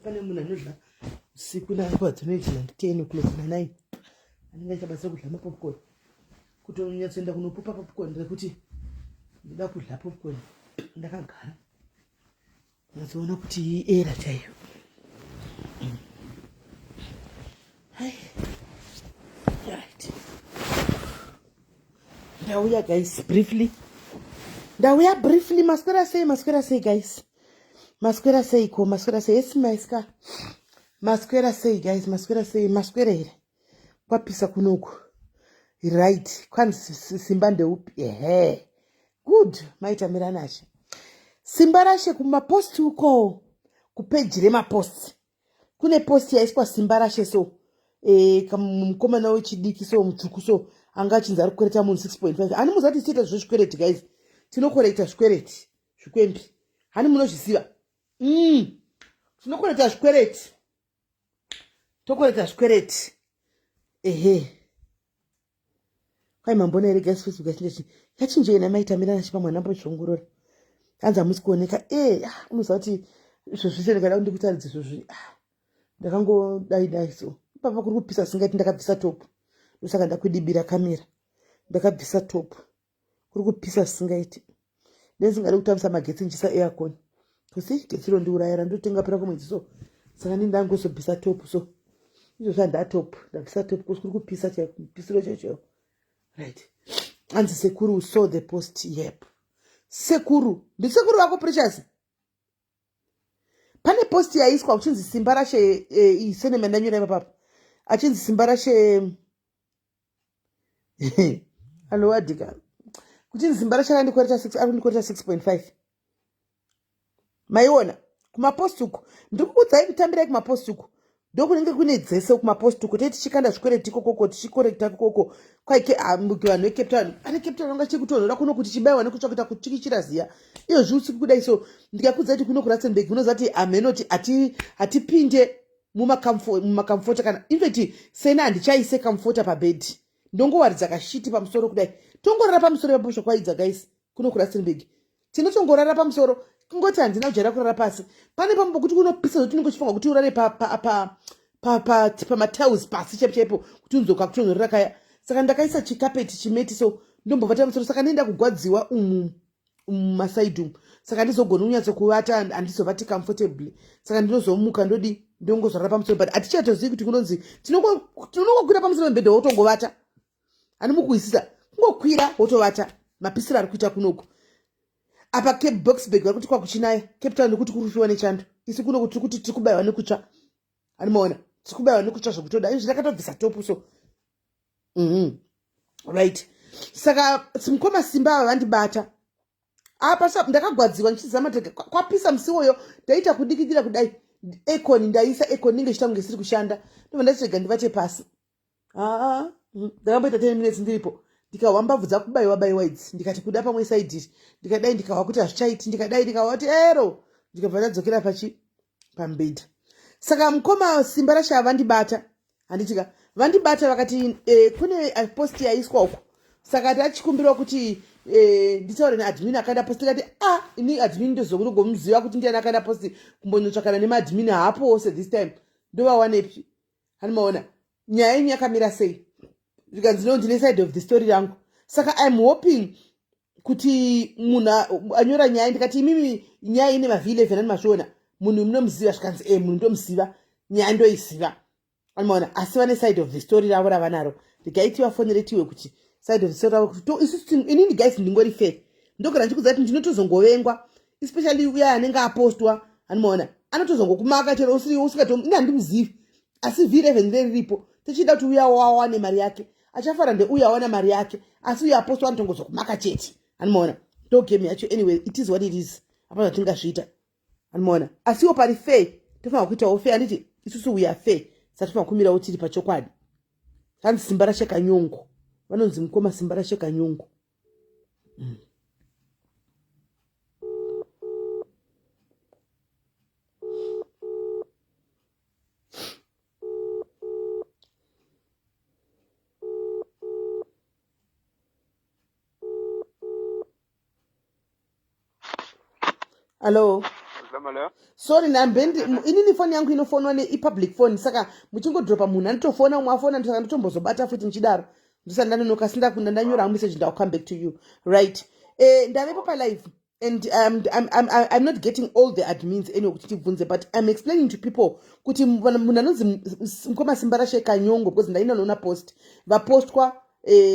Pane munhu anodla usiku nanguva dzinoita na 10 o'clock na 9 anenge achibatsira kudla mapopcorn kutonyatsoenda kunopupa popcorn rekuti ndoda kudla popcorn ndakagara Unozoona kuti iera chaiyo. Hai. Right. Ndauya guys briefly. Ndauya briefly maswera sei maswera sei guys. Maswera sei ko maswera sei yes maiska. Maswera sei guys maswera sei maswera here. Kwapisa kunoku. Right. Kwanzi simba ndeupi ehe. Good maita Miranashe. Simba rashe kumapost uko kupeji remapost kune post yaiswa Simba rashe so e, mukomana wechidiki so mutsvuku so anga achinzi ari kukwereta munhu 6.5 hani muzati tichiita zvezvikwereti guys tinokwereta zvikwereti zvikwembi hani munozviziva mm. tinokwereta zvikwereti tokwereta zvikwereti ehe kwai mambona here guys facebook yachinja chii yachinjei namai tamira nachipa mwana ambozviongorora hanzi hamusi kuoneka e ah, unoziva kuti izvozvi se ndikada ndikutaridza izvozvi ah, ndakangodai dai so ipapa kuri kupisa singaiti ndakabvisa top ndosaka ndakwidibira kamera ndakabvisa top kuri kupisa zvisingaiti ndisingadi kutambisa magetsi ndichisa aircon kusi getsi rondiuraya randotenga pera kumwedzi so saka ndi ndangozobvisa top so izvozvi handatop ndabvisa top kusi kuri kupisa chaiko mupisiro chaicho chaiwo right anzi sekuru saw the post yep sekuru ndisekuru vako precious pane post yaiswa kuchinzi simba rashe eh, iseneme ndanyora ipapapa achinzi simba rashe anowadika kuchinzi simba rashe randikwereta 6 ari kundikwereta 6.5 maiona kumapost uku ndiri kukudzai kutambirai kumapost uku ndokunenge kune dzese kumapost uku tei tichikanda zvikwereti ikokoko tichikorekta ikokoko kwaike ah, vanhu vecape town ane cape town vanga chikutonhora kuno kuti chibaiwa nekutsva kuita kuchikichira ziya iyo zviusiku kudai so ndikakudzai kuti kuno kuratsenburg unoziva kuti hamhenoti hatipinde mumakamfota kana infact sena handichaise kamfota pabhedhi ndongowaridza kashiti pamusoro kudai tongorara pamusoro ipapo zvakwaidza guys kuno kurustenburg tinotongorara pamusoro kungoti handina kujaira kurara pasi pane pamwe pokuti kunopisa zvokuti unenge uchifunga kuti urare pamatiles pasi chaipo chaipo kuti unzoka kutonhorera kaya saka ndakaisa chikapeti chimeti so ndombovata pamusoro saka nenda kugwadziwa umu mumasaidi umu saka handizogoni kunyatso kuvata handizovati comfortably saka ndinozomuka ndodi ndongozorara pamusoro but hatichatozivi kuti kunonzi tinongokwira pamusoro pemubhedha wotongovata ani mukuhwisisa kungokwira wotovata mapisiro ari kuita kunoku apa cape boxburg vari kuti kwakuchinaya cape town nekuti kuri kufiwa nechando isu kunoku tiri kuti tiri kubaiwa nekutsva ani maona tiri kubaiwa nekutsva zvekutoda izvi ndakatobvisa topu so mm -hmm. right saka mukoma simba ava vandibata apa ndakagwadziwa ndichizama tega kwapisa musi iwoyo ndaita kudikidira kudai econ ndaisa econ inenge ichita kunge isiri kushanda ndobva ndachirega ndivate pasi aa ndakamboita 10 minutes ndiripo ndikahwa mbabvu dzakubaiwa baiwa idzi ndikati kuda pamwe saidiri ndikadai ndikahwa kuti hazvichaiti ndikadai ndikahwa kuti ero ndikabva ndadzokera pachi pambedha saka mukoma simba rashava vandibata handitika vandibata vakati eh, kune eh, post yaiswa uko saka tachikumbirwa kuti eh, nditaure neadmin akaenda post tikati ah ini admin ndozokutogomuziva kuti ndiani akaenda post kumbonyotsvakana nemaadmin haapo wose this time ndovawanepi hani maona nyaya yenyu yakamira sei zvikanzi no ndine side of the story rangu saka im hoping kuti munhu anyora nyaya ndikati imimi nyaya ine mavhi 11 ani mazviona munhu munomuziva zvikanzi e munhu ndomuziva nyaya ndoiziva anomaona asi vane side of the story ravo ravanaro regai tivafonere tiwe kuti side of the story ravo kuti isusu inini guys ndingori fair ndogara ndichikudza kuti ndinotozongovengwa especially uya anenge apostwa anomaona anotozongokumaka chero usiri usingatomi ini handimuzivi Asi V11 riripo, tichida kuti uya wawane mari yake. Achafara ndeuya awana mari yake, asi uya apostwa anotongozwa kumaka chete. Anomaona ndo game yacho. Anyway, it is what it is, hapana zvatingazviita. Anomaona, asiwo pari fair, tofanira kuitawo fair. Handiti isusu we are fair, saka tofanira kumirawo tiri pachokwadi. Hanzi Simba Rashekanyongo, vanonzi mukoma Simba Rashekanyongo. Hallo. Sorry, nambendi inini foni yangu inofonwa neipublic phone, saka muchingodropa munhu anotofona, umwe afona, saka ndotombozobata futi ndichidaro, ndisati ndanonoka. Sindakunda ndanyora hangu message, ndau come back to you, right? Ndavepo palive and I'm not getting all the admins anyway kuti tibvunze, but I'm explaining to people kuti munhu anonzi mukoma Simba Rashekanyongo, because ndaina noona post vapostwa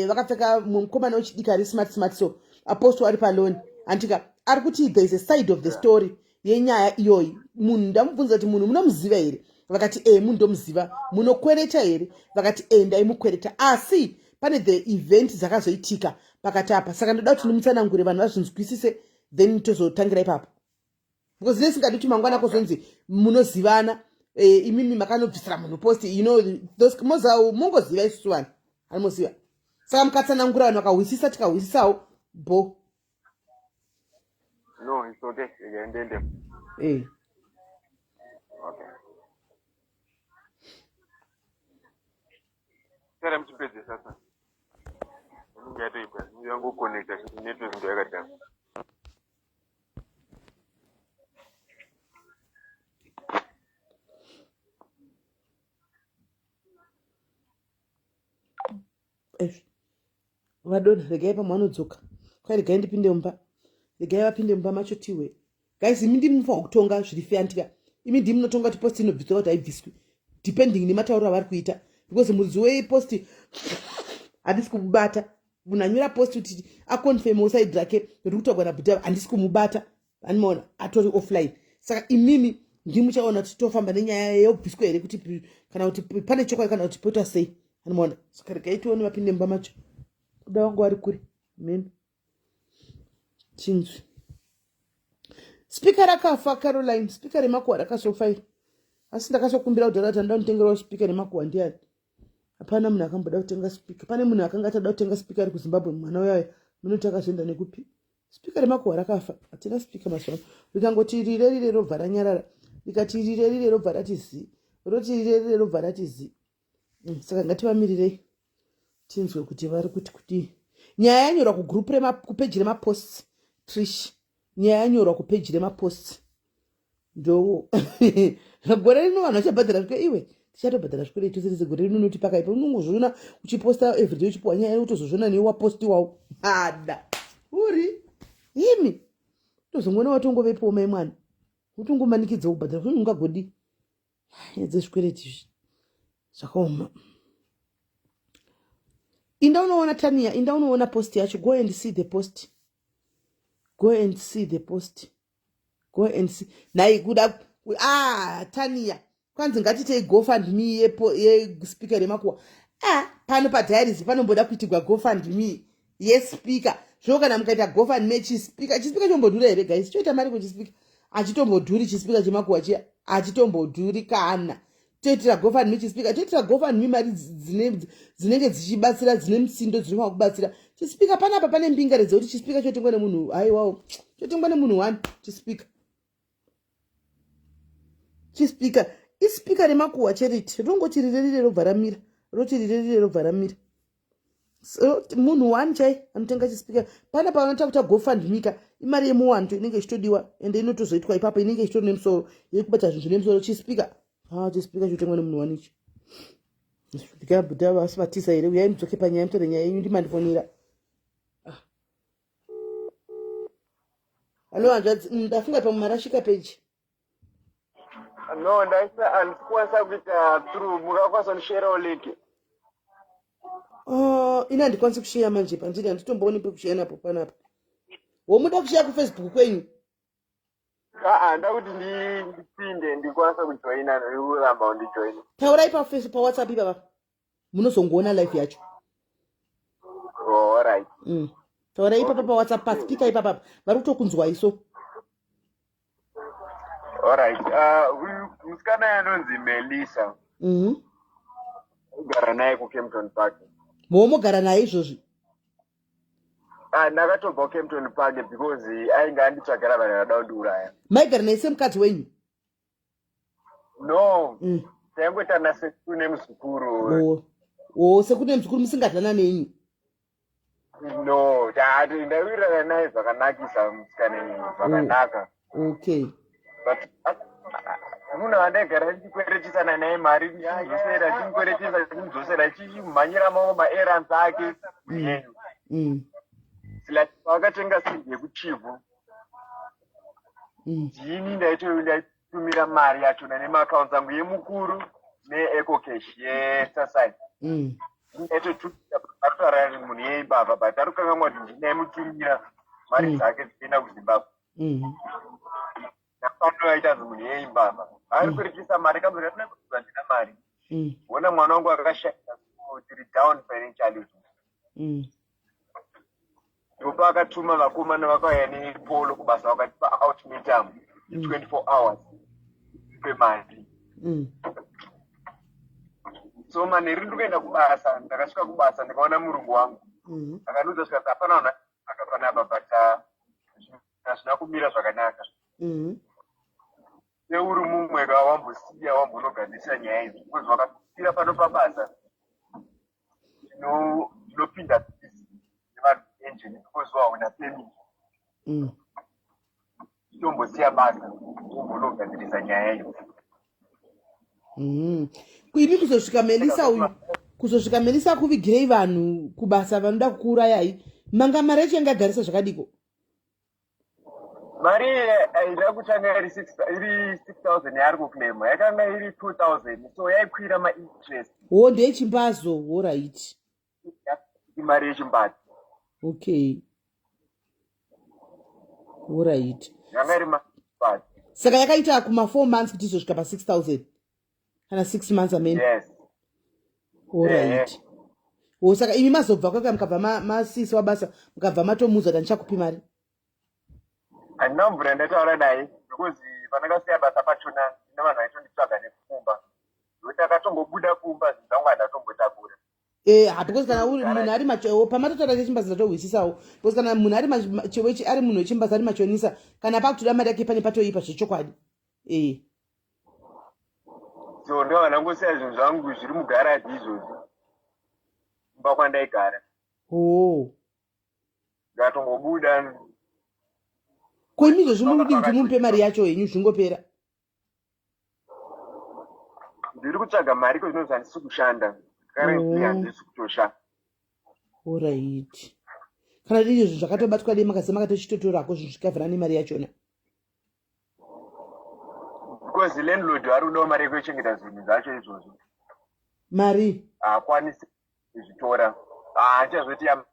vakapfeka, mukomana wechidiki ari smart smart, so apostwa ari paloni andika ari kuti there is a side of the story yenyaya iyoyi. Munhu ndamubvunza kuti munhu munomuziva here, vakati e, munhu ndomuziva. Munokwereta here? Vakati e, ndaimukwereta, asi pane the event dzakazoitika pakati apa, saka ndoda kuti ndimutsanangure vanhu vazvinzwisise, then tozotangira ipapo, because nesingadi kuti mangwana kozonzi munozivana, imimi makanobvisira munhu post, you know those moza mungoziva isusu vanhu anomoziva. Saka mukatsanangura vanhu vakahwisisa, tikahwisisawo bo. No, it's okay. Endende. Okay. Sara muchipedzesa sasa. Inenge yatoibva. Yango connecta chete, network ndo yakadhakwa. Ezvi vadonha, regai pamwe vanodzoka. Kwai regai ndipinde mumba, regai vapinde mumba macho tiwe. Guys, imi ndimi mufanira kutonga zviri fair, ndika imi ndimi munotonga kuti post inobviswa kuti haibviswi, depending nematauriro avari kuita, because muridzi wepost handisi kumubata. Munhu anyora post kuti aconfirm side rake riri kutaurwa nabhuti, handisi kumubata. Anomaona atori offline, saka imimi ndimuchaona kuti tofamba nenyaya yobviswa here kuti kana kuti pane chokwadi kana kuti poita sei. Anomaona, saka regai tione vapinde mumba macho. Kuda vangu vari kure meno chinzwi. Speaker rakafa, Caroline, speaker remakuhwa rakasofa iri, asi ndakasokumbira kudhara kuti anoda kunditengerawo speaker remakuhwa ndiani. Hapana munhu akamboda kutenga speaker. Pane munhu akanga achada kutenga speaker ari kuZimbabwe, mwana uyayo munoti akazoenda nekupi. Speaker remakuhwa rakafa, hatina speaker mazuva ano. Rikangoti rire rire robva ranyarara, rikati rire rire robva rati zi, roti rire rire robva rati zi. Saka ngativamirirei tinzwe kuti vari kuti kudii. Nyaya yanyorwa kugroup, kupeji remaposts, Trish, nyaya yanyorwa kupeji remaposts. Ndo gore rino vanhu vachabhadhara zvikwe, iwe tichatobhadhara zvikwereti tose tese gore rino, noti pakaipa. Unongozviona uchiposta everyday, uchipiwa nyaya, utozozviona newe wapostiwawo. Ada uri imi tozongoona watongovepowo mai mwana, utongomanikidza kubhadhara kuti ungagodi dzezvikwereti izvi zvakaoma. Inda unoona Tania, inda unoona post yacho. Go and see the post, go and see the post, go and see. Nhai kuda, ah, Tania, kwanzi ngatitei GoFund Me yespeaker remakuwa. Ah, pano padiaries panomboda kuitigwa GoFund Me yespeaker zvino. Kana mukaita GoFund Me chispeaker, chispeaker chombodhura here, guys? Choita mari kuchispeaker? Achitombodhuri chispeaker chemakuwa chiya, achitombodhuri. Kana toitira GoFund Me chispeaker, toitira GoFund Me mari dzinenge dzichibatsira, dzine musindo, dzinofanira kubatsira chispeaker. Panapa pane mbingare dzekuti chispeaker chotengwa nemunhu, haiwawo, chotengwa nemunhu one chispeaker. Chispeaker ispeaker remakuhwa cheriti rinongoti rirerire robva ramira, roti rirerire robva ramira. So, munhu one chai anotenga chispeaker pana pavanoita kuita GoFund Me ka, imari yemuwanto inenge ichitodiwa, ende inotozoitwa ipapo inenge ichitori nemusoro yekubata zvinhu zvine musoro. Chispeaker, ha, chispeaker chotengwa nemunhu one ichi. Ndikabhuda vasi vatiza here? Uyai mudzoke panyaya, mutore nyaya yenyu, ndimandifonera. Ah. Hallo hanzvadzi, ndafunga pamwe marashika peji. No, ndaisa handikwanisa kuita through, mukakwanisa kundisherawo link. Oh, ini handikwanisi kusheya manje pandiri, handitombooni pekusheya napo panapa. Womuda kusheya kuFacebook kwenyu? Aa, ndakuti ndipinde ndikwanisa kujoina, ndikuramba undijoina. Taurai paface, paWhatsApp ipapa munozongoona life yacho. Oh, alright. Taurai ipapa paWhatsApp, paspeaker ipapapa, vari kutokunzwai so. Alright. Uyu musikana yanonzi Melissa. Aigara naye kuKempton Park. Momogara naye izvozvi? Ah, ndakatobva kuKempton Park because ainge anditsvagira vanhu vada kundiuraya. Maigara naye semukadzi wenyu? No. Taingoita nasekuru nemuzukuru. Oh, sekuru nemuzukuru, musingadlana nenyu? No, tati ndawirirana naye zvakanakisa, musikana iyi, zvakanaka. But munhu wandaigara ndichikweretisana naye mari, ndichimudzosera, ndichimukweretisa, ndichimudzosera, chichimhanyira mamwe maerrands ake. Like vakatenga simbi yekuChivhu, ndini ndaitumira mari yachona nemaaccounts angu yemukuru neEcoCash yeSasai. Ndaitotumira aritaura munhu yeimbavha, but ari kukanganwa kuti ndinaimutumira mari dzake dzichienda kuZimbabwe. Napano aita munhu yeimbavha, ari kurekisa mari kamuri atina kuziva ndina mari. Ona mwana wangu akashaika, so tiri down financially. Ndopa akatuma vakomana vakauya nePolo kubasa, vakatipa ultimatum, 24 hours ipe mari. So manheru ndiri kuenda kubasa, ndakasvika kubasa ndikaona murungu wangu. Akandiudza zvikanzi hapana vanhu akapanapa, but hazvina kumira zvakanaka. Seuri mumwe ka wambosiya wambonogadzirisa nyaya idzi, because wakasira pano pabasa ndinopinda busy nevanhu engine because waona permit. Tombosiya basa wombonogadzirisa nyaya idzi. Imi kuzosvika Melisa uyu, kuzosvika Melisa akuvigirei vanhu kubasa vanoda kukuurayai, manga mari yacho yanga yagarisa zvakadiko? Mari aida kutanga iri 6000 yaari kuclaima, yakanga iri 2000, so yaikwira mainterest. Wo, ndeyechimbazo, alright. Imari yechimbadzo. Okay, alright. Yanga iri machimbadzo. Saka yakaita kuma 4 months kuti izosvika pa6000, kana 6 months amene? Yes. Alright. Wo, saka imi mazobva kwaka, mukabva masisi wabasa, mukabva matomuudza kuti handichakupi mari? Handina mvura ndataura naye because pandakasiya basa pachona ine vanhu vaitonditsvaga nekumba, nokuti akatongobuda kumba zvinhu zvangu handatombotakura. Eh, because kana uri munhu ari macho pamatotaura chechimbazi, ndatohwisisawo, because kana munhu ari ari munhu wechimbazi, ari machonisa, kana pakutoda mari yake pane patoipa zvechokwadi, eh. So ndo vandangosiya zvinhu zvangu zviri mugaraji izvozvi, kumba kwandaigara. Ndatongobuda. Ko imi izvozvi muri kudii kuti mumupe mari yacho henyu zvingopera? Ndiri kutsvaga mari kozvinonzi handisi kushanda currently. Handisi kutoshanda. Alright, kana izvozvi zvakatobatwa, dei makase makatochitotorako zvinhu zvikavhara nemari yachona. Because landlord ari kudawo mari yekuchengeta zvinhu zvacho izvozvo. Mari? Haakwanisi kuzvitora, haachazoti ya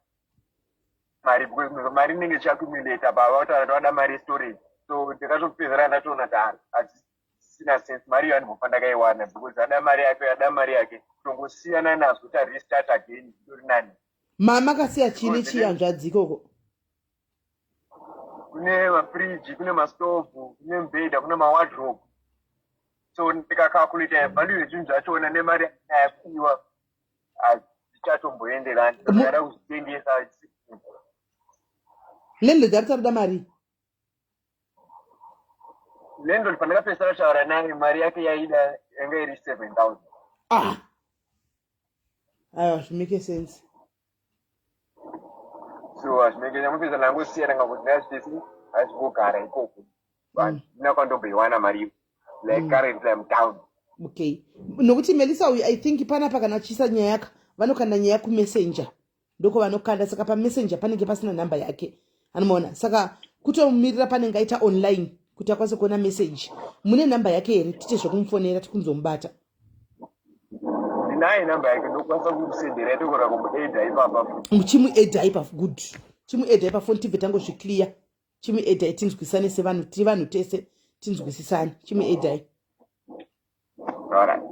mari because mari inenge ichiaccumulata pava kutaura kuti vada mari yestorage. So ndakatopedzera ndatoona kuti hazisina sense mari iyo, andimbofa ndakaiwana because ada mari yake, ada mari yake, kutongosiyana nazvo kuti arestart again itori nani. Mama akasiya chii nechii, hanzvadzi, ikoko? Kune mafriji, kune mastovhu, kune mubhedha, kune mawardrobe. So ndikacalculata value yezvinhu zvachona nemari yakuiwa, hazvichatomboenderani. Ndada kuzvitengesa. Landlord ari taruda mari? Landlord pandakapedzisira kutaura naye, mari yake yaida yanga iri 7000. Ah, aiwa, zvimake sense. So hazvimake, ndamupedza ndangosiyana ngakuti ndazvitesi hazvingogara ikoko, handina kwandomboiwana mari iyo. Like currently I'm down. Okay, nokuti Melisa uyu, I think panapa kana achiisa nyaya yaka, vanokanda nyaya kuMessenger, ndoko vanokanda. Saka paMessenger panenge pasina nhamba yake, anomaona. Saka kutomumirira panenge aita online kuti akwanise kuona message. Mune nhamba yake here, tiite zvekumufonera tikunzomubata? Ndinaye namba yake, ndokwanisa kukusendera, itogona kumuedha ipapa. Chimuedha ipa, good, chimuedha ipafoni, tibve tangozviclear. Chimuedha, tinzwisane sevanhu, tiri vanhu tese. tinzwisisane chimuedhai. Alright.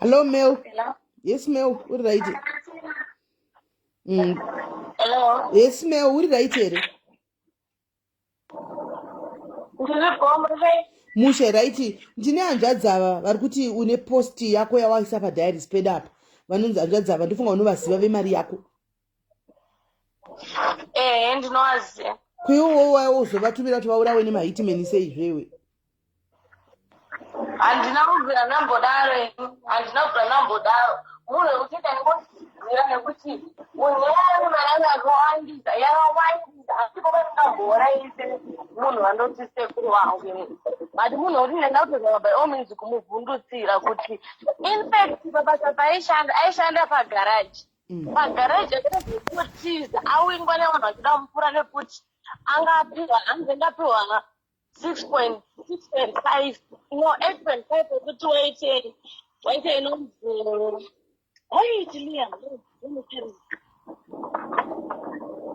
Hello, Mel. Hello. Yes, Mel. Uri right. Hello. Yes, Mel. Uri right here. Ndiri bombo sei? Mushe right. Ndine hanzvadzi ava vari kuti une post yako yawaisa padiaries pedu apa. Vanonzi hanzvadzi ava ndofunga unovaziva vemari yako. Ehe, ndinovaziva. Kuiwowo waiwozovatumira kuti vaurawe nemahitman sei zvewe? Handina kubvira ndambodaro ini. Handina kubvira ndambodaro. Munhu wekuti ndaingoziva nekuti unyaya yemari yangu yakawandisa, yakawandisa. Asipo pandingambouraise munhu wandoti sekuru wangu ini. But munhu wekuti ndaida kutozama by all means kumuvhundutsira kuti in fact pabasa paaishanda, aishanda pagaraji. Pagaraji akatozotiza awingwa nevanhu vachida kumupfura nekuti anga apiwa, hanzi angapiwa 6.5 no 8.5 ekuti waite waite inonzi waiti Liam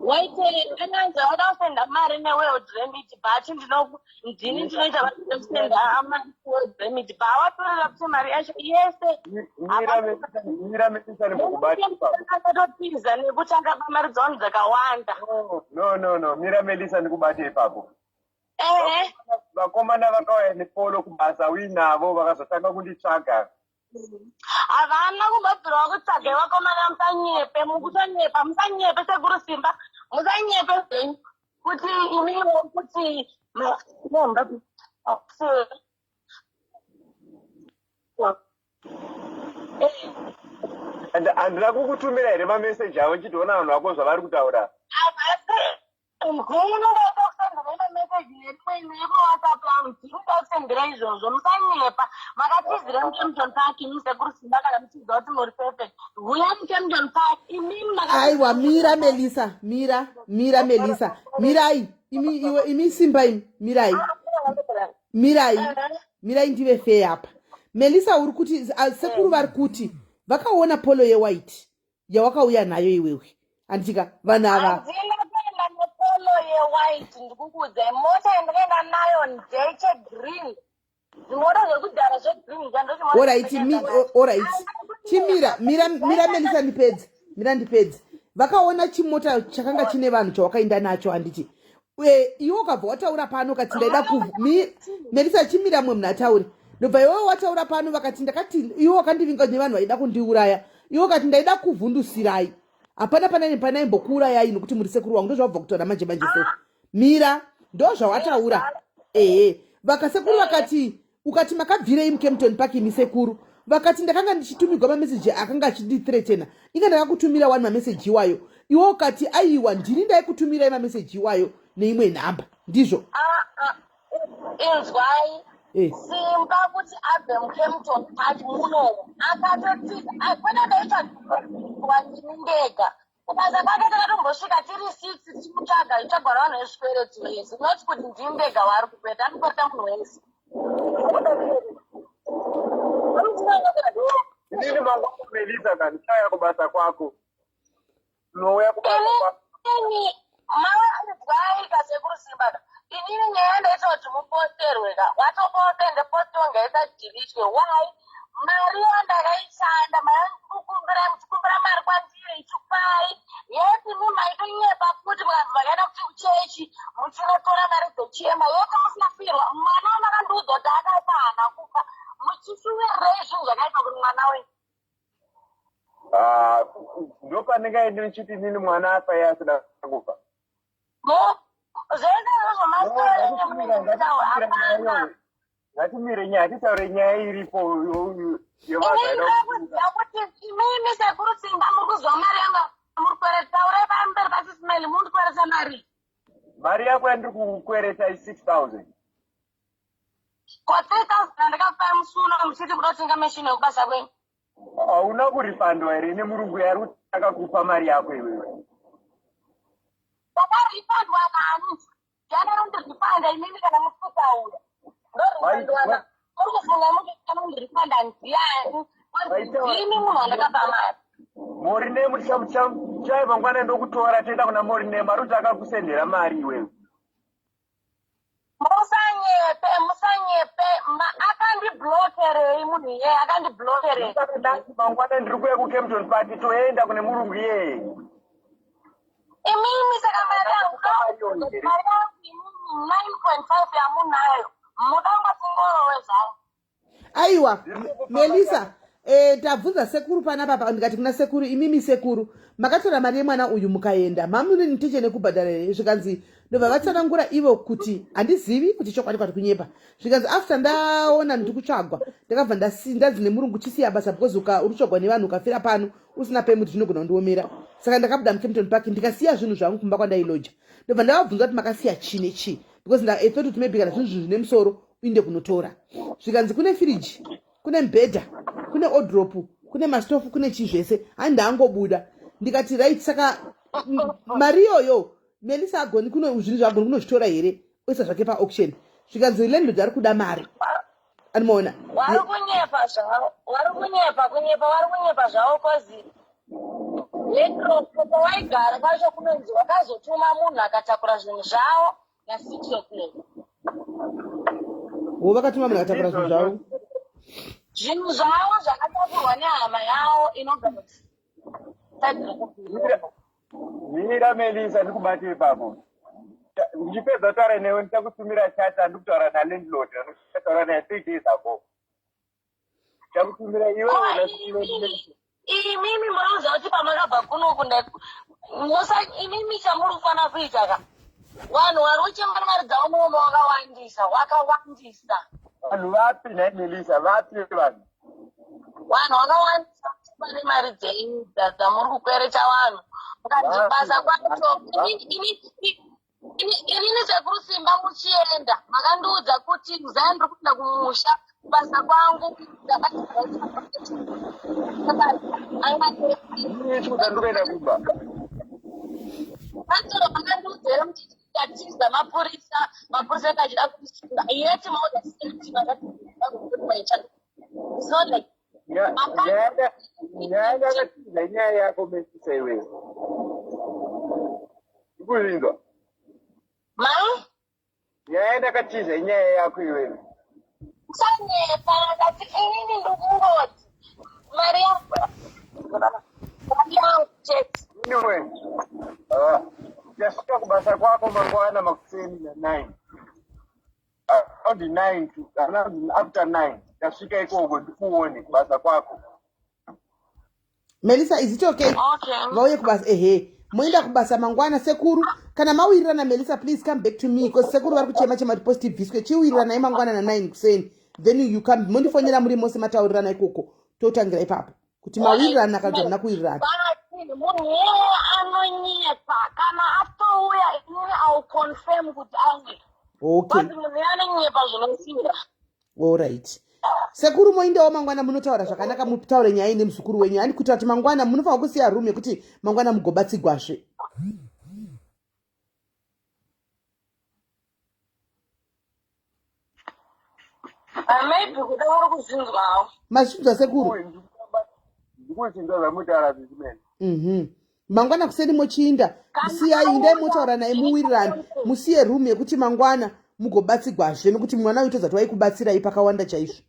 waite ananzi vada kusenda mari neworld remit but ndini ndinoita kusenda mari kuworld remit pawatorera kuti mari yacho yese Mira Melissa ndimukubata ipapo. akatotiza nekuti akaba mari dzavanhu dzakawanda. No, no, no. Mira Melissa ndikubate ipapo. Ehe. Vakomana vakauya nepolo kubasa uinavo vakazotanga kunditsvaga. Havana kumbobvirawo kutsvaga vakomana, musanyepe, mukutonyepa, musanyepe sekuru Simba, musanyepe zvenyu kuti imimiwo kuti And handina kukutumira here mameseji avo nchitoona vanhu vako zvavari kutaura? Ndini ndaita kusendera mameseji nerimwe nekuWhatsApp yangu, ndini ndakusendera izvozvo. Musanyepa, makatizira muKempton Park imi sekuru Simba, kana muchiziva kuti muri perfect, huya muKempton Park imimi. Aiwa, mira Melissa, mira, mira Melissa, mirai imi, iwe imi Simba, imi mirai, mirai, mirai, ndive fair apa. Melissa, uri kuti sekuru vari kuti vakaona Polo yewhite yawakauya nayo iwewe, handitika? Vanhu ava Handina kuenda nePolo yewhite, ndikukuudzai, mota yandakaenda nayo ndechegreen, zvimota zvekudhara zvegreen. Alright, alright, chimira, mira, mira Melissa, ndipedze, mira ndipedze. Vakaona chimota chakanga chine vanhu chawakaenda nacho, handiti? Iwe ukabva wataura pano ukati ndaida ku Melissa, chimira, mwe munhu ataure. Ndobva iwewe wataura pano vakati ndakati iwe wakandivinga nevanhu vaida kundiuraya, iwe ukati ndaida kuvhundusirai, hapana pana panaimbokuurayai nokuti muri sekuru wangu. Ndozvabva kutaura manje manje. So mira, ndo zvawataura, ehe. Vakasekuru vakati ukati makabvirei muKempton Park imi sekuru? Vakati ndakanga ndichitumigwa mameseji akanga achindithreatena, inga ndakakutumira wani mameseji iwayo. Iwe ukati aiwa, ndini ndaikutumirai mameseji iwayo neimwe nhamba, ndizvo? Inzwai, Eh. Simba kuti abve muKempton Park munomu akatotiza kwete ndaitsvagwa ndini ndega. Kubasa kwake takatombosvika tiri six tichimutsvaga, itsvagwa navanhu vezvikwereti vese, not kuti ndini ndega waari kukwereta, ari kukwereta munhu wese. Inini mangwana Melissa kandichaya kubasa kwako. Tinouya kubasa kwako. Inini mawanzwai kasekuru Simba ka, inini nyaya ndaita kuti muposterwe ka, watoposta ende postiwa ngaisadhilitwe. Why? Mari yandakaishanda, mari kukumbira, muchikumbira mari kwandiri ichikupai yeti mi maitonyepa futi, mukanzi makaenda kuchechi muchinotora mari dzechema yeti musina kufirwa. Mwana wamakandiudza kuti akafa haana kufa, muchishuwirirei zvinhu zvakaipa kuti mwana wenyu? Ah, ndopanenge ndichiti inini mwana afa iye asina kufa. Zvese izvozvo mastori enyu munenge muchitaura, hapana. Ngatimire nyaya, titaure nyaya iripo Inini ndakuziva kuti imimi sekuru Simba muri kuzwa mari yangu muri kukwereta. Taurai pamberi pasismail, muri kukwereta mari. Mari yako yandiri kukwereta i 6000. Ko 3000 andakakupai musi uno muchiti kuda kutenga machine yekubasa kwenyu. Hauna kurifandwa here nemurungu yari kuti akakupa mari yako iwewe? Ndakarifandwa nani? Ndiani anondirifanda imimi kana muri kutaura? Ndorifandwa na muri kufunga muti anondirifanda ndiani? Ndimi munhu wandakapa mari. Morinemu chai mangwana ndokutora toenda kuna Morinemu ari kuti akakusendera mari iwewe. Musanyepe, musanyepe. Ma akandiblokerei munhu iyeye akandiblokerei. Nhasi mangwana ndiri kuuya kuCampton Park toenda kune murungu iyeye. Imimi saka mari yangu mari yangu imimi 9.5 yamunayo muda ungoti zvayo. Aiwa Melissa e, tabvunza sekuru panapa pa ndikati kuna sekuru imimi sekuru makatora mari yemwana uyu mukaenda mamune nitiche nekubhadhara here zvikanzi ndobva vatsanangura ivo kuti handizivi kuti chokwadi kwati kunyepa zvikanzi after ndaona ndiri kutsvagwa ndakabva ndanzi nemurungu chisiya basa because uka uri kutsvagwa nevanhu ukafira pano usina pemut zvinogona kundiomera saka ndakabuda mucampton park ndikasiya zvinhu zvangu kumba kwandailoja ndobva ndavabvunza kuti makasiya chii nechii because I thought kuti maybe kana zvinhu zvinhu zvine musoro uinde kunotora zvikanzi kune firiji kune mubhedha kune odropu kune mastofu kune chii zvese hani ndaangobuda ndikati right saka mari iyoyo melisa agoni kuno zvinhu zvaagoni kunozvitora here oisa zvake paauction zvikanzi landlord ari kuda mari animoona wari kunyepa zvavo wari kunyepa kunyepa wari kunyepa zvavo kozi landlord kwawaigara kwacho kunonzi wakazotuma munhu akatakura zvinhu zvavo na6 o'clock wo vakatuma munhu akatakura zvinhu zvavo zvinhu zvavo zvakatakurwa nehama yavo inogara Mira Melisa ndikubate ipapo. Ndichipedza kutaura newe ndichakutumira chat andikutaura nalandlord andikutaura naye three days ago. Ndichakutumira iwe imimi munoziva kuti pamakabva kunoku musa imimi chamuri kufanira kuita ka vanhu vari kuchema mari dzavo muromo wakawandisa wakawandisa vanhu vapi nhai Melisa vapi vanhu vanhu vakawandisa vane mari dzenyu dzamuri kukwereta vanhu mukati basa kwacho inini sekuru simba muchienda makandiudza kuti muzaya ndiri kuenda kumusha kubasa kwangu ndikuenda kumba makandiudza here kuti tatiza mapurisa mapurisa anga achida kusunga yeti maudza safety vakati It's not like nyaya ndakatiza inyaya yako mesisa iwewe ikuzvinzwa ma nyaya ndakatiza inyaya yako iwewe usanyepa ndati inini ndikungoti mari yangu mari yangu chete anyway ah, ndasvika kubasa kwako mangwana makuseni na 9 around 9 to around after 9 ndasvika ikoko ndikuone kubasa kwako Melissa is it okay okay vauye kubasa ehe moenda kubasa mangwana sekuru kana mawirirana Melissa please come back to me because sekuru vari kuchema chema kuti post ibviswe chiwiriranai mangwana na9 kuseni then you come mondifonera muri mose mataurirana ikoko totangira ipapo kuti mawirirana kana kuti hamuna kuwirirana But munhu iyeye anonyepa kana atouya inini au confirm kuti auya okay but munhu iye anonyepa zvinosira allright sekuru moindawo mangwana munotaura zvakanaka mutaure nyaya ine muzukuru wenyu handi kuitira kuti mangwana munofanira kusiya room yekuti mangwana mugobatsigwazve Ah, maybe kuda uri kuzvinzwawo mazvinzwa sekuru ndikuzinzwa zvamutaura zvichimene mhm. mangwana kuseni mochiinda siyai indai motaura naye muwirirane musiye room yekuti mangwana mugobatsigwazve nekuti mwana uyu tozati waikubatsirai pakawanda chaizvo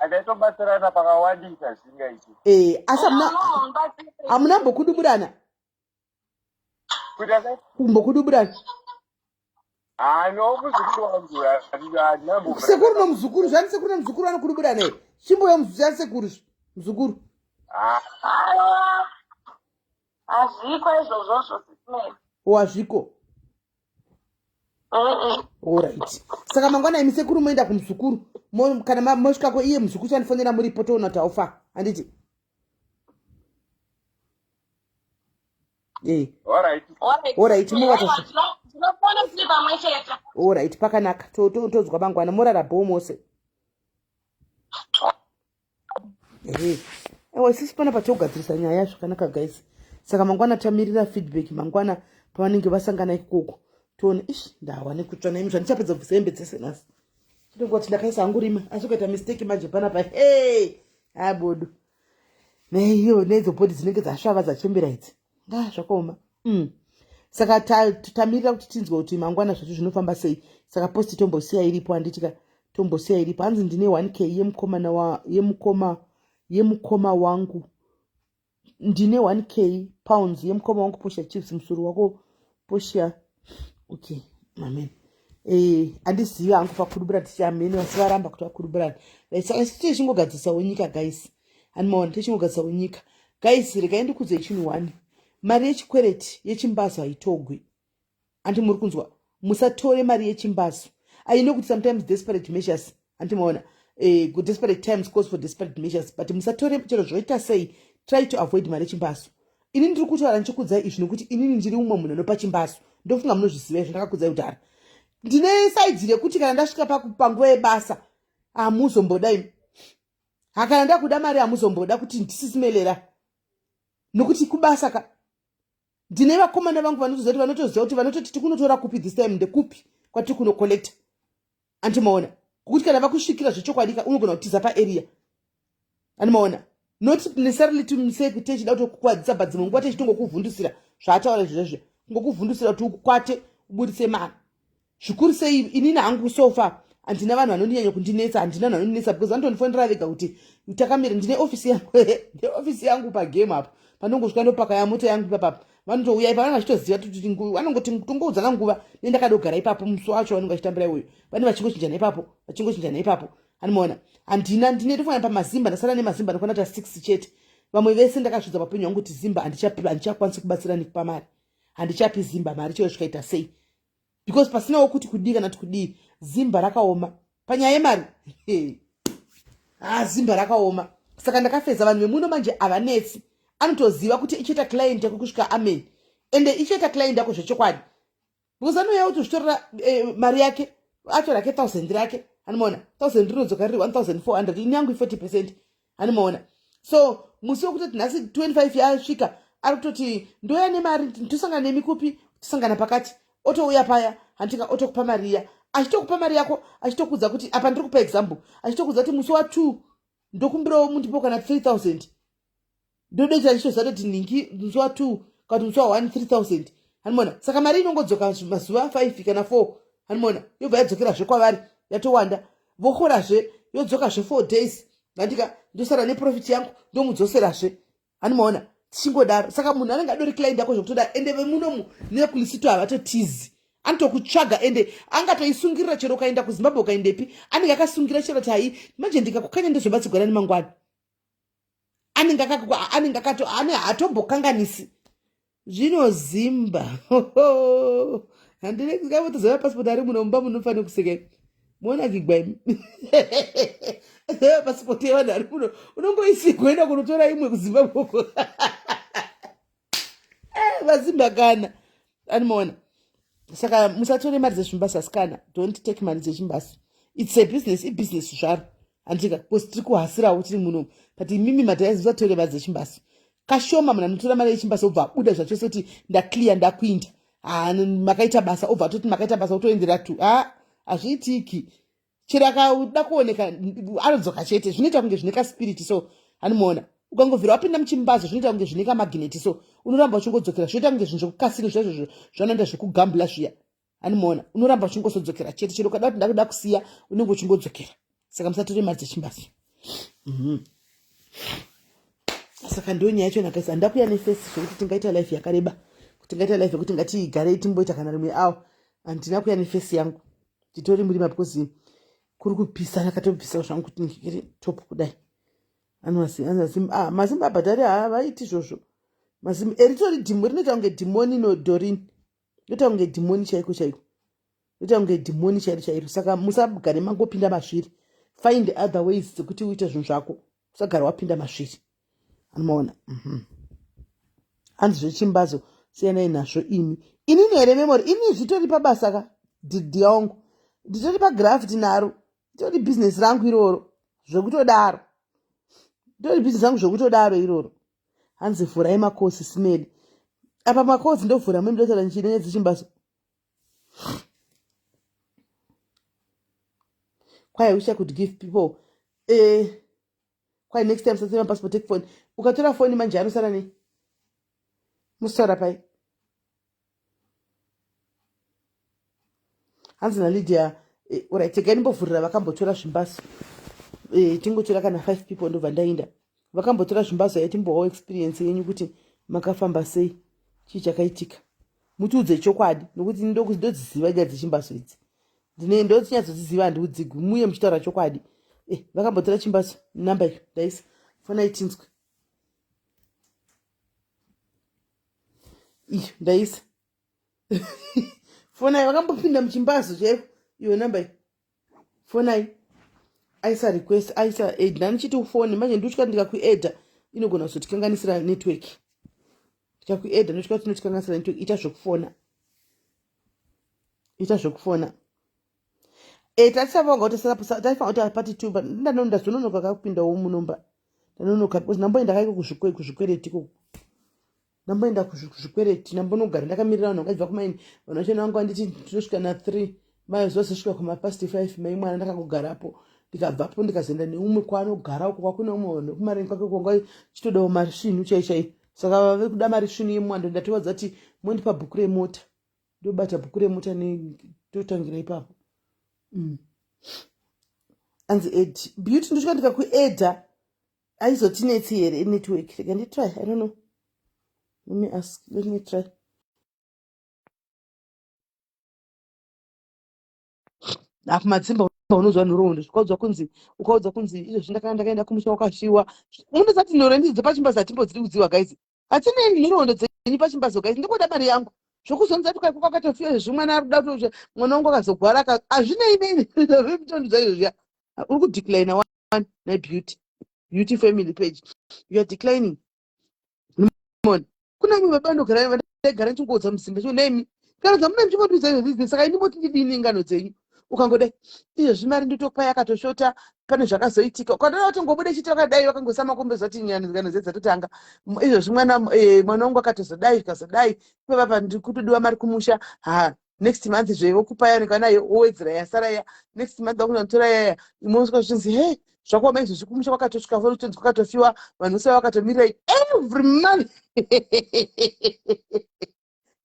taitobatsirana pakawandisa zvisingaiti eh, asi hamuna mbokuduburana kumbokuduburana ano muzukuru wangu sekuru nomuzukuru zvani sekuru nomuzukuru vanokuduburana here chimboyo zvani sekuru muzukuru hazviko izvozvozvo wazviko orit saka mangwana imi sekuru moenda kumuzukuru kana mosvikako iye muzukuru chandifonera muripo toona kuti haufa handiti Eh. Alright. Alright, muvata. Tinofona tiri pamwe chete. Alright, pakanaka. Tozwa mangwana morara bho mose. Ehe. Ewa isusu pana patogadzirisa nyaya zvakanaka guys. Saka mangwana tamirira feedback mangwana pavanenge vasangana ikoko. Toone ish ndawa nekutsva naimi zvandichapedza kubvisa hembe dzese nhasi. Ndongoti ndakaisa hangu rima asi ukaita mistake manje panapa hey abodo. Neiyo nedzo body dzinenge dzasvava dzachembera idzi. Ah zvakaoma. Saka tamirira kuti tinzwe kuti mangwana zvacho zvinofamba sei. Saka post tombosiya iripo handitika tombosiya iripo. Hanzi ndine 1k yemukomana wa yemukoma yemukoma wangu. Ndine 1k pounds yemukoma wangu Portia Chiefs musoro wako Portia. Okay, amen. Eh, andizivi hangu pakudubura tichiamene vasi varamba kuti vakuduburane. Saka isu tichingogadzisawo nyika guys. Animaona tichingogadzisawo nyika. Guys, regai ndikudzei chinhu one. Mari yechikwereti yechimbazo haitogwi. Anti muri kunzwa? Musatore mari yechimbazo. I know kuti sometimes desperate measures anti maona eh, desperate times calls for desperate measures but musatore chero zvoita sei try to avoid mari yechimbazo. Ini ndiri kutaura ndichikudzai izvi nekuti inini ndiri umwe munhu anopa chimbazo. Ndofunga munozviziva izvi ndakakudzai kudhara. Ndine saidzi rekuti kana ndasvika panguva yebasa hamuzomboda imi. Hakana ndakuda mari hamuzomboda kuti ndisisimelera. Nokuti kubasa ka ndine vakomana vangu vanotoziva kuti vanotoziva kuti vanototi tikunotora kupi this time ndekupi kwatiri kunocollecta andimaona kukuti kana vakusvikira zvechokwadi ka unogona kutiza paarea andimaona not necessarily to say kuti techida kutokukwadzisa but dzimwe nguva techitongokuvhundusira zvaataura izvo zvezvo kungokuvhundusira kuti ukwate uburitse mari zvikuru sei inini hangu so far handina vanhu vanondinyanya kundinetsa handina vanhu vanondinetsa because vanotondifonera vega kuti takamira ndine ofisi yangu ndine ofisi yangu pagame apo panongosvika ndopaka yamota yangu ipapapa vanotouya ipa vanenge vachitoziva kuti vanongoti tongoudzana nguva nendakadogara ipapo musi wacho vanenge vachitambira iwoyo vane vachingochinjana ipapo vachingochinjana ipapo anomaona handina ndine tofanira pamazimba ndasara nemazimba ndokwana ta six chete vamwe vese ndakazvidza papenyu wangu kuti zimba handichakwanisi kubatsira nekupa mari handichapi zimba mari chero zvikaita sei because pasinawo kuti kudii kana kuti kudii zimba rakaoma panyaya yemari ha zimba rakaoma saka ndakafeza vanhu vemuno manje havanetsi anotoziva kuti ichaita client yako kusvika amen ende ichaita client yako zvechokwadi because anouya kutozvitorera eh, mari yake atora ke thousand rake anomaona thousand rinodzoka riri 1400 ini yangu i40 percent anomaona so musi wekutoti nhasi 25 yasvika ari kutoti ndouya nemari tosangana nemi kupi tosangana pakati otouya paya handika otokupa mari iya achitokupa mari yako achitokuudza kuti apa ndiri kupa example achitokuudza kuti musi wa2 ndokumbirawo mundipo kana 3000 ndodoita ndichitoziva toti nhingi musi wa2 kana kuti musi wa1 3000 hanimona saka mari inongodzoka mazuva 5 kana 4 hanimona yobva yadzokerazve kwavari yatowanda vokorazve yodzokazve 4 days handika ndosara neprofit yangu ndomudzoserazve hanimaona tichingodaro saka munhu anenge adori client yako zvekutoda ende vemunomu nekulisito havatotizi anotokutsvaga ende angatoisungirira chero ukaenda kuzimbabwe ukaendepi anenge akasungira chero tai manje ndikakukanya ndozobatsigwana nemangwana anenge anenge akato ane hatombokanganisi zvinozimba handinekavotoziva pasipoti ari muno mumba munofanira kuseka muona kigwa imi pasipoti yevanhu ari muno unongoisigwa enda kunotora imwe kuzimbabwe uko eh, vazimba kana animaona saka musatore mari dzezvimbasi asikana don't take mari dzechimbasi its a business ibusiness zvaro handika bcause tiri kuhasirawo tiri muno but imimi madhaizi musatore mari dzechimbasi kashoma munhu anotora mari yechimbasi obva abuda zvachose kuti ndaclear ndakuinda makaita basa obva atoti makaita basa otoendera tu ha hazviitiki chero akauda kuoneka anodzoka chete zvinoita kunge zvine kaspiriti so anomuona ukangobvira wapinda muchimbazo zvinoita kunge zvine kamagineti so unoramba uchingodzokera zvinoita kunge zvinhu zvekukasino zvaizvozvo zvanoita zvekugambula zviya anomuona unoramba uchingosodzokera chete chero ukada kuti ndakuda kusiya unenge uchingodzokera saka musatore mari dzechimbazo mhm. Saka ndiyo nyaya yacho nakaisa handakuya nefesi zvekuti tingaita life yakareba kuti tingaita life yekuti ngatiigarei timboita kana rimwe awo handina kuya nefesi yangu nditori murima because kuri kupisa ndakatobvisa zvangu kuti ndikiri top kudai ah, mazimba abhadhari havaiti izvozvo mazimba eritori dhimo rinoita kunge dhimoni no dorini rinoita kunge dhimoni chaiko chaiko rinoita kunge dhimoni chairo chairo saka musagare mangopinda mazviri find other ways dzekuti uite zvinhu zvako usagara wapinda mazviri anomaona mhm. hanzi zvechimbazo. Siyanai nazvo imi. Inini here memory? Ini zvitori pabasa ka dhidhiya wangu. Nditori pagraft naro. Nditori business rangu iroro. Zvekutodaro. Nditori business rangu zvekutodaro iroro. Hanzi vhurai makosi smeli. Apa makosi ndovhura mimi ndotaura ndichine dzechimbaso. Kwai wish I could give people eh kwai next time sasema passport take phone. Ukatora phone manje anosara nei? Musara pai. Hanzi na Lydia eh, alright tegai ndimbovhurira vakambotora zvimbaso. Eh, tingotora kana 5 people ndobva ndainda. Vakambotora zvimbaso yaiti mbowawo experience yenyu kuti makafamba sei. Chii chakaitika? Mutiudze chokwadi nokuti ndodziziva nyaya dzechimbaso idzi. Ndine ndodzinyatsodziziva handiudzigwi muye muchitaura chokwadi. Eh, vakambotora chimbaso number iyo ndaisa. Fonai tinzwe. Iyo ndaisa. Fonai vakambopinda muchimbaso chaiko iyo number iyo. Fonai. Aisa request aisa add ndanichiti ufone manje ndotya ndikakuadda inogona kuzotikanganisira network. Ndikakuadda ndotya kuti inotikanganisira network ita zvekufona. Ita zvekufona. Eh tatisafunga kuti taifanira kuti pati two but ndazononoka kakupindawo munomba. Ndanonoka because ndamboenda kaiko kuzvikwereti ikoko. Ndamboenda kuzvikwereti ndambonogara ndakamirira vanhu vakaibva kumaini vanhu vacho vangu vanditi tinosvika na 3 mazuva zosvika kumapast 5 mai mwana ndakangogarapo ndikabvapo ndikazoenda neumwe kwaanogara uko kwakune umwe vanhu vekumarini kwake kwanga chitodawo mari svinu chai chai saka vave kuda mari svinu yemwando ndatovaudza kuti mondipa bhuku remota ndobata bhuku remota totangira ipapo mm. anzi ed beauty ndosvika ndikakuedha aizotinetsi here network rega nditry i don't know let me ask let me try apo matsimba unonzwa nhoroondo ukaudzwa kunzi ukaudzwa kunzi izvozvi ndakanga ndakaenda kumusha wakasviwa unozati nhoroondo idzi dzepachimbazo hatimbodziri kudziwa guys hatinei nhoroondo dzenyu pachimbazo guys ndikuda mari yangu zvokuzonza kuti kwaiko kwakatofiwa izvozvi mwana ari kuda kuti mwana wangu akazogwara hazvinei nei zvimitondo izvozviya uri kudeclina one nebeauty beauty family page you are declining mon kuna imwe baba ndogara vandaigara ndichingoudza musimba cho nemi kana dzamuna muchingondiudza izvozvi saka ini moti ndidini ngano dzenyu ukangodai izvezvi mari ndotopa yakatoshota pane zvakazoitika ukandoda kuti ngobude chiti vakadai vakangosa makombe zvati ngano dze dzatotanga izvezvi mwana eh, mwana wangu akatozodai zvikazodai ipapa ndiri kutodiwa mari kumusha ha next month zve vokupa yaoneka nayo wowedzera yasara iya next month vakunotora yaya imwe usvika zvichinzi he zvakaoma izvezvi kumusha kwakatosvika votonzi kwakatofiwa vanhu vose vakatomirira every month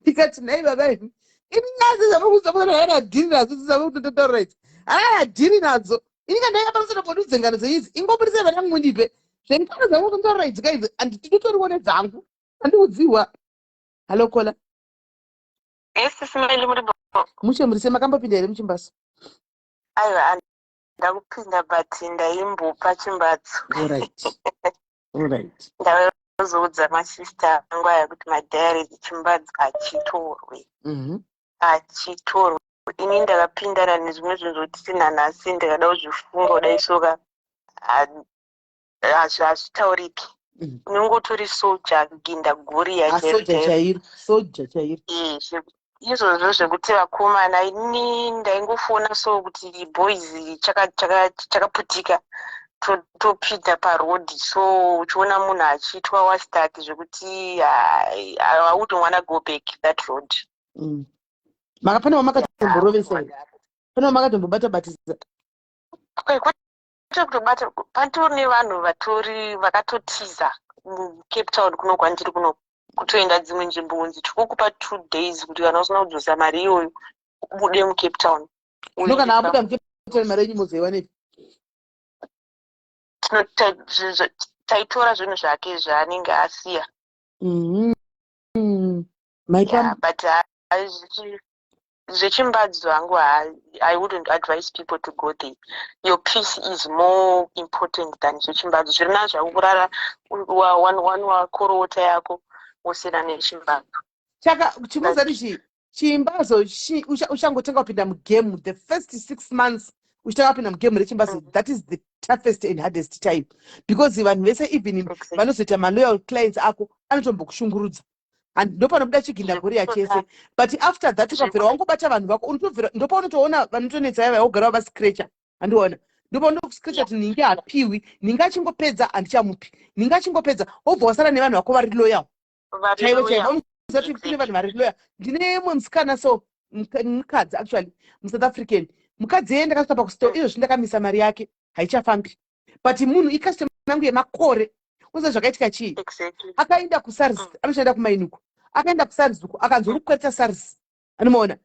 ndikati nhai baba imi ini nyaya dzezvamukuzamuana dhiri nadzo dzizamukutotaura idzi haana dhiri nadzo ini kana ndaiva pamusoro podudze ngano dzenyu idzi ingobudisai vana mundipe zvengano dzamukutotaura idzi ka idzi anditotoriwo nedzangu andiudziwa hallo kola Yes, Smiley muri bo. Mushe muri sei makambopinda here muchimbaso? Aiwa ndakupinda but ndaimbopa chimbatso. Alright. Alright. Ndakazoudza masista angu aya kuti madiary chimbadzo hachitorwi. Hachitorwi. Ini ndakapindana nezvimwe zvinhu zvekuti nanhasi ndikada kuzvifunga kudai soka hazvitauriki mm. unenge utori soja ginda goriya ah, soja chairo soja chairo eh, izvozvo zvekuti vakomana ini ndaingofona so kuti boys chakaputika topinda paroad so uchiona munhu achiitwa wastart zvekuti i wouldn't wanna go back that road mm. Pane wamakatomborovesa here pane wamakatombobata batisa Kwete kutobata patori nevanhu vatori vakatotiza mucape town kuno kwandiri kuno kutoenda dzimwe nzvimbo kunzi tikukupa two days kuti kana usina kudzosa mari iyoyo ubude mucape town no kana abuda mucape town mari yenyu mozoiwanepi taitora zvinhu zvake zvaanenge asiya mm-hmm. yeah, but zvechimbadzo hangu i wouldn't advise people to go there your peace is more important than zvechimbadzo zviri nani zvako kurara wakorowota yako wosiyana nechimbadzo chaka chimuzati chii chimbazo uchangotanga kupinda mugame the first six months uchitanga kupinda mugame rechimbazo mm. that is the toughest and hardest time because vanhu vese even vanozoita maloyal clients ako anotombokushungurudza. And ndopanobuda chigindagoriya chese. But after that, ukabvira wangobata vanhu vako, unotobvira ndopaunotoona vanotonetsa yava wogara vavascratcha. Handiona, ndopaunoscratcha kuti ninge hapiwi, ninge achingopedza handichamupi, ninge achingopedza, wobva wasara nevanhu vako vari loyal chaivo chaivo. Unoziva kuti kune vanhu vari loyal. Ndine mumwe musikana, so mukadzi actually, muSouth African mukadzi iye, ndakasvika pakustore izvozvi ndakamisa mari yake, haichafambi, but munhu icustomer yangu yemakore. Unoziva zvakaitika chii? Akaenda kuSARS. Anoshanda kumainuko. Akaenda kuSARS uko, akanzi uri kukwereta SARS. Anomaona,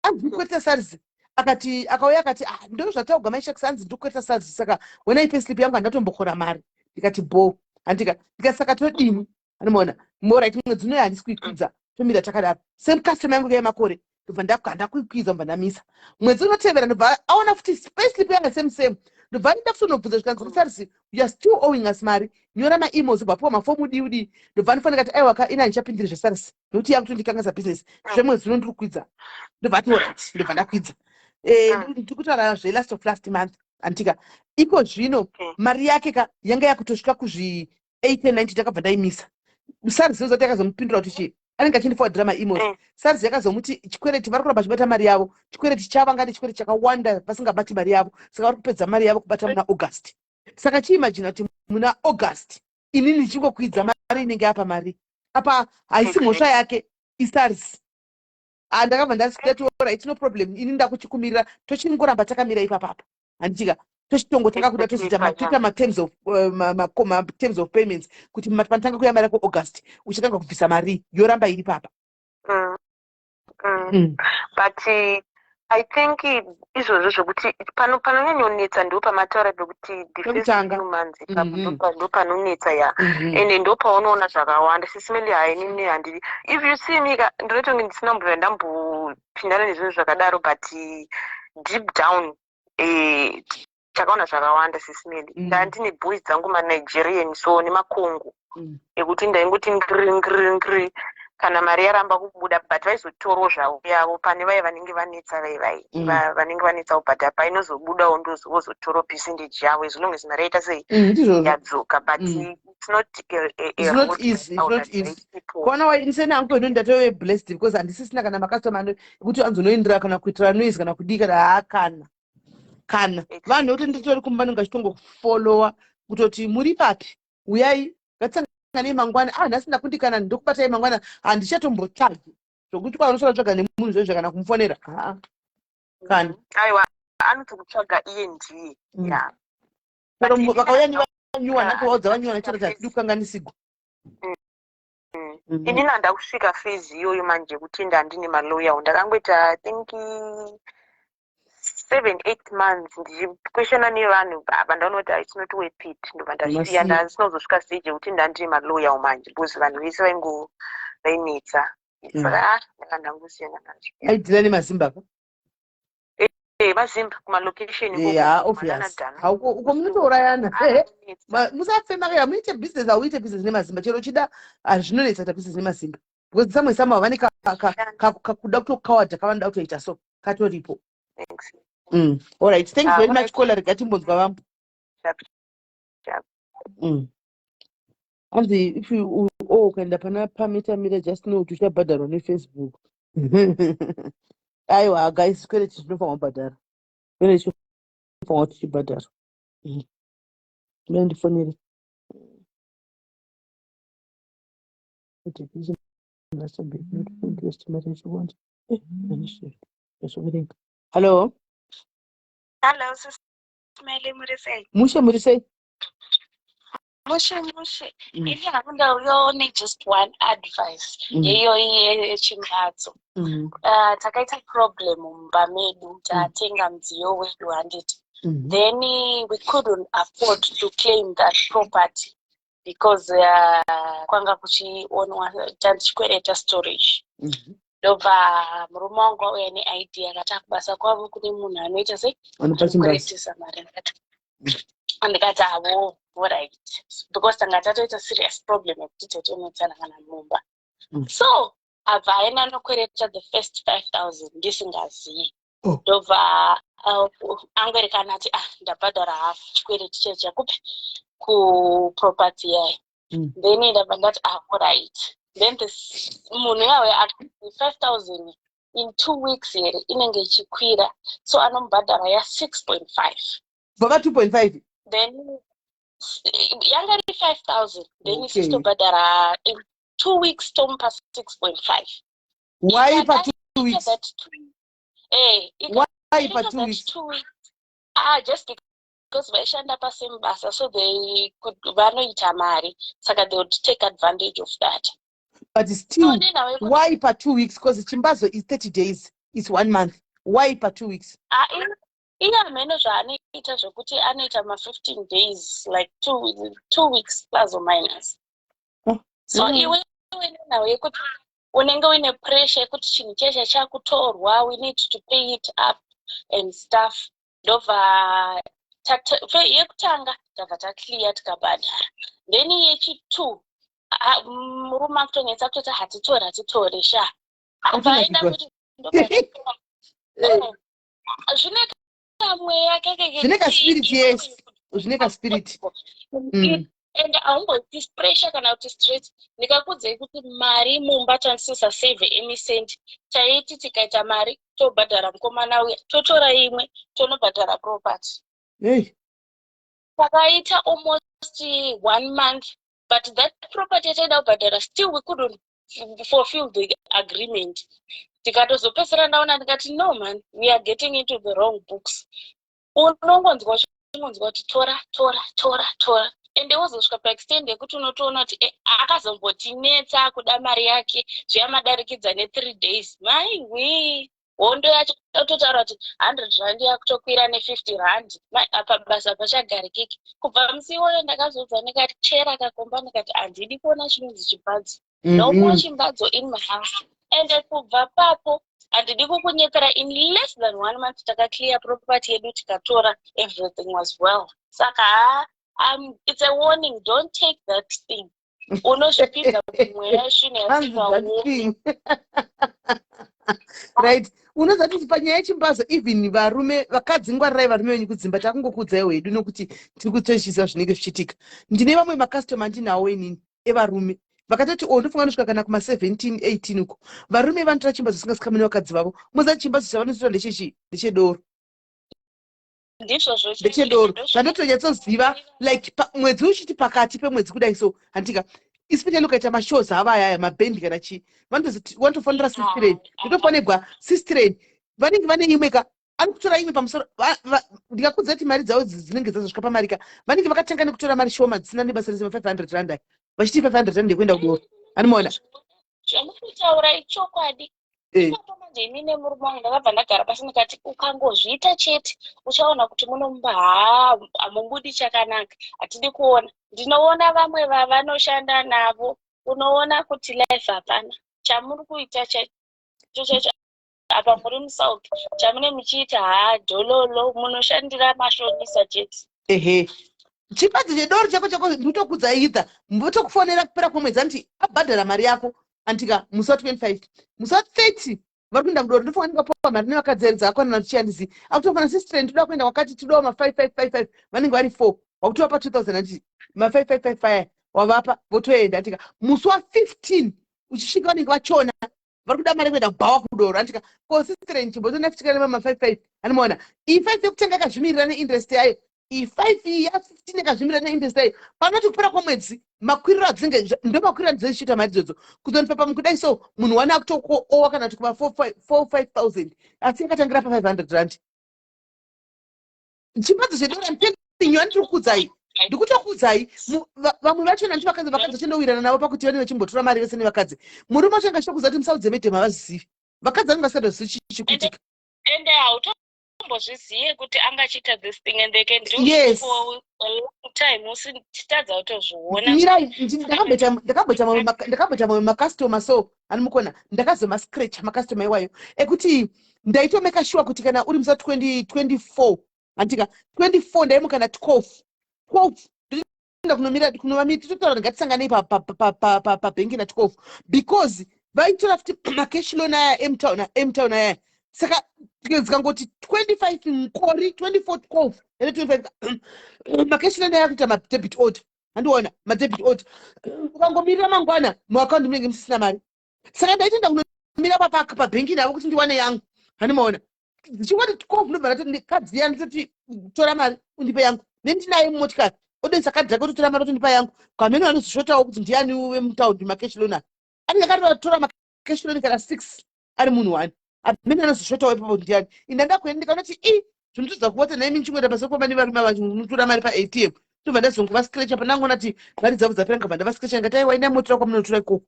anzi uri kukwereta SARS. Akati, akauya akati, "Ah, ndo zvataugwa maishakisi, anzi ndiri kukwereta SARS, saka wenai payslip yangu, handatombokora mari." Ndikati bo, handika. Ndikati, "Saka todini?" Anomaona, alright, mwedzi unoyo handisi kuikwidza, tomira takadaro. Same customer yangu yemakore. Ndobva ndakuikwidza, ndobva ndamisa. Mwedzi unotevera ndobva aona futi payslip yanga same same. Ndobva aenda futi unobvunza, zvikanzi, "SARS, you are still owing us mari, nyora maemails." Ubva apiwa mafomu, udii udii. Ndobva anofanira kati, "Aiwa ka, ina handichapindiri zveSARS nokuti yakutondikanganisa business. Zvemwedzi uno ndiri kukwidza." Ndobva ati, "Alright." Ndobva ndakwidza. Ndiri kutaura zvelast of last month, antika. Iko zvino mari yake ka yanga yakutosvika kuzvi 80 90. Takabva ndaimisa. SARS zoti yakazomupindura kuti chii? Anenge achindiforwardira maemails. SARS yakazomuti chikwereti vari kuramba chibata mari yavo, chikwereti chavo angati chikwereti chakawanda, vasingabati mari yavo, saka vari kupedza mari yavo kubata muna August. Saka chiimagina kuti muna August inini ndichingokwidza mari inenge apa mari apa, haisi mhosva yake, iSARS. Ah, ndakabva ndati, "Alright, no problem, ini ndakuchikumirira, tochingoramba takamira ipapapa." Handitika, tochitongo takakuda tozoita toita materms of ma terms of payments kuti panotanga kuya mari yako August, uchatanga kubvisa mari, yoramba iri papa. But I think izvozvo zvokuti panonyanyonetsa ndo pamataura pekuti the first Pekutanga. few months ipapo, ndo panonetsa, ya. Ende ndo paunoona zvakawanda. Sisimeli, hainini handidi, if you see me ka, ndinotonge ndisina kumbobva ndambopindana nezvinhu zvakadaro, but deep down takaona zvakawanda, sisimeli. Ndandine boys dzangu maNigerian so nemaCongo ekuti ndaingoti ngiri ngiri ngiri kana mari yaramba kubuda, but vaizotorawo zvavo yavo pane vaya vanenge vanetsa vai vai vanenge vanetsa kubhadhara, painozobudawo vozotorawo percentage yavo, as long as mari yaita sei? Ndizvozvo. Yadzoka, but it's not a It's not road easy, it's I would not easy. advise people. Kuona wainiseni angu ino ndatove blessed because handisisina kana makastoma ano ekuti anzonoindira kana kuitira noise kana kudii kana haa kana vanhu vekuti nditori kumba vanenge vachitongofollowa kutoti muri papi, uyai ngatisanganei mangwana. Ah, nhasi ndakundikana, ndokubatai mangwana. Handichatombotsvagi zvokuti kwaunosvika tsvaga nemunhu zvezvo kana kumufonera, haa, kana. Aiwa, anoti kutsvaga iye ndiye. Ya. Chero But vakauya nevanyuwa, natovaudza vanyuwa handasvika nachero hatidi kukanganisigwa. Inini handa kusvika phase iyoyo manje yekuti ndandine maloyawo. Ndakangoita, I think, 7, 8 months ndichikweshana nevanhu baba, ndaona kuti it's not worth it, ndobva ndasiya. Masiya. Ndasina stage yekuti ndandine maloyawo manje because vanhu vese vaingo vainetsa. Saka ah, ndanga ndangosiyana nazvo. Aidhila nemaZimba ka? Mazimba kumalocation. Ya, obvious. Hauko uko munotourayana. Musafema kaya muite business, hauite business nemaZimba chero uchida. Zvinonetsa kuita business nemaZimba because samwe samwe vane kakuda kutokawadha kavanoda kutoita, so katoripo. Alright, thanks Ah, very much. Alright. Kola, rega timbonzwa vamwe. Sharp, sharp. Hanzi if you, oh, ukaenda pana pametamira, just know kuti uchabhadharwa neFacebook. Aiwa guys, chikwereti chinofanwa kubhadhara, chikwereti chinofanwa kuti chibhadharwa. Mira ndifonere. Kuti busy must be not interest marriage want. Eh, hello. Hello, Sisimele, muri sei? Mushe, muri sei? Mushe mushe. Ini hangu ndauyawo just one advice yeyoyi yechimbatso. Takaita problem mumba medu, tatenga mudziyo wedu, handiti? Then we couldn't afford to claim that property because kwanga kuchionwa tandichikwereta storage. Ndobva murume wangu auya neidea, akati akubasa kwavo kune munhu anoita sei? Anopa chimbazi. Anokweretesa mari. Ndikati avo, alright, because tanga tatoita serious problem yekuti totonetsana kana mumba. So abva aenda anokwereta the first 5000 ndisingazii. Ndobva angoerekana ati, "Ah, ndabhadhara hafu chikwereti checha kupi, kuproperty yayo." Then ndabva ndati, "Ah, alright." Then munhu iyawe 5000 in 2 weeks here inenge ichikwira, so anomubhadhara ya6.5. Kubva pa2.5? Then yanga iri 5000, then isusu tobhadhara in 2 weeks, tomupa 6.5. Why pa2 weeks? Why pa2 weeks? 2 weeks, ah, just because vaishanda pasame basa, so they could, vanoita mari, saka they would take advantage of that. But still, so why pa2 weeks? Because chimbazo is 30 days, is one month. Why pa2 weeks? Ah, iye hameno zvaanoita zvokuti anoita ma15 days, like 2 weeks plus or minus. So iwe nenhau yekuti unenge uine pressure yekuti chinhu cheshe chakutorwa, we need to pay it up and stuff. Ndobva yekutanga tabva taclear, tikabhadhara. Then yechi2, murume akutonetsa kutoti hatitore, hatitore sha. Vaenda kuti zvine kamweya. Zvine kaspirit, yes, zvine kaspirit. And haumboiti pressure kana kuti stress. Ndikakudzei kuti mari mumba tanisisasave any cent. Taiti tikaita mari, tobhadhara mukomana uya, totora imwe, tonobhadhara property. Takaita almost one month, but that property yataida kubhadhara, still we couldn't fulfill the agreement. Tikatozopedzisira ndaona, ndikati, "No man, we are getting into the wrong books." Unongonzwa, uchingonzwa kuti tora, tora, tora, tora, ende wozosvika paextent yekuti unotoona kuti akazombotinetsa kuda mari yake zviya madarikidza ne3 days. Maiwi, hondo yacho, totaura kuti R100 yakutokwira ne50 rand. Apa basa pachagarikiki. Kubva musi iwoyo ndakazobva ndikachera kakomba, ndikati handidi kuona chinonzi chimbadzo, no more chimbadzo in my house. Ende kubva papo, handidi kukunyepera, in less than one month takaclear property yedu, tikatora, everything was well. Saka ha, it's a warning, don't take that thing. Unozvipinza mumweya svina. Yasikawo. Right, unoziva kuti panyaya yechimbazo, even varume, vakadzi, ngwarirai varume venyu kudzimba. Takungokuudzaiwo hedu nokuti tiri kutochiziva zvinenge zvichiitika. Ndine vamwe makastoma andinawo inini evarume vakatoti o, ndofunga nosvika kana kuma17 18 uko, varume vanotora chimbazo singazikamani vakadzi vavo. Moziva chimbazo chavanotora ndechechi? Ndechedoro. Ndizvozvo. Ndechedoro zvandotonyatsoziva, like mwedzi uchiti pakati pemwedzi kudai so, handika, especially ukaita mashows ava ayaya, mabhendi kana chii, vanotofanira sistren, ndotofanirwa sistren, vanenge vane imwe ka, ari kutora imwe pamusoro. Ndikakudza kuti mari dzavo dzinenge dzazosvika pamari ka, vanenge vakatanga nekutora mari shoma dzisina nebasa rese, ma500 rand aya, vachiti R500 yekuenda kudoro, anomaona. Zvamuri kutaura ichokwadi. Ipapo manje ini nemurume wangu ndakabva ndagara pasi, ndikati ukangozviita chete, uchaona kuti munomba haa, hamubudi chakanaka. Hatidi kuona. Ndinoona vamwe vavanoshanda navo, unoona kuti life hapana chamuri kuita chacho chacho. Apa muri muSouth, chamune muchiita haa, dhololo, munoshandira mashonisa chete. Ehe, chimbadzo chedoro chako chako, ndikutokudza either votokufonera kupera kwemwedzi, anti abhadhara mari yako, andika musi wa25, musi wa30 vari kuenda kudoro. Ndofunga ndingapuwa mari nevakadzi here dzakakwana tichiandisi akutofana sistren, toda kuenda kwakati, todawo ma5555, vanenge vari 4, wakutovapa 2000, anditi ma5555 wavapa, votoenda, andika musi wa15 uchisvika vanenge vachona vari kuda mari kuenda kubhawa kudoro, andika ko sistren chimbotonafitikana ma55, anomaona iyi 5 yekutanga yakazvimirira neinterest yayo, iyi 5 iyi ya15 yakazvimirira neinterest yayo. Panoti kupera kwemwedzi, makwiriro adzinenge, ndo makwiriro adzinenge zichiita mari idzodzo, kuzondipa pamukudai so munhu wane akutoowa kana kuti kuma 4 5000, asi yakatangira pa R500. Chimbadzo chedoro, I'm telling you, andiri kukudzai, ndikutokudzai, vamwe vachona ndi vakadzi, vakadzi vachindowirirana navo pakuti vanenge vachimbotora mari vese nevakadzi. Murume wacho anga achitokudza kuti musaudze madam, havazivi vakadzi, vanenge vasingatozivi chii chikuitika. Ende hautombozvizive kuti angachiita this thing, and they can do it for a long time usitadza kutozviona. Mirai, ndakamboita mamwe makastoma so, anomukona, ndakazomascratcha makastoma iwayo ekuti ndaitomeka sure kuti kana uri musa 2024, handika 24, ndaimuka na 12 12, ndoenda kunomira kunovamira, titotaura kuti ngatisanganei pabhengi na 12, because vaitora futi macash loan aya emtown, emtown aya. Saka dzikangoti 25 nkori 24 12 ene 25, macash loan aya kuita madebit order. Handiona madebit order. Ukangomirira mangwana muakaundi munenge musisina mari. Saka ndaitoenda kunomira pabhengi navo kuti ndiwane yangu. Handimaona. Ndichingoti 12 ndobva ndati kadzi iya nditoti tora mari undipe yangu. Nendinaye mumotikari. Odonisa kadhi rake ototora mari otondipa yangu. Kwamene vanozoshotawo kuti ndiani wemutaundi macash loan aya. Anenge akatotora macash loan kana 6 ari munhu one. Amene anozoshotawo ipapo ndiani. Inda ndakuenda ndikanoti i zvinotodza kuwata naimi ndichingoenda basa kwamba nevarume ava unotora mari paATM. Ndobva ndazongova scratcher pandangoona kuti mari dzavo dzapera ngabva ndavascratcher ndikati aiwa endai motora kwamunotora ikoko.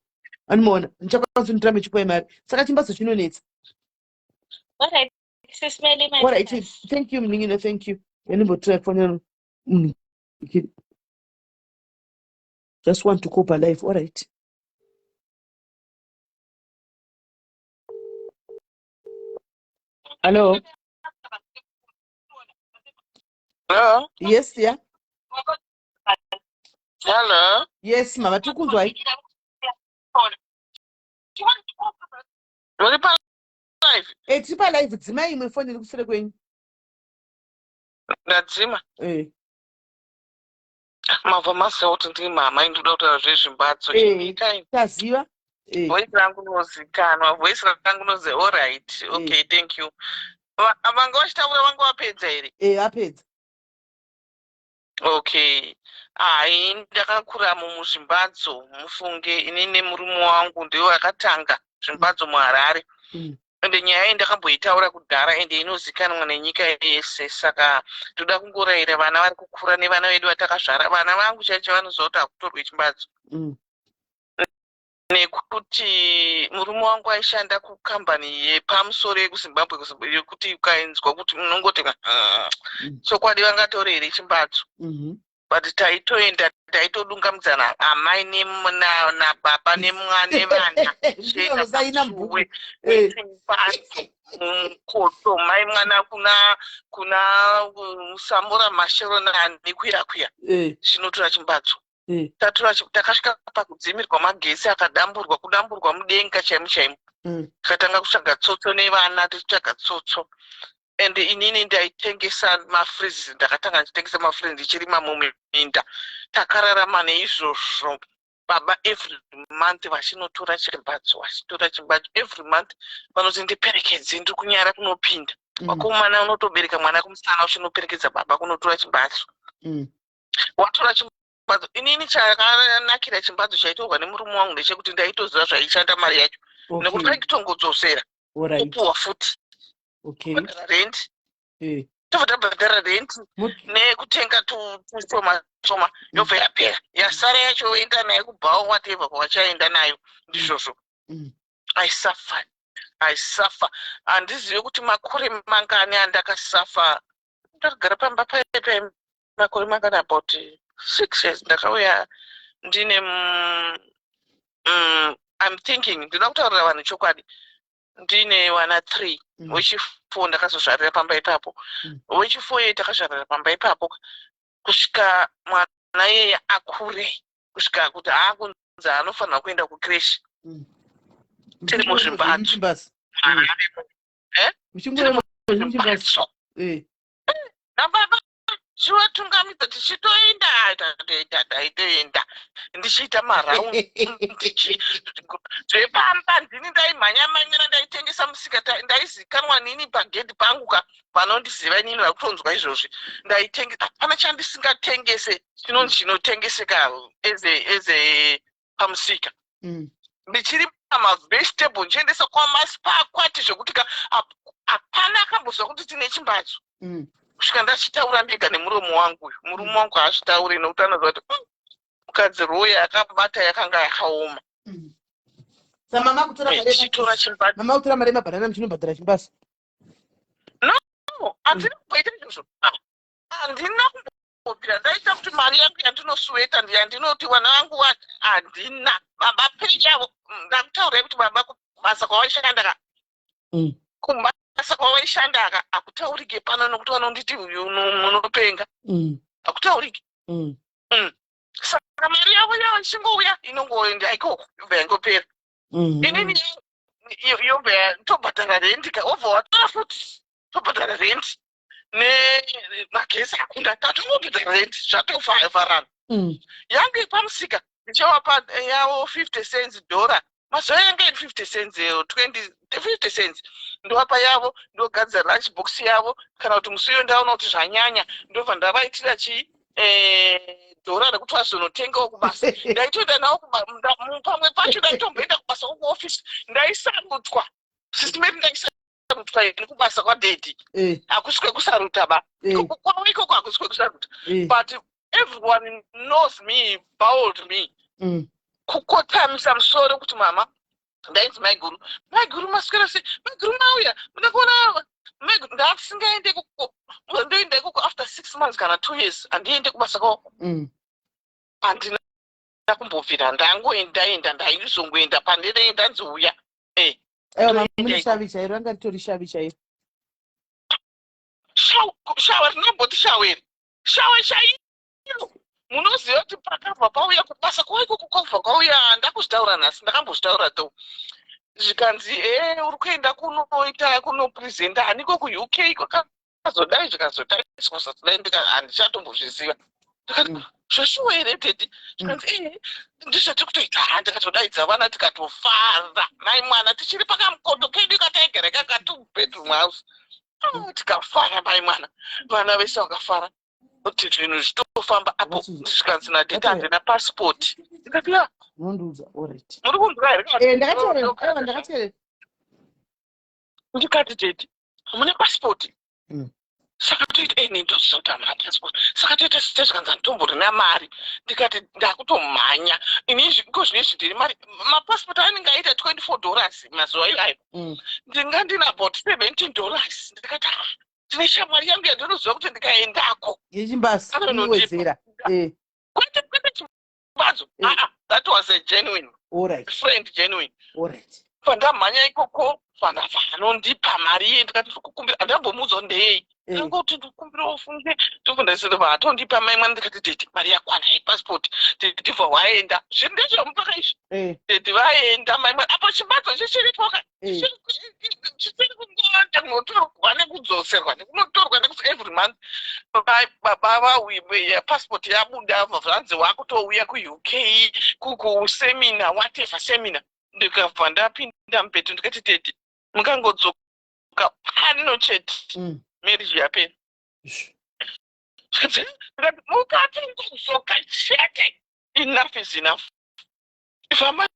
Anomaona ndichakwanisa kunditora mechipai mari. Saka chimbadzo chinonetsa. Alright, Sis Melly, my Alright, goodness. thank you munin'ina, thank you. Yanimbotora kufonera munhu. Just want to cope alive. Alright. Hello. Hello? Yes, yeah. Hello? Yes, mama tiri kunzwai. Muri pa live? Eh, tiri pa live dzimai imwe foni iri kusure kwenyu. Ndadzima. Eh. Mabva maziva kuti ndiri mama indoda kutaura zvezvimbatso. Eh. Chiitai. Taziva. Eh. Voice rangu rinozikanwa, voice rangu rinozi all right. Okay, thank you. Vanga vachitaura vanga vapedza here? Eh, vapedza. Okay. Hai, ndakakura muzvimbadzo mufunge ini nemurume wangu ndiwo akatanga zvimbadzo muHarare. Ende nyaya iyi ndakamboitaura kudhara ende inozikanwa nenyika yese saka ndoda kungorayira vana vari kukura nevana vedu vatakazvara vana vangu chaicho vanoziva kuti hakutorwe chimbadzo. Nekuti murume wangu aishanda kukambani yepamusoro yekuZimbabwe yekuti ukainzwa kuti unongoti chokwadi vangatore here chimbadzo. But taitoenda taitodungamidzana amai nababa nevana Ndinosaina mubhuku. Chimbadzo mukoto mai mwana kuna Samora Mashero nani kuya kuya chinotora chimbadzo. Tatora takasvika pakudzimirwa magesi akadamburwa kudamburwa mudenga chaimo chaimo. Tikatanga kutsvaga tsotso nevana tichitsvaga tsotso. And inini ndaitengesa mafreezits, ndakatanga ndichitengesa mafreezits ndichirima muminda. Takararama neizvozvo. Baba every month vachinotora chimbatso, vachitora chimbatso every month vanoti ndiperekedze ndiri kunyara kunopinda. Vakomana unotobereka mwana kumusana uchinoperekedza baba kunotora chimbatso. Watora chimbatso, inini chakanakira chimbatso chaitorwa nemurume wangu ndechekuti ndaitoziva zvaishanda mari yacho. Nekuti kaikitongodzosera opuwa futi. Kubhadhara rent. Tobva tabhadhara rent nekutenga tushoma shoma yobva yapera. Yasara yacho woenda nayo kubhawa whatever kwawachaenda nayo ndizvozvo. I suffered. I suffer. Handizivi kuti makore mangani andakasafa. Ndakagara pamba paipai makore mangani about 6 years ndakauya ndine I'm thinking ndinoda kutaurira vanhu chokwadi. Ndine vana 3 wechi4 ndakazozvarira pamba ipapo. Wechi4 iye takazvarira pamba ipapo kusvika mwana iyeye akure kusvika kuti aakunzi anofanira kuenda kucreche. Tiri muzvimbatso. Muchingoreva zvimbatso. Nababa chivatungamidza tichitoenda taitoenda ndichiita maraundi zvepamba ndini ndaimhanya manyira ndaitengesa musika ndaizikanwa nini pagedhi pangu ka vanondiziva inini vari kutonzwa izvozvi ndaitengesa hapana chandisingatengese chinonzi chinotengeseka eze pamusika. Ndichiri pamavegetable ndichiendesa kwamasipakwati zvekuti hapana akambozwa kuti tine chimbatso. Kusvika ndachitaura ndega nemuromo wangu uyu. Murume wangu haazvitauri nekuti anoziva kuti mukadzi roya yakabata yakanga yakaoma. Mama kutora Chitora chimbatso. Mama kutora mari yemabhanana muchinobhadhara chimbatso. No, handina kumboita izvozvo. Handina kumbobvira ndaita kuti mari yangu yandinosuweta yandinoti vana vangu handina. Baba peyavo ndakutaurai kuti baba kubasa kwavaishanda ka. Kubasa kwavaishanda ka hakutaurike pano nekuti vanonditi uyu munopenga. Hakutaurike. Saka mari yavo yavo ichingouya inongoenda ikoko yobva yangopera. Inini yobva tobhadhara rendi ka wobva watora futi tobhadhara rendi nemagesi akunda tatongobhadhara rendi zvatovharana. Yangu yepamusika ndichavapa yavo 50 cents dhora. Mazuva yanga iri 50 cents, 20, 50 cents. Ndovapa yavo, ndogadzira lunch box yavo. Kana kuti musi uyo ndaona kuti zvanyanya, ndobva ndavaitira chii, dhora rekuti vazonotengawo kubasa. Ndaitoenda navo pamwe pacho ndaitomboenda kubasa kuofisi. Ndaisarutwa, Sis Mary, ndaisarutwa ini kubasa kwadaddy. Hakusi kwekusaruta ba. Kwavo ikoko hakusi kwekusaruta, but everyone knows me, bowed me, kukotamisa musoro kuti mama. Ndainzi maiguru, maiguru maswera sei, maiguru mauya, muda kuona maiguru. Ndasingaende ikoko, ndoenda ikoko after 6 months kana 2 years. Handiende kubasa kwako. Handina kumbobvira ndangoendaenda, ndaizongoenda pandinenge ndanziuya. Aiwa, mama, mune shavi chairo, ranga ritori shavi chairo. Shawa rinomboti shaweri, shawe chairo. Munoziva kuti pakabva pauya kubasa kwavo ikoko, kwabva kwauya, ndakuzvitaura nhasi, ndakambozvitaura though, zvikanzi, "E, uri kuenda kunoita kunopresenta haniko kuUK." Kwakazodai, zvikazodai, zvikazodai, handichatombozviziva. Ndikati, "Zveshuwa here, daddy?" Zvikanzi, "Ee, ndizvatiri kutoita." Ha, ndikatodaidza vana, tikatofara mai mwana, tichiri pakamukoto kedu kataigara kaka two bedroom house. Ah, tikafara mai mwana, vana vese vakafara kuti zvinhu zvitofamba apo. Zvikanzi nadaddy, "Handina pasipoti." Ndikati, "Ya." Unondiudza, alright. Muri kunzwa here? Eh, ndakateerera. Aiwa, ndakateerera. Ndikati, "Daddy, mune pasipoti?" Saka toita eni ndoziva kuti hamuna pasipoti, saka toita site. Zvikanzi, "Handitomborina mari." Ndikati, "Ndakutomhanya ini iko zvinezvi ndiri mari." Mapasipoti anenge aita $24 mazuva iwayo. Ndinga ndina about $17. Ndikati, "Ah, ndine shamwari yangu yandinoziva kuti ndikaendako Yechimbasi. Anonondipa. Inowedzera. Kwete, kwete chimbadzo. Ah, that was a genuine friend, genuine. Pandamhanya ikoko, pandabva anondipa mari iye. Ndikati, "Ndikukumbira." Handambomuudzwa ndeyei. Ndangoti, "Ndikukumbira ufunge." Ndobva ndaisireva, atondipa mai mwana. Ndikati, "Daddy, mari yakwana yepasipoti." Daddy bva waenda. Zvinhu ndezvamupaka izvi. Daddy vaenda mai mwana, apo chimbadzo chichiripo ka, chichiri kungoenda kunotorwa nekudzoserwa, nekunotorwa nekuti every month. Baba vauye, pasipoti yabuda, vanzi wakutouya kuUK kuseminar, whatever seminar. Ndikabva ndapinda mubeto, ndikati, "Daddy, mukangodzoka pano chete, marriage yapera." Ndikati, "Mukati ngodzoka chete, enough is enough, ifamba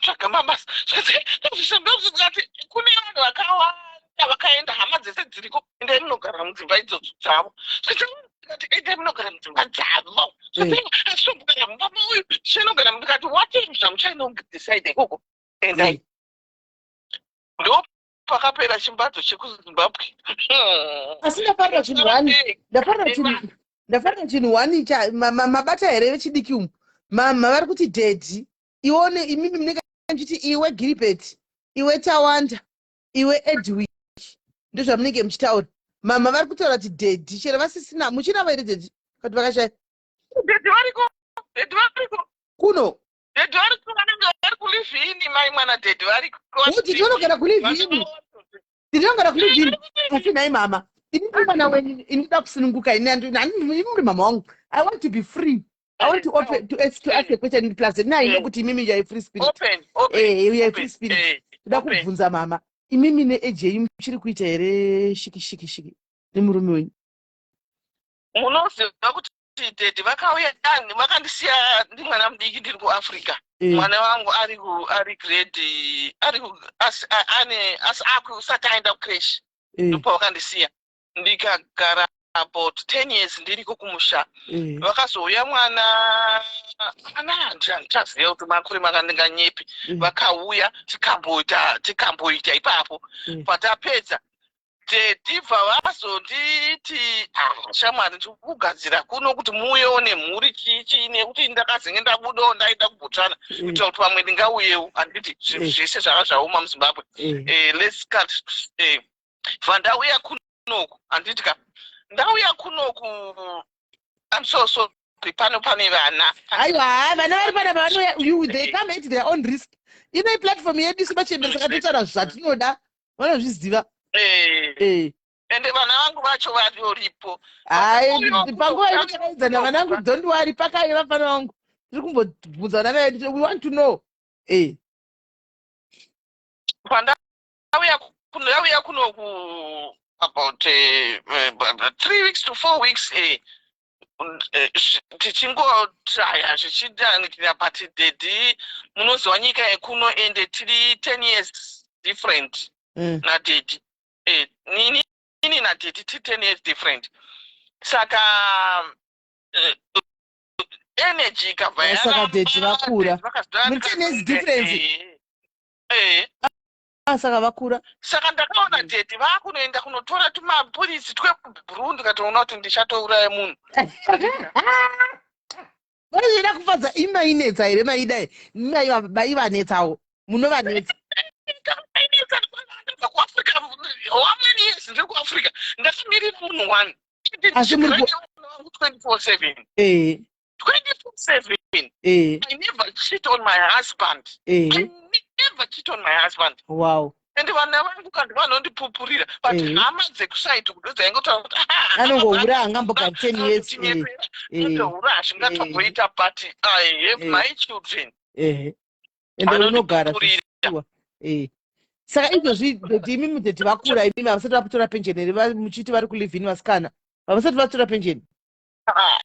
tsvaga mabasa." Ndikati, "Kune vanhu vakawanda vakaenda, hama dzese dziriko, endai munogara mudzimba idzodzo dzavo." Ndikati, "Endai munogara mudzimba dzavo." "Asitombogara mumba mauyu, tichanogara." Ndikati, "Whatever zvamuchainodecide ikoko, endai." Ndo pakapera chimbadzo chekuZimbabwe. Asi ndafarira chinhu one, ndafarira chinhu one cha mabata here vechidiki umu. Mama vari kuti daddy, ione imimi munenge muchiti iwe Giribet, iwe Tawanda, iwe Edwick, ndozvamunenge muchitaura. Mama vari kutaura kuti daddy, chero vasisina. Muchinavo here daddy, kuti vakashaya? Daddy variko, daddy variko. Kuno? Daddy variko, vanenge vari kulive-in, mai mwana, daddy variko. Kuti tinogara kulive-in, tinogara kulive-in. Asi nhai mama, ini ndiri mwana wenyu, ini ndoda kusununguka. Ini muri mama wangu, I want to be free. I want to open to ask a question. Plus now I know kuti imimi you are a free spirit. Open, open. Eh, you are a Open. free spirit. Toda kubvunza mama, imimi neage yenyu muchiri kuita here shiki shiki shiki nemurume wenyu? Munoziva kuti daddy vakauya vakandisiya ndi mwana mudiki, ndiri kuAfrica. Mwana wangu ari grade ari asi ane asi akusati aenda kucreche. Ndopavakandisiya, ndikagara about 10 years ndiriko kumusha. Vakazouya mwana ana, handichaziva kuti makore makandinganyepi. Vakauya, tikamboita ipapo. Patapedza, daddy bva vazonditi, "Ah, shamwari, ndiri kugadzira kuno kuti muuyewo nemhuri, chii chii, nekuti ndakazenge ndabudawo ndaenda kuBotswana kuitira kuti vamwe ndingauyewo." Handiti zvinhu zvese zvanga zvaoma muZimbabwe? Let's cut. Bva ndauya kunoku, handiti ka, ndauya kunoku. I'm so sorry, pano pane vana. Aiwa, vana vari panapa vanouya, they come at their own risk. Ino platform yedu isu machembere, saka totaura zvatinoda, vanozviziva. Ende vana vangu vacho varioripo. Hayi, panguva inotakaidzana vana vangu, don't worry, pakai vafana vangu. Tiri kumbobvunza vana vedu, we want to know. Eh. Pandauya ndauya kuno ku about 3 weeks to 4 weeks, tichingotraya zvichidanikira, but daddy, munoziva nyika yekuno, ende tiri 10 years different nadaddy. Nini nadaddy tiri 10 years different, saka energy ikabva Oh, saka yaramba, daddy vakura. Daddy vakazodaro. Muri 10 years difference? Eh. Ah, saka vakura. Saka ndakaona daddy vakunoenda kunotora tumapurisi twebhuruu, ndikatoona kuti ndichatouraya munhu. Vanoida kufadza imainetsa here? Maida maivanetsawo, munovanetsa. Ndabva kuAfrica, how many years ndiri kuAfrica, ndakamirira munhu one. Asi muri Wangu 24/7. 24/7. I never cheat on my husband. I never cheat on my husband. Ende vana vangu kandi vanondipupurira, but hama dzekusaidi kudo dzaingotaura kuti, "Ah, Anongohura, angambogara 10 years." Anongohura, hazvingatomboita, but I have my children. Ende unogara Vanondipupurira. zvishuwa. Saka izvozvi daddy, imimi daddy vakura, imimi havasati vakutora pension here? Muchiti vari kulive-in, vasikana havasati vatora pension? Ah,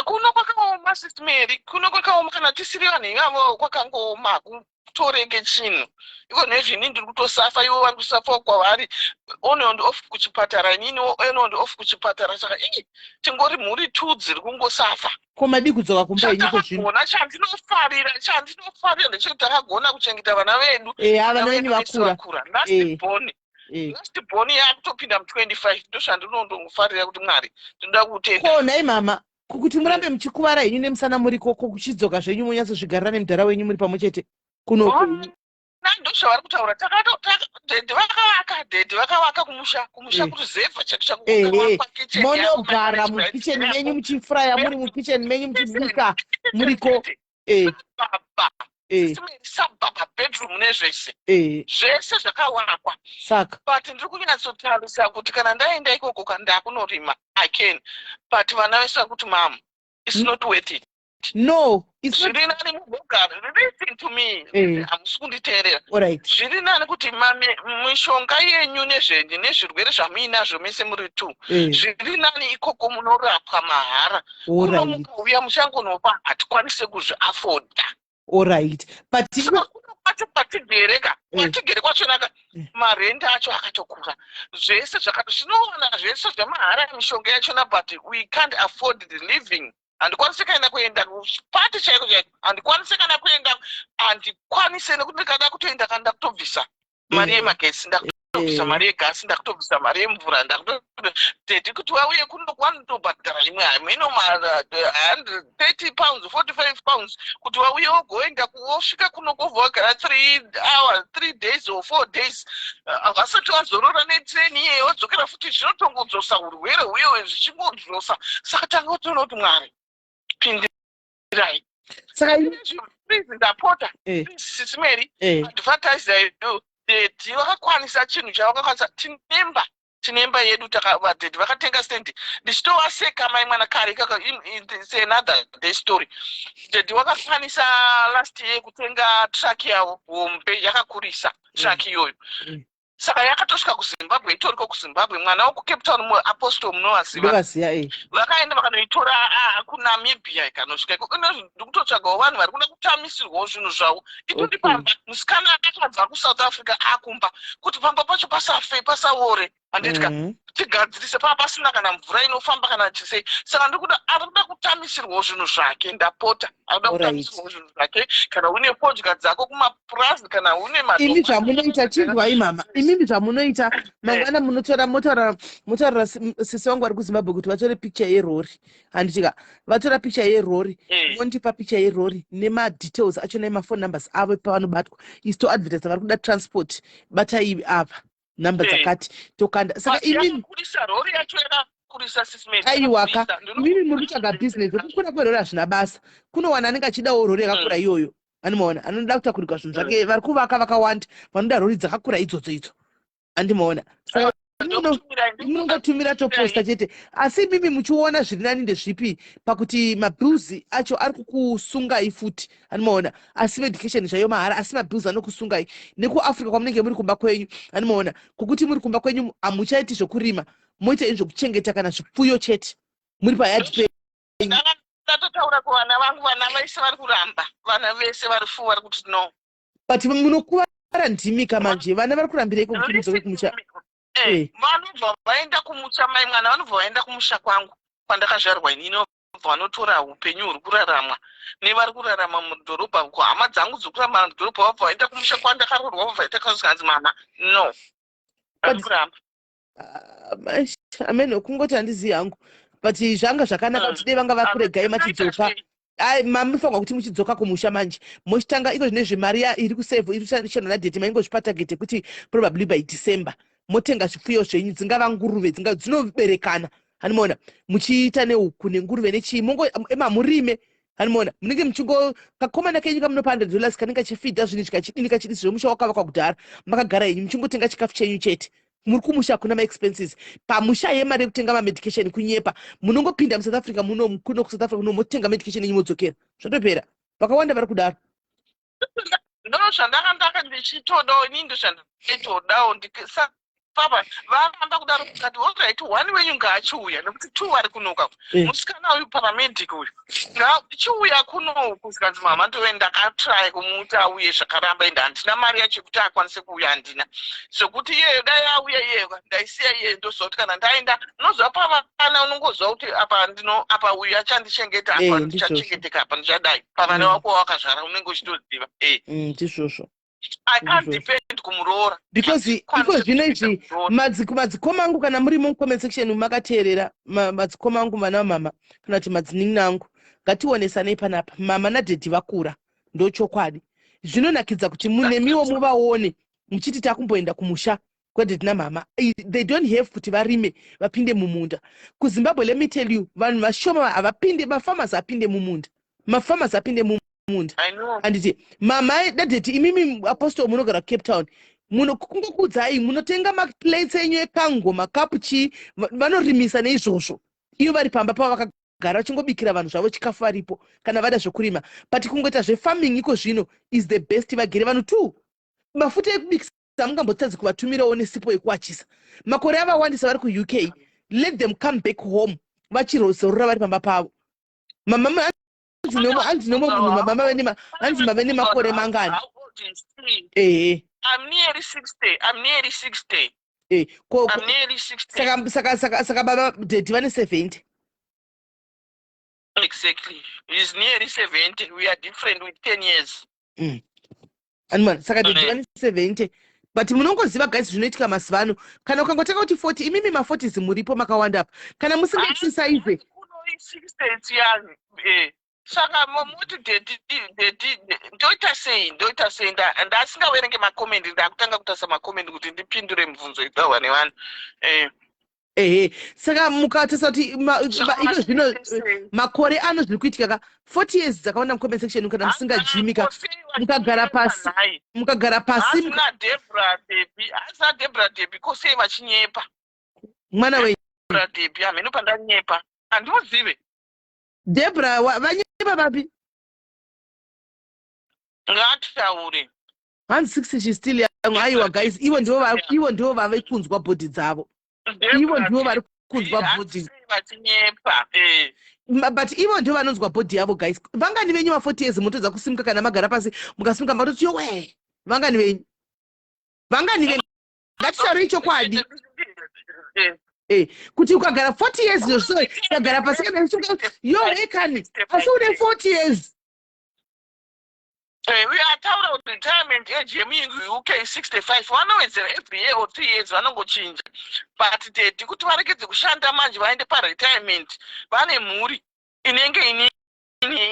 kuno kwakaoma, Sis Mary, kuno kwakaoma. Kana tisiri vanhu ivavo, kwakangooma, hakutoreke chinhu iko. Nezvini ndiri kutosafa, ivo vari kusafawo kwavari, on and off kuchipatara, inini on and off kuchipatara. Saka ii tingori mhuri two dziri kungosafa. Ko madii kudzoka kumba henyu ko zvino? Chandakagona, chandinofarira ndechekuti takagona kuchengeta vana vedu. Vana venyu vese vakura. Vakura. Last born, last born yakutopinda mu25. Ndozvandinondofarira kuti Mwari ndinoda kutenda. Ko nhai mama, kuti murambe muchikuvara henyu nemusana muriko, ko kuchidzoka zvenyu monyatsozvigarira nemudhara wenyu muri pamwe chete kuno? Ndozvavari kutaura. Daddy vakavaka, daddy vakavaka kumusha, kumusha kuruzevha chaiko. Monogara mukicheni menyu, muchifraya muri mukicheni menyu, muchibika muriko. Baba sababa bedroom nezvese, zvese zvakawakwa. Saka But ndiri kunyatsotarisa kuti kana ndaenda ikoko, kandakunorima, I can, but vana vese vari kuti, "Mum, it's not worth it." No, it's not. Zviri nani mugogara. Listen to me. Hamusi kunditeerera. Alright. Zviri nani kuti mame mishonga yenyu nezvenyu nezvirwere zvamuinazvo mese muri two, zviri nani ikoko munorapwa mahara. Kuno mukauya muchangonopa, hatikwanisi kuzviafforda. Alright, but Saka kuno kwacho kwatigere ka, kwatigere kwachonaka, marendi acho akatokura, zvese zvakati zvinowana zvese zvemahara, mishonga yachona, but we can't afford the living. Handikwanisi kana kuenda kupati chaiko chaiko, handikwanisi kana kuenda, handikwanisi, nekuti ndikada kutoenda kana ndakutobvisa mari yemagetsi, ndakutobvisa mari yegasi, ndakutobvisa mari yemvura, daddy kuti vauye kuno vanotobhadhara imwe hameno £130, £45 kuti vauye, vogoenda, vosvika kuno kovha vagara 3 hours, 3 days or 4 days. Vasati vazorora netreni iyeyo, vodzokera futi, zvinotongodzosa urwere huyewe zvichingodzosa. Saka tanga toona kuti Mwari pindirai. Saka Please, ndapota, Sis Mary, advertise iyo. Daddy vakakwanisa chinhu chavakakwanisa. Tinemba, tinemba yedu, vadaddy vakatenga stendi. Ndichitovaseka mai mwana kare ikaka. It's another day story. Daddy vakakwanisa last year kutenga truck yavo hombe, yakakurisa truck iyoyo. Saka yakatosvika kuZimbabwe, itoriko kuZimbabwe. Mwana wekuCape Town, muapostle, munovaziva. Ndovaziva, eh. Vakaenda vakanoitora kuNamibia, ikanosvika iko. Ino ndikutotsvagawo vanhu vari kuda kutamisirwawo zvinhu zvavo. Itori pamba. Musikana akabva kuSouth Africa akumba kuti pamba pacho pasafe, pasaore, handitya. Tigadzirise paa pasina kana mvura inofamba kana chisei. Saka ndikuda, ari kuda kutamisirwawo zvinhu zvake, ndapota, ari kuda kutamisirwawo zvinhu zvake. Kana une fodya dzako kumapurazi, kana une Imi zvamunoita, chinzwai mama, imimi zvamunoita, mangwana munotora, motaura, motaurira sisi vangu vari kuZimbabwe kuti vatore picture yerori, handitika? Vatora picture yerori, mondipa picture yerori nemadetails acho nemafone numbers avo pavanobatwa. Isi toadvertisa, vari kuda transport, batai apa namba dzakati, tokanda. Saka imimi Yakakurisa, rori yacho yakakurisa, Sis Mary. Aiwaka. Yakakurisa. Imimi muri kutsvaga bhizinesi. Kukura kwerori hazvina basa. Kunowana anenge achidawo rori yakakura iyoyo, anomaona anoda kutakurirwa zvinhu zvake. Vari kuvaka vakawanda vanoda rori dzakakura idzodzo idzo, andimaona. Saka Munongotumira toposta chete. Asi imimi muchiona zviri nani ndezvipi pakuti mabills acho ari kukusungai futi, anomaona? Asi medication zvayo mahara, asi mabills anokusungai. NekuAfrica kwamunenge muri kumba kwenyu, anomaona, kwokuti muri kumba kwenyu hamuchaiti zvokurima, moita ini zvokuchengeta kana zvipfuyo chete muri payard penyu. Ndatotaura kuvana vangu, vana vese vari kuramba, vana vese vari fu vari kuti no. But munokuvara ndimika manje, vana vari kurambireiko kuti mudzoke kumusha? Vanobva vaenda kumusha, mai mwana, vanobva vaenda kumusha kwangu kwandakazvarwa inini, vabva vanotora upenyu huri kuraramwa nevari kurarama mudhorobha. Hama dzangu dziri kurarama mudhorobha, vabva vaenda kumusha kwandakaroorwa, vabva vaita kanzi, "Mama, no." Vari kuramba. Ah, amen, kungoti handizivi hangu, but zvanga zvakanaka kuti dei vanga vakuregai machidzoka. Ai, mamufanirwa kuti muchidzoka kumusha manje, mochitanga iko zvine zvemari iri kusave, iri kushandwa nadaddy. Maingozvipa target yekuti probably by December motenga zvipfuyo zvenyu, dzingava nguruve, dzinga dzinoberekana, hanimaona, muchiita nehuku nenguruve nechii, mongo mamurime, hanimaona, munenge muchingo kakomana kenyu kamunopa $100 kanenge kachifidha zvinhu zvikachidini kachidisi zvemusha wakavakwa kudhara. Makagara henyu muchingotenga chikafu chenyu chete, muri kumusha, hakuna maexpenses pamusha yemari yekutenga mamedication. Kunyepa. Munongopinda muSouth Africa muno, kuno kuSouth Africa muno, motenga medication yenyu, modzokera, zvatopera. Vakawanda vari kudaro. Ndo zvandanga ndaka ndichitodawo inini, ndo zvandaitodawo. Papa varamba kudaro, kati alright, one wenyu ngaachiuya, nekuti two vari kunoka. Musikana uyu paramedic uyu chiuya kunoku, zikanzi mama ndove ndakatry kumuti auye, zvakaramba, ende handina mari yacho yekuti akwanise kuuya, handina. Sokuti iyeyo dai auya iyeyo, ndaisiya iyeyo, ndoziva kuti kana ndaenda, unoziva pavana unongoziva kuti apa ndino, apa uyu achandichengeta, apa ndichachengeteka, apa ndichadai pavana vako wakazvara, unenge uchitoziva. Ndizvozvo. I can't depend kumuroora. Because iko zvino izvi madzikoma angu, kana muri mucomment section makateerera, madzikoma angu, vana vamama kana kuti madzinin'ina angu, ngationesanei panapa. Mama nadaddy vakura, ndochokwadi. Zvinonakidza kuti munemiwo muvaone muchiti takumboenda kumusha kwadaddy namama. They don't have kuti varime, vapinde mumunda. KuZimbabwe, let me tell you, vanhu vashoma havapinde, mafarmers apinde mumunda, mafarmers apinde mumunda. Handiti mama daddy, imimi apostle munogara Cape Town muno, kungokuudzai, munotenga maplates enyu ekango, makapu, chii, vanorimisa neizvozvo. Ivo vari pamba pavo vakagara vachingobikira vanhu zvavo chikafu varipo kana vada zvekurima. But kungoita zvefarming iko zvino is the best. Vagere vanhu two, mafuta ekubikisa mungambotadzi kuvatumirawo nesipo yekuwachisa. Makore avawandisa vari kuUK, let them come back home, vachirozorora vari pamba pavo. Mama, hanzi nomwe munhu, mama hanzi mave nemakore mangani? Ehe. I'm nearly 60. I'm nearly 60. Ko I'm nearly 60. Saka baba daddy vane 70. Exactly. He's nearly 70. We are different with 10 years. Animan, saka daddy vane 70, but munongoziva guys zvinoitika mazuva ano, kana ukangotanga kuti 40, imimi ma40s muripo makawanda apa, kana musingaexercise. Kuno 60, it's young. Saka muti daddy, daddy, ndoita sei, ndoita sei? Ndasingaverenge macomments, ndakutanga kutarisa macomments kuti ndipindure mibvunzo itaurwa nevanhu. Ehe, saka mukatarisa kuti iko zvino makore ano zviri kuitika ka, 40 years dzakawanda mucomment section. Kana musingajimi ka, mukagara pasi, mukagara pasi. Asina Debra Debi, asina Debra Debi, kosei vachinyepa? Mwana wenyu. Debra Debi, hameno pandanyepa, handimuzive. Debra vanyepa vapi? Ngataure. Hanzi 60, she still young. Aiwa guys, ivo ndivo vave kunzwa body dzavo, ivo ndivo vari kunzwa body. Vachinyepa. But ivo ndivo vanonzwa body yavo. Guys, vangani venyu ma40 years motodza kusimuka? Kana magara pasi mukasimuka matoti yowe. Vangani venyu, vangani venyu? Ngatitaurei chokwadi, kuti ukagara 40 years so, ukagara pasi kana yowe kani, asi une 40 years. Uye ataura kuti retirement age yemuUK 65, vanowedzera every year or 3 years, vanongochinja. But daddy kuti varegedze kushanda manje vaende paretirement, vane mhuri inenge inini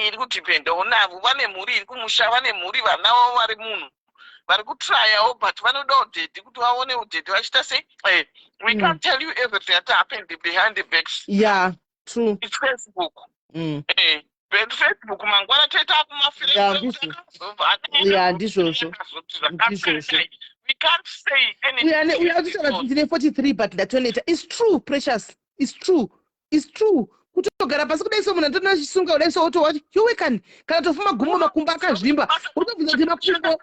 iri kudhipendawo navo, vane mhuri iri kumusha, vane mhuri, vana vavo vari munhu vari kutrayawo, but vanodawo daddy kuti vaonewo daddy vachiita sei. We can't tell you everything that happened behind the backs. Yeah, true. It's Facebook. But Facebook mangwana toita. Yeah, ndizvozvo. Ndizvozvo. We can't say anything. Uyo atotaura kuti ndine 43 but ndatoneta. It's true, Precious, it's true, it's true. Kutogara pasi kudai so, munhu atona achisunga kudai so, otowati yowe kani, kana tofuma gumbo, makumbo akazvimba, wotobvunza kuti makumbo.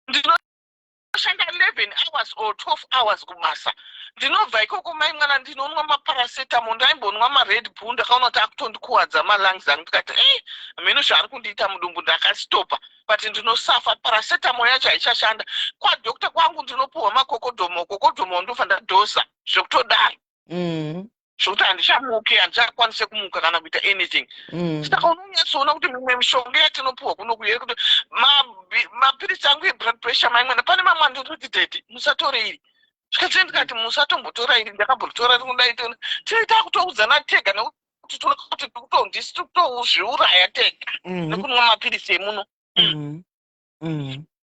Ndinoshanda 11 hours or 12 hours kubasa. Ndinobva ikoko, mai mwana, ndinonwa maparacetamol. Ndaimbonwa maRed Bull, ndakaona kuti akutondikuwadza malungs angu. Ndikati, "Ei, mhino zvaari kundiita mudumbu." Ndakastopa, but ndinosafa. Paracetamol yacho haichashanda. Kwadoctor kwangu ndinopuhwa maco-codamol. Co-codamol ndofa ndadhosa zvekutodaro, zvokuti handichamuki, handichakwanise kumuka kana kuita anything. Saka unonyatsoona kuti mimwe mishonga yatinopuhwa kuno kuye kuti mapirisi angu eblood pressure, maimwena, pane mamwe andinoti, "Daddy, musatore iri." Zvikati, ndikati, "Musatombotora iri." Ndakambotora rinodai. Tinoita kutoudzana tega nekuti toona kuti tikutondisi tikutozviuraya tega nekunwa mapirisi emuno.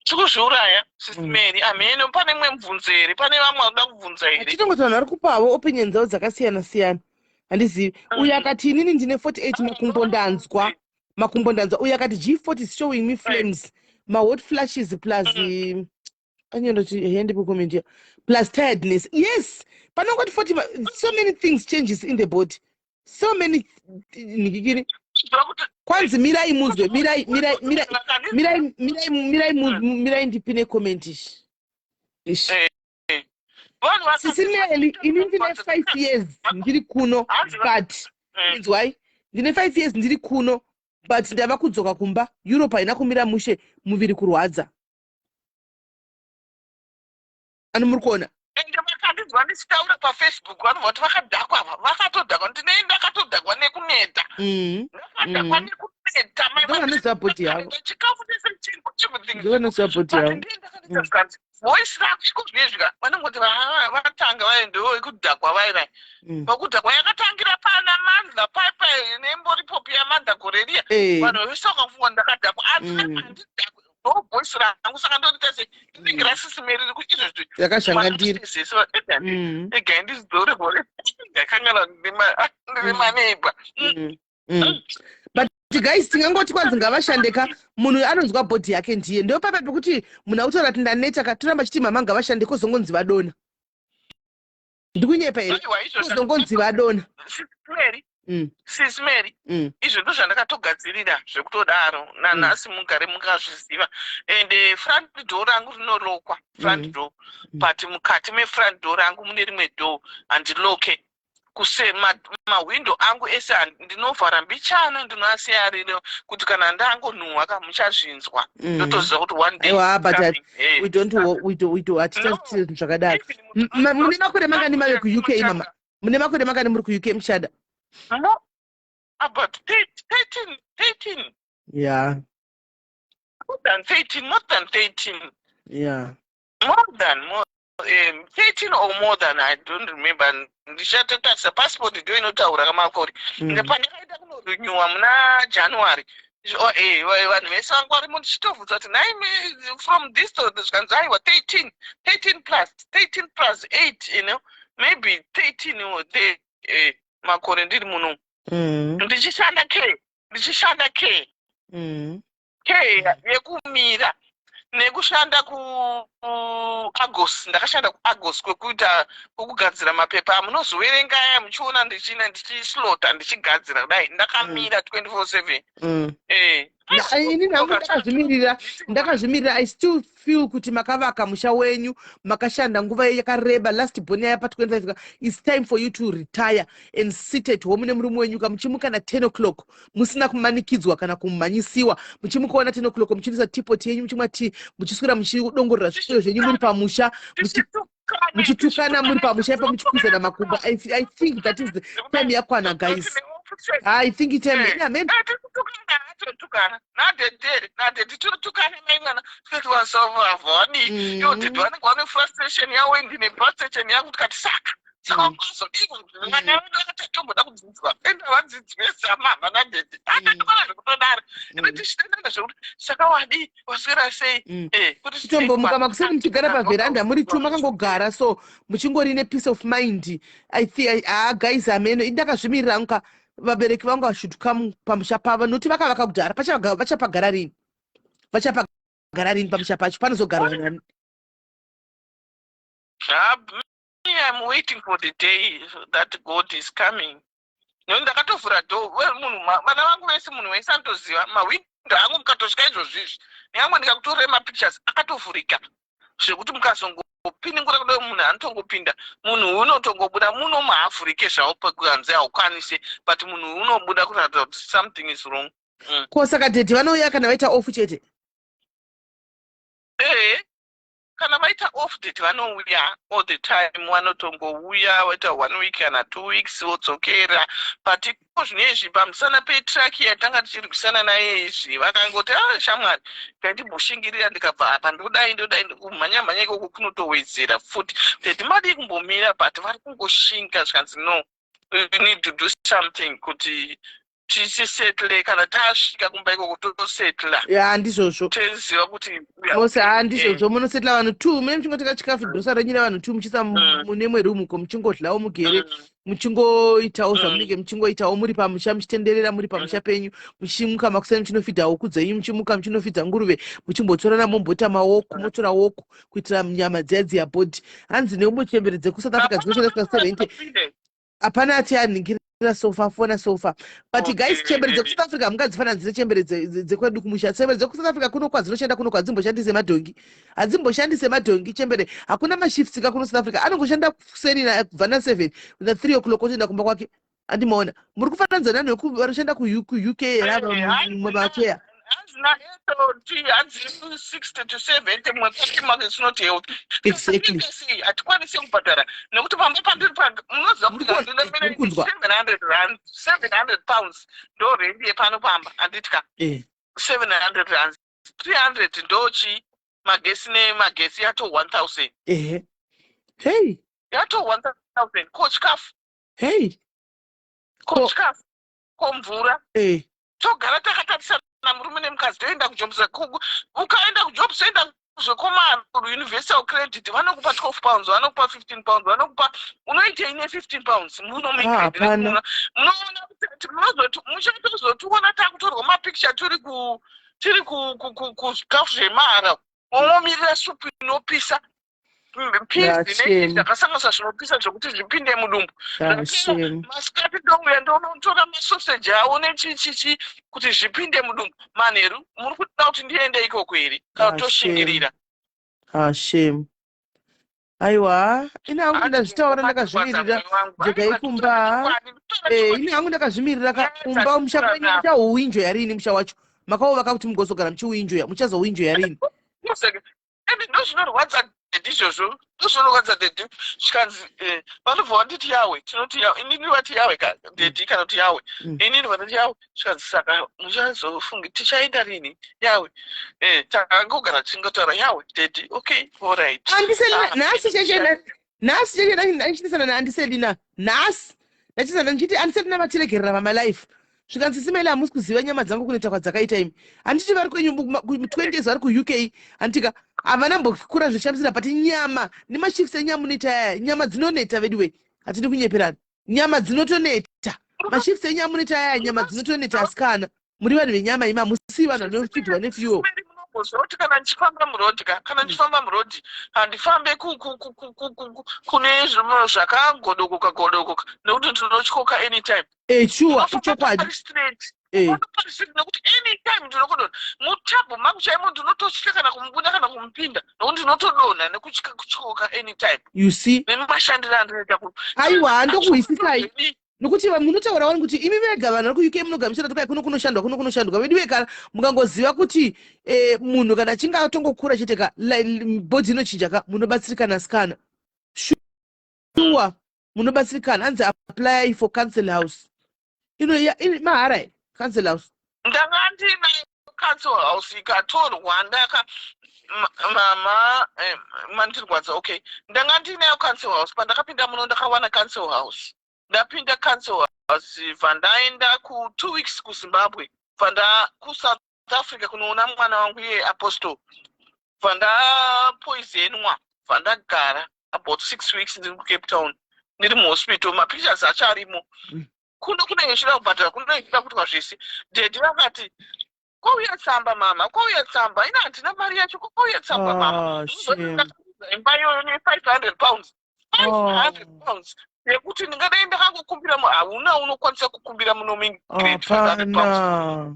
Tikuzviuraya, Sis Mary. Amene pane imwe mubvunzo here? Pane vamwe vanoda kubvunza here? Achitongoti vanhu vari kupawo opinion dzavo dzakasiyana siyana, handizivi. Uyu akati, "Inini ndine 48, makumbo ndanzwa, makumbo ndanzwa." Uyu akati, "G40 is showing me flames, mahot flashes plus," anyondoti hendipe comment ya, "plus tiredness." Yes, panongoti 40, so many things changes in the body, so many nikikiri. Kwanzi mirai muzwe, mirai, mirai, mirai, mirai, mirai, mirai, mirai ndipine comment ishi ishi. Sisi Meli, ini ndine 5 years ndiri kuno, but inzwai, ndine 5 years ndiri kuno, but ndava kudzoka kumba. Europe haina kumira mushe, muviri kurwadza. Ani muri kuona? Ende vakandinzwa ndichitaura paFacebook, vanobva kuti vakadhakwa ava, vakatodhakwa. Ndinei ndakatodhakwa nekuneta. Ndakadhakwa nekuneta. Ndovanoziva body yavo. Chikafu chese chiriko, everything. Ndovanoziva body yavo. Ndakanditi voice rako iko zvezvika, vanongoti vatanga vaendewo kudhakwa vairai. Pakudhakwa yakatangira pana Mandla paipa nemboripopi yaMandla gore riya. Vanhu vese vakafunga ndakadhakwa, asi handidhakwe. Ndo voice rangu, saka ndorita sei? Rinenge raSisi Mary riri izvozvi. Yakazhangandira. Egai ndizidzore gore ndakangana ndine maneighbour. But guys, tingangoti kwanzi ngavashande ka. Munhu anonzwa body yake ndiye. Ndo papa pekuti munhu akutaura kuti ndaneta ka, toramba chiti mama ngavashande, kozongonzi vadona. Ndikunyepa here? Kozongonzi vadona. Mary, Sis Mary, izvo ndo zvandakatogadzirira zvekutodaro nanhasi. Mugare mungazviziva. And front door rangu rinolokwa, front door, but mukati mefront door rangu mune rimwe door handiloke. Kuse mahwindo angu ese ndinovhara mbichana, ndinoasiya ariro kuti kana ndangonhuhwa ka, muchazvinzwa. Ndotoziva kuti one day Aiwa, but we don't we do we do hatitaiti zvakadaro. Mune makore mangani mave kuUK, mama? Mune makore mangani muri kuUK muchada? No, about 13, 13. More than 13, more than 13. More than more 13 or more than, I don't remember. Ndichatotarisa passport, ndo inotaura kamakore. Pandakaita kunorenewa muna January, vanhu vese vangu varimo, ndichitovhunza kuti nai, from this to, zvikanzi aiwa, 13, 13 plus, 13 plus 8, maybe 13 or the makore ndiri muno. Ndichishanda k ndichishanda k k yekumira nekushanda kuArgos. Ndakashanda kuArgos kwekuita kwekugadzira mapepa amunozoverenga aya muchiona ndichina ndichislota, ndichigadzira kudai ndakamira 24/7. Ini nhangu ndakazvimirira, ndakazvimirira. I still feel kuti makavaka musha wenyu, makashanda nguva yakareba. Last born yaya pa25. It's time for you to retire and sit at home nemurume wenyu ka, muchimuka na10 o'clock, musina kumanikidzwa kana kumhanyisiwa. Muchimukaona 10 o'clock, muchiisa teapot yenyu, muchimwa tea, muchiswera muchidongorera zvifuyo zvenyu muri pamusha, muchitukana muri pamusha ipa, muchikwizana makumbo. I think that is the time yakwana, guys. I think itime amen. Totukana nadhedhere, nadhedhi tinotukana, mai mwana, tikati wasavavhani iwo dhedhi vanenge vane frustration yavo, ndine frustration yangu. Tikati saka wazodii? Vana vedu vakatatomboda kudzidzwa, ende vadzidzwe samama nadhedhi akatukana zvekutodaro. Ende tichitendana zvekuti saka wadii, waswera sei? Kuti Chitombomuka makuseni, muchigara pavheranda muri two, makangogara so, muchingori nepeace of mind. I think, ah, guys, ameno indakazvimirira nka vabereki vangu should come pamusha pavo, nokuti vakavaka kudhara. Vachapagara rini? Vachapagara rini pamusha pacho? Panozogarwa nani? Ah, me, I'm waiting for the day that God is coming. Nekuti ndakatovhura door, well, munhu vana vangu vese, munhu wese anotoziva mahwindo angu. Mukatosvika izvozvizvi, neamwe ndikakutorera mapictures, akatovhurika zvekuti mukazongopiningura kudai, munhu anotongopinda. Munhu unotongobuda muno, mahavhurike zvawo pakunze, haukwanise, but munhu unobuda kuratidza kuti something is wrong. Ko saka daddy vanouya kana vaita off chete? Ee, kana vaita off date vanouya. All the time vanotongouya, vaita one week kana 2 weeks, vodzokera. But iko zvinezvi, pamusana petruck yatanga tichirwisana naye izvi, vakangoti, "A shamwari, ndandimboshingirira, ndikabva apa, ndodai, ndodai." Kumhanya mhanya ikoko kunotowedzera futi. Daddy madii kumbomira? But vari kungoshinga. Zvikanzi, "No, we need to do something kuti tichisettle. Kana tasvika kumba ikoko, totosetla." Ya, ndizvozvo. Toziva kuti we are Mose, ha, okay. ndizvozvo. Munosetla vanhu two, mune muchingotenga chikafu, grocery renyu revanhu two, muchiisa mune mwe room ko, muchingodlawo mugere, muchingoitawo zvamunenge muchingoitawo muri pamusha, muchitenderera muri pamusha penyu, muchimuka makuseni muchinofidha huku dzenyu, muchimuka muchinofidha nguruve, muchimbotorana, momboita mawalk, motora walk kuitira nyama dziya dziya body. Hanzi neumbochembere dzekuSouth Africa dzinoshandiswa 70. Hapana ati anhingirira sofa, fona sofa. But guys, chembere dzekuSouth Africa hamungadzifananidzire chembere dzekwedu kumusha. Chembere dzekuSouth Africa kuno kwadzinoshanda, kuno kwadzimboshandi semadhongi, hadzimboshandi semadhongi chembere. Hakuna mashifts ka kuno South Africa. Anongoshanda kuseni kubva na7 na3 o'clock, otoenda kumba kwake. Andimaona muri kufananidza nanhu vanoshanda kuUK makeya. Hanzi naetoti, hanzi 60 to 70, mumwe customer is not healthy. Exactly. Hatikwanisi kubhadhara nekuti pamba pandiri, munoziva kuti Muri kunzwa? R700, £700 ndo rendi yepano pamba, handitya? Eh. R700, 300 ndochi magesi, nemagesi yato 1000. Ehe, hei. Yato 1000. Ko chikafu? Hei. Ko chikafu, ko mvura? Eh. Togara takatarisana, murume nemukadzi, toenda kujobs. Ukaenda kujobs, toenda zvekoma universal credit, vanokupa £12, vanokupa £15, vanokupa. Unoitei ne£15 muno? Ah, hapana. Munoona kuti munozoti muchatozotiona takutorwa mapicture tiri kuzvikafu zvemahara, womomirira supu inopisa, peas Shame. zvakasanganisa zvinopisa zvokuti zvipinde mudumbu. Ah, shame. Masikati ndouya, ndonotora masoseji avo nechichichi kuti zvipinde mudumbu. Manheru muri kuda kuti ndiende ikoko here kana Ah, toshingirira? Ah, shame. Aiwa, ini hangu ndazvitaura, ndakazvimirira. Dzokai kumba. Eh, ini hangu ndakazvimirira ka kumba. Musha kwenyu muchauinjoya rini? Musha wacho makauvaka kuti mugozogara muchiuinjoya, muchazouinjoya rini? And ndozvinorwadza ndizvozvo, ndozvinorwadza daddy. Zvikanzi vanobva vanditi yawe, tinoti yawe, inini vati yawe ka daddy, kana kuti yawe. Inini vanoti yawe. Zvikanzi, "Saka muchazofungi tichaenda rini yawe?" Takangogara tichingotaura yawe daddy. Okay, alright. Andiselina. Ah, Nhasi cheche, nhasi cheche ndachindisana naAndiselina nhasi, ndachisana ndichiti, "Andiselina, vatiregerera pamalife." Zvikanzi, "Simele, hamusi kuziva nyama dzangu kunoita kwadzakaita imi." Handiti vari kwenyu 20 years vari kuUK, handitika havana mbokura zvishamisira, but nyama nemashifts enyama munoita yaya, nyama dzinoneta veduwe. Hatidi kunyeperana, nyama dzinotoneta. Mashifts enyama munoita yaya, nyama dzinotoneta. Asikana, muri vanhu venyama imi, hamusi vanhu vanofidwa nefuel. Munomboziva kuti kana ndichifamba murodhi ka, kana ndichifamba murodhi, handifambe kune zvinhu zvakagodokoka godokoka, nekuti ndinotyoka anytime. Shuwa. Ndinofamba Ichokwadi. pari straight. Pari straight, nekuti anytime ndinokodonha. Mutabhu mangu chaimo ndinototya kana kumubuda kana kumupinda, nekuti ndinotodonha nekutya kutyoka anytime. You see? Nemashandiro andinoita ku Aiwa, ndokuhwisisai, nokuti munotaura wani kuti imi vega vanhu vari kuUK munogamisira tokai kuno kunoshandwa, kuno kunoshandwa vedu vekana. Mukangoziva kuti munhu kana achinge atongokura chete ka, body inochinja ka, munobatsirikana sikana. Shuwa, munobatsirikana. Hanzi apply for council house ino mahara council house. Ndanga ndinayo council house, ikatorwa. Ndaka mama mandirwadza. Okay, ndanga ndinayo council house. Pandakapinda muno ndakawana council house. Ndapinda council house, bva ndaenda ku 2 weeks kuZimbabwe, bva nda kuSouth Africa kunoona mwana wangu iye Apostle, bva ndapoizenwa, bva ndagara about 6 weeks ndiri kuCape Town, ndiri muhospital. Mapictures acho arimo. Kuno kunenge ichida kubhadhara, kuno ichida kuitwa zvese. Daddy vakati, "Kwauya tsamba mama, kwauya tsamba." Ina handina mari yacho. "Kwauya tsamba mama." Ah, shame. Imba iyoyo ne 500 pounds, 500 pounds yekuti ndingadai ndakangokumbira. Hauna unokwanisa kukumbira muno muEngland 500 pounds. Hapana,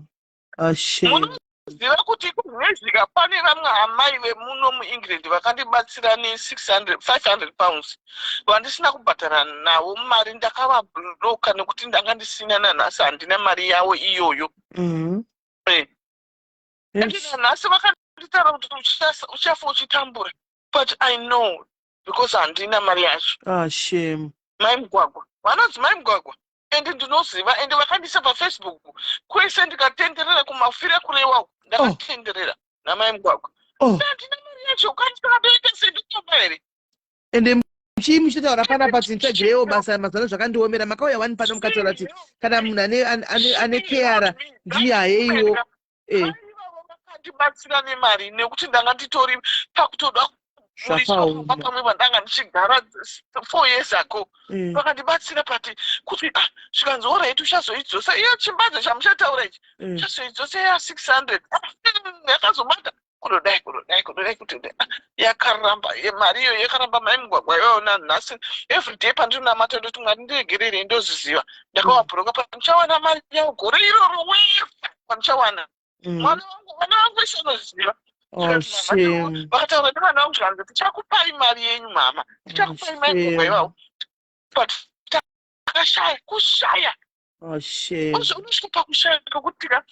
ashe. Munoziva kuti kunezvika pane vamwe amai vemuno muEngland vakandibatsira ne600, 500 pounds vandisina kubhadhara navo mari. Ndakavabloka nekuti ndanga ndisina. Nanhasi handina mari yavo iyoyo. Ende nanhasi vakanditaura kuti uchafa uchitambura, but I know because handina mari yacho. Ah, shame. Mai Mugwagwa, vanonzi Mai Mugwagwa, ende ndinoziva, ende vakandiisa paFacebook kwese. Ndikatenderera kumafira kurewa, ndakatenderera naMai Mugwagwa. Handina mari yacho, ukandisakadoita sendinoba here? Ende chii muchitotaura panapa kuti nditsvagireiwo basa mazano? Zvakandiomera. Makauya wani pano mukataura kuti kana munhu ane care ndiye hayeiwo. Ivavo vakandibatsira nemari nekuti ndanga nditori pakutoda kuburiswa Zvakaoma. pamba pamwe pandanga ndichigara 4 years ago. Vakandibatsira pati kuti, ah, zvikanzi, "Alright, uchazoidzosa iyo chimbadzo chamuchataura ichi." Uchazoidzosa ya 600. Yakazobata kudodai, kudodai, kudodai, kuti ah, yakaramba. Mari iyoyo yakaramba. Mai Mugwagwa iyoyo nanhasi everyday pandinonamata ndoti, "Mwari, ndiregererei." Ndozviziva ndakavabhuroka. Pandichawana mari yavo gore iroro wefa pandichawana mwana wangu, vana vangu vese vanoziva. Oh, shame. Vakataura nevana vangu, zvikanzi, "Tichakupai mari yenyu, mama, tichakupai." Mai Mugwagwa ivavo, but takashaya, kushaya. Oh, shame. Unosvika pakushaya pekuti ka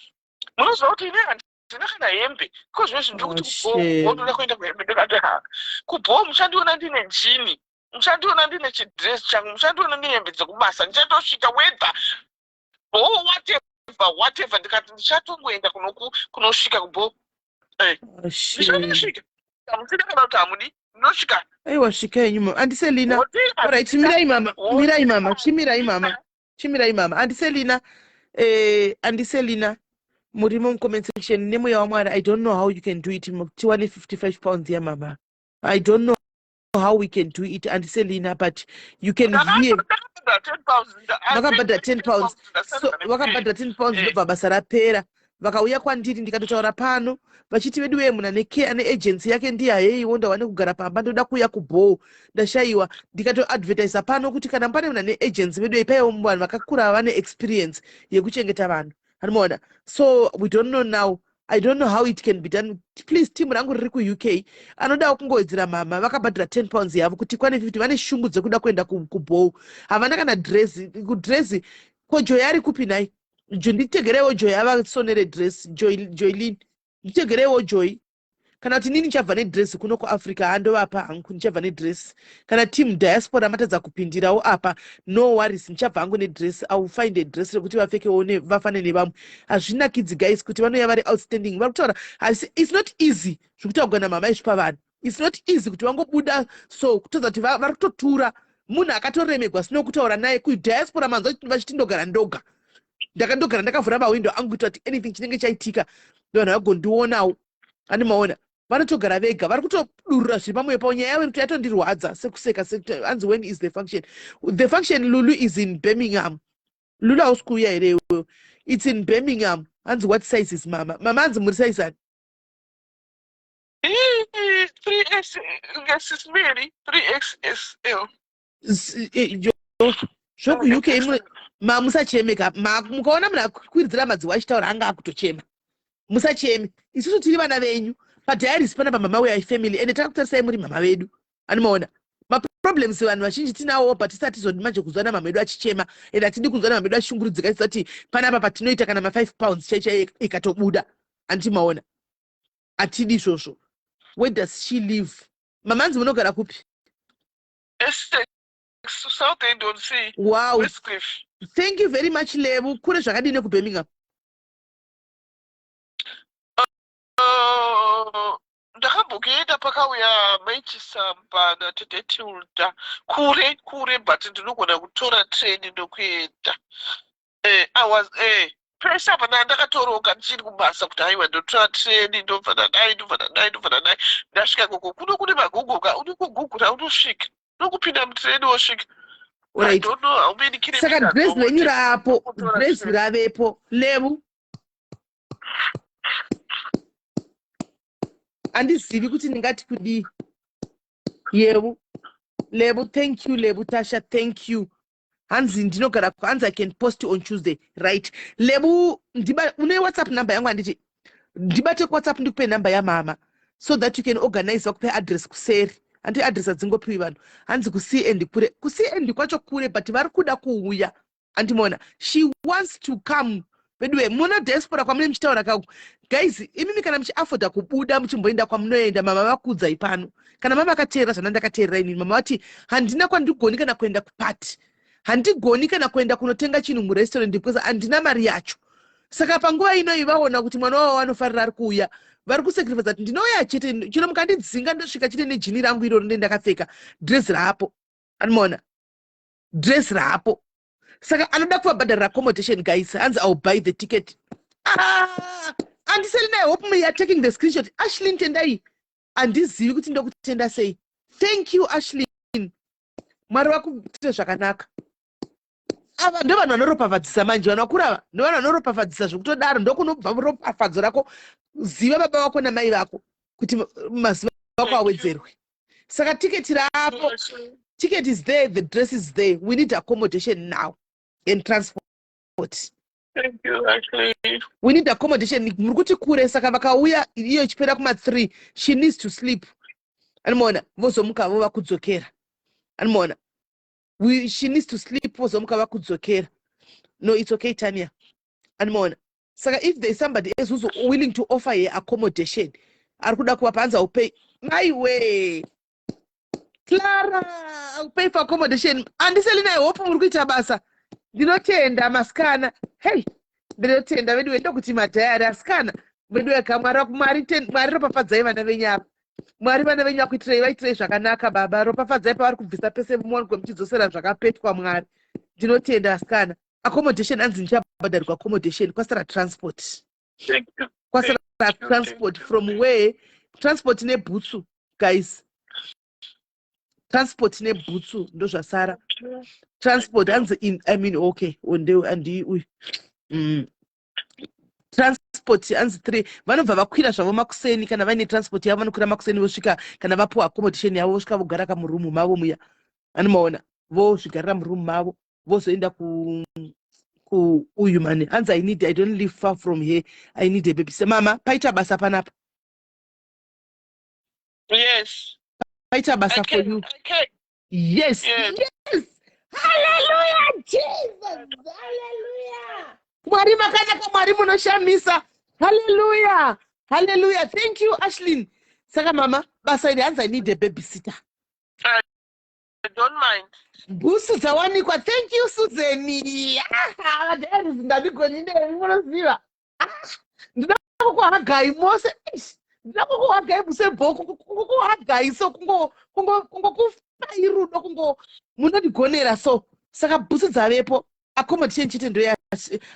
munoziva kuti ine handina kana hembe ko zvinezvi. Ndiri kuti Oh, shame. kubhoo, ndoda kuenda kuhembe. Ndikati, ha, kubhoo muchandiona ndine jean, muchandiona ndine chidress changu, muchandiona ndine hembe dzekubasa. Ndichatosvika whether bhoo, whatever, whatever. Ndikati ndichatongoenda kunosvika kubhoo. Oh, shame. Ndichanosvika, hamuchida kana kuti hamudi, ndinosvika. Aiwa, svika henyu mama Andiselina. Alright, chimirai mama, mirai mama, chimirai mama, chimirai mama Andiselina. Andiselina, murimo mucomment section nemweya waMwari. I don't know how you can do it. Tiwane 55 pounds yamama. I don't know how we can do it, Andiselina, but you can hear. Makabhadhara £10, so vakabhadhara £10. Ndobva basa rapera. Vakauya kwandiri, ndikatotaura pano vachiti, "Vedu wee, munhu ane care, ane agency yake ndiye hayeiwo. Ndawane kugara pamba, ndoda kuuya kubhoo, ndashayiwa." Ndikatoadvertisa pano kuti kana pane munhu ane agency, vedu ipaiwo vanhu vakakura vane experience yekuchengeta vanhu. Anomaona? So we don't know now, I don't know how it can be done. Please, team rangu riri kuUK anodawo kungowedzera mama vakabhadhara 10 pounds yavo kuti kwane 50. Vane shungu dzekuda kuenda kubhou, havana kana dress. Kudress ko Joy ari kupi nhai? Nditegereiwo Joy avasonere dress. Joylin, nditegereiwo Joy, kana kuti nini ndichabva nedress kuno kuAfrica, handovapa hangu, ndichabva nedress. Kana team diaspora matadza kupindirawo apa, no worries, ndichabva hangu nedress. I will find a dress rekuti vapfekewo vafane nevamwe. Hazvinakidzi guys kuti vanouya vari outstanding. Vari kutaura, it's not easy zvekutaurwa namama izvi pavanhu. It's not easy kuti vangobuda so kutodza kuti vari kutotura munhu akatoremegwa sino kutaura naye kudiaspora. Manzwa vachiti, "Ndogara ndoga, ndakandogara ndakavhura mawindo angu kuitira kuti anything chinenge chaitika vanhu vagondionawo." Ani maona vanotogara vega, vari kutodurura zviri pamwoyo pavo. Nyaya yavo yatondirwadza sekuseka. Anzi, "When is the function?" The function, Lulu, is in Birmingham. Lulu, hausi kuuya here iwewe? It's in Birmingham. Hanzi, "What size is mama?" Mama, hanzi muri size ani? 3S ngesisibili, 3XSL. ZvokuUK ma musacheme ka. Mukaona munhu akwiridzira madziwa achitaura, anga akutochema. Musacheme, isusu tiri vana venyu padiaries panapa. Mama we family, ende takakutarisai muri mama vedu. Animaona maproblems vanhu vazhinji tinawo, but tisati tizodi manje kunzwa namama edu achichema, ende hatidi kunzwa namama edu achishungurudzika. Tisati panapa patinoita kana ma5 pounds chai chai ikatobuda, andimaona hatidi izvozvo. Where does she live? Mama, hanzi munogara kupi? Essex, Southend on Sea. Wow. Westcliff. Thank you very much, Lebu. Kure zvakadini kuBirmingham? Ndakambokuenda pakauya Maichisamba natete Tilda. Kure kure, but ndinogona kutora treni ndokuenda. I was pese apa ndakatoroka ndichiri kubasa kuti haiwa, ndotora treni, ndobva ndadai, ndobva ndadai, ndobva ndadai, ndasvika koko. Kuno kune maGoogle ka, unongogugura unosvika, unongopinda mutreni wosvika. I don't know how many Saka kilometers. Dress renyu raapo? Kutora Dress train. ravepo, Lebu? Handizivi kuti ndingati kudii. Yebu. Lebu, thank you, Lebu Tasha, thank you. Hanzi ndinogara hanzi I can post on Tuesday. Right. Lebu, ndiba une WhatsApp number yangu handiti? Ndibate ku WhatsApp ndikupe number yamama so that you can organize vakupe address kuseri. Hanti address hadzingopiwi vanhu. Hanzi ku CN kure. Ku CN kwacho kure but vari kuda kuuya. Andimona she wants to come veduwe muna diaspora kwamune muchitaura kako guys imimi kana muchiafoda kubuda muchimboenda kwamunoenda mama vakuudzai pano kana mama vakateerera zvana ndakateerera inini mama vati handina kwandigoni kana kuenda kupati handigoni kana kuenda kunotenga chinhu murestaurant because handina mari yacho saka panguva inoyi vaona kuti mwana wavo vanofarira ari kuuya vari kusacrifice kuti ndinouya chete chino mukandidzinga ndosvika chete nejini rangu iroro nde ndakapfeka dress rapo anomaona dress raapo saka anoda kuvabhadharira accommodation guys hanzi ill buy the ticket. Ah, andiselina I hope you are taking the screenshot. Ashlin tendai, handizivi kuti ndokutenda sei. Thank you, Ashlin, Mwari vakuitire zvakanaka. Ava ndo vanhu vanoropafadzisa manje, vanhu vakuru ava ndo vanhu vanoropafadzisa zvekutodaro. Ndokunobva ropafadzo rako. Ziva baba vako namai vako kuti mazuva vako awedzerwe. Saka tiketi rapo, ticket is there, the dress is there, we need accommodation now and transport. Thank you, Ashley. We need accommodation. Muri kuti kure, saka vakauya iyo ichipera kuma3, she needs to sleep, anomaona, vozomuka vo vakudzokera, anomaona. She needs to sleep, vozomuka vakudzokera. No, it's okay, Tania, anomaona. Saka if there is somebody else who's willing to offer her accommodation, ari kuda kuvapa, hanzi I'll pay. Maiwe Clara, I'll pay for accommodation. Andiselina, I hope muri kuita basa. Ndinotenda masikana. Hei, ndinotenda vedu ndokuti madhayari asikana vedu ega. Mwari, Mwari ropafadzai vana venyu apa. Mwari, vana venyu vakuitirei, vaitirei zvakanaka. Baba, ropafadzai pavari kubvisa pese, muwanikwe muchidzosera zvakapetwa. Mwari, ndinotenda asikana. Accommodation, anzi ndichabhadharirwa accommodation, kwasara transport. Thank you. Kwasara Thank you, transport. Thank you. From where? Transport nebhutsu, guys, transport nebhutsu ndozvasara. Transport, hanzi in, I mean, okay, onde andi uyu Transport hanzi three vanobva vakwira zvavo makuseni. Kana vaine transport yavo, vanokwira makuseni, vosvika. Kana vapuwa accommodation yavo, vosvika vogara kamurumu mavo muya, anomaona, vozvigarira murumu mavo, vozoenda ku uyu mani. Hanzi I need, I don't live far from here, I need a baby. Mama, paita basa panapa. Yes. Paita I basa for can. you. I can. Yes. Yes. Yes, hallelujah, Jesus, hallelujah. Mwari makanaka, Mwari munoshamisa. Hallelujah, hallelujah. Thank you, Ashlin. Saka mama, basa iri, hanzi I need a babysitter. I don't mind. Bhusu dzawanikwa. Thank you, Suzeni. Vadairis, ndandigoni nemi, munoziva. Ah, ndinoda kukuhagai mose. Eish, ndinoda kukuhagai musebhoku, kungokuhagai so, kungokupai rudo, kungo munondigonera so. Saka bhutsu dzavepo, accommodation chete ndoya.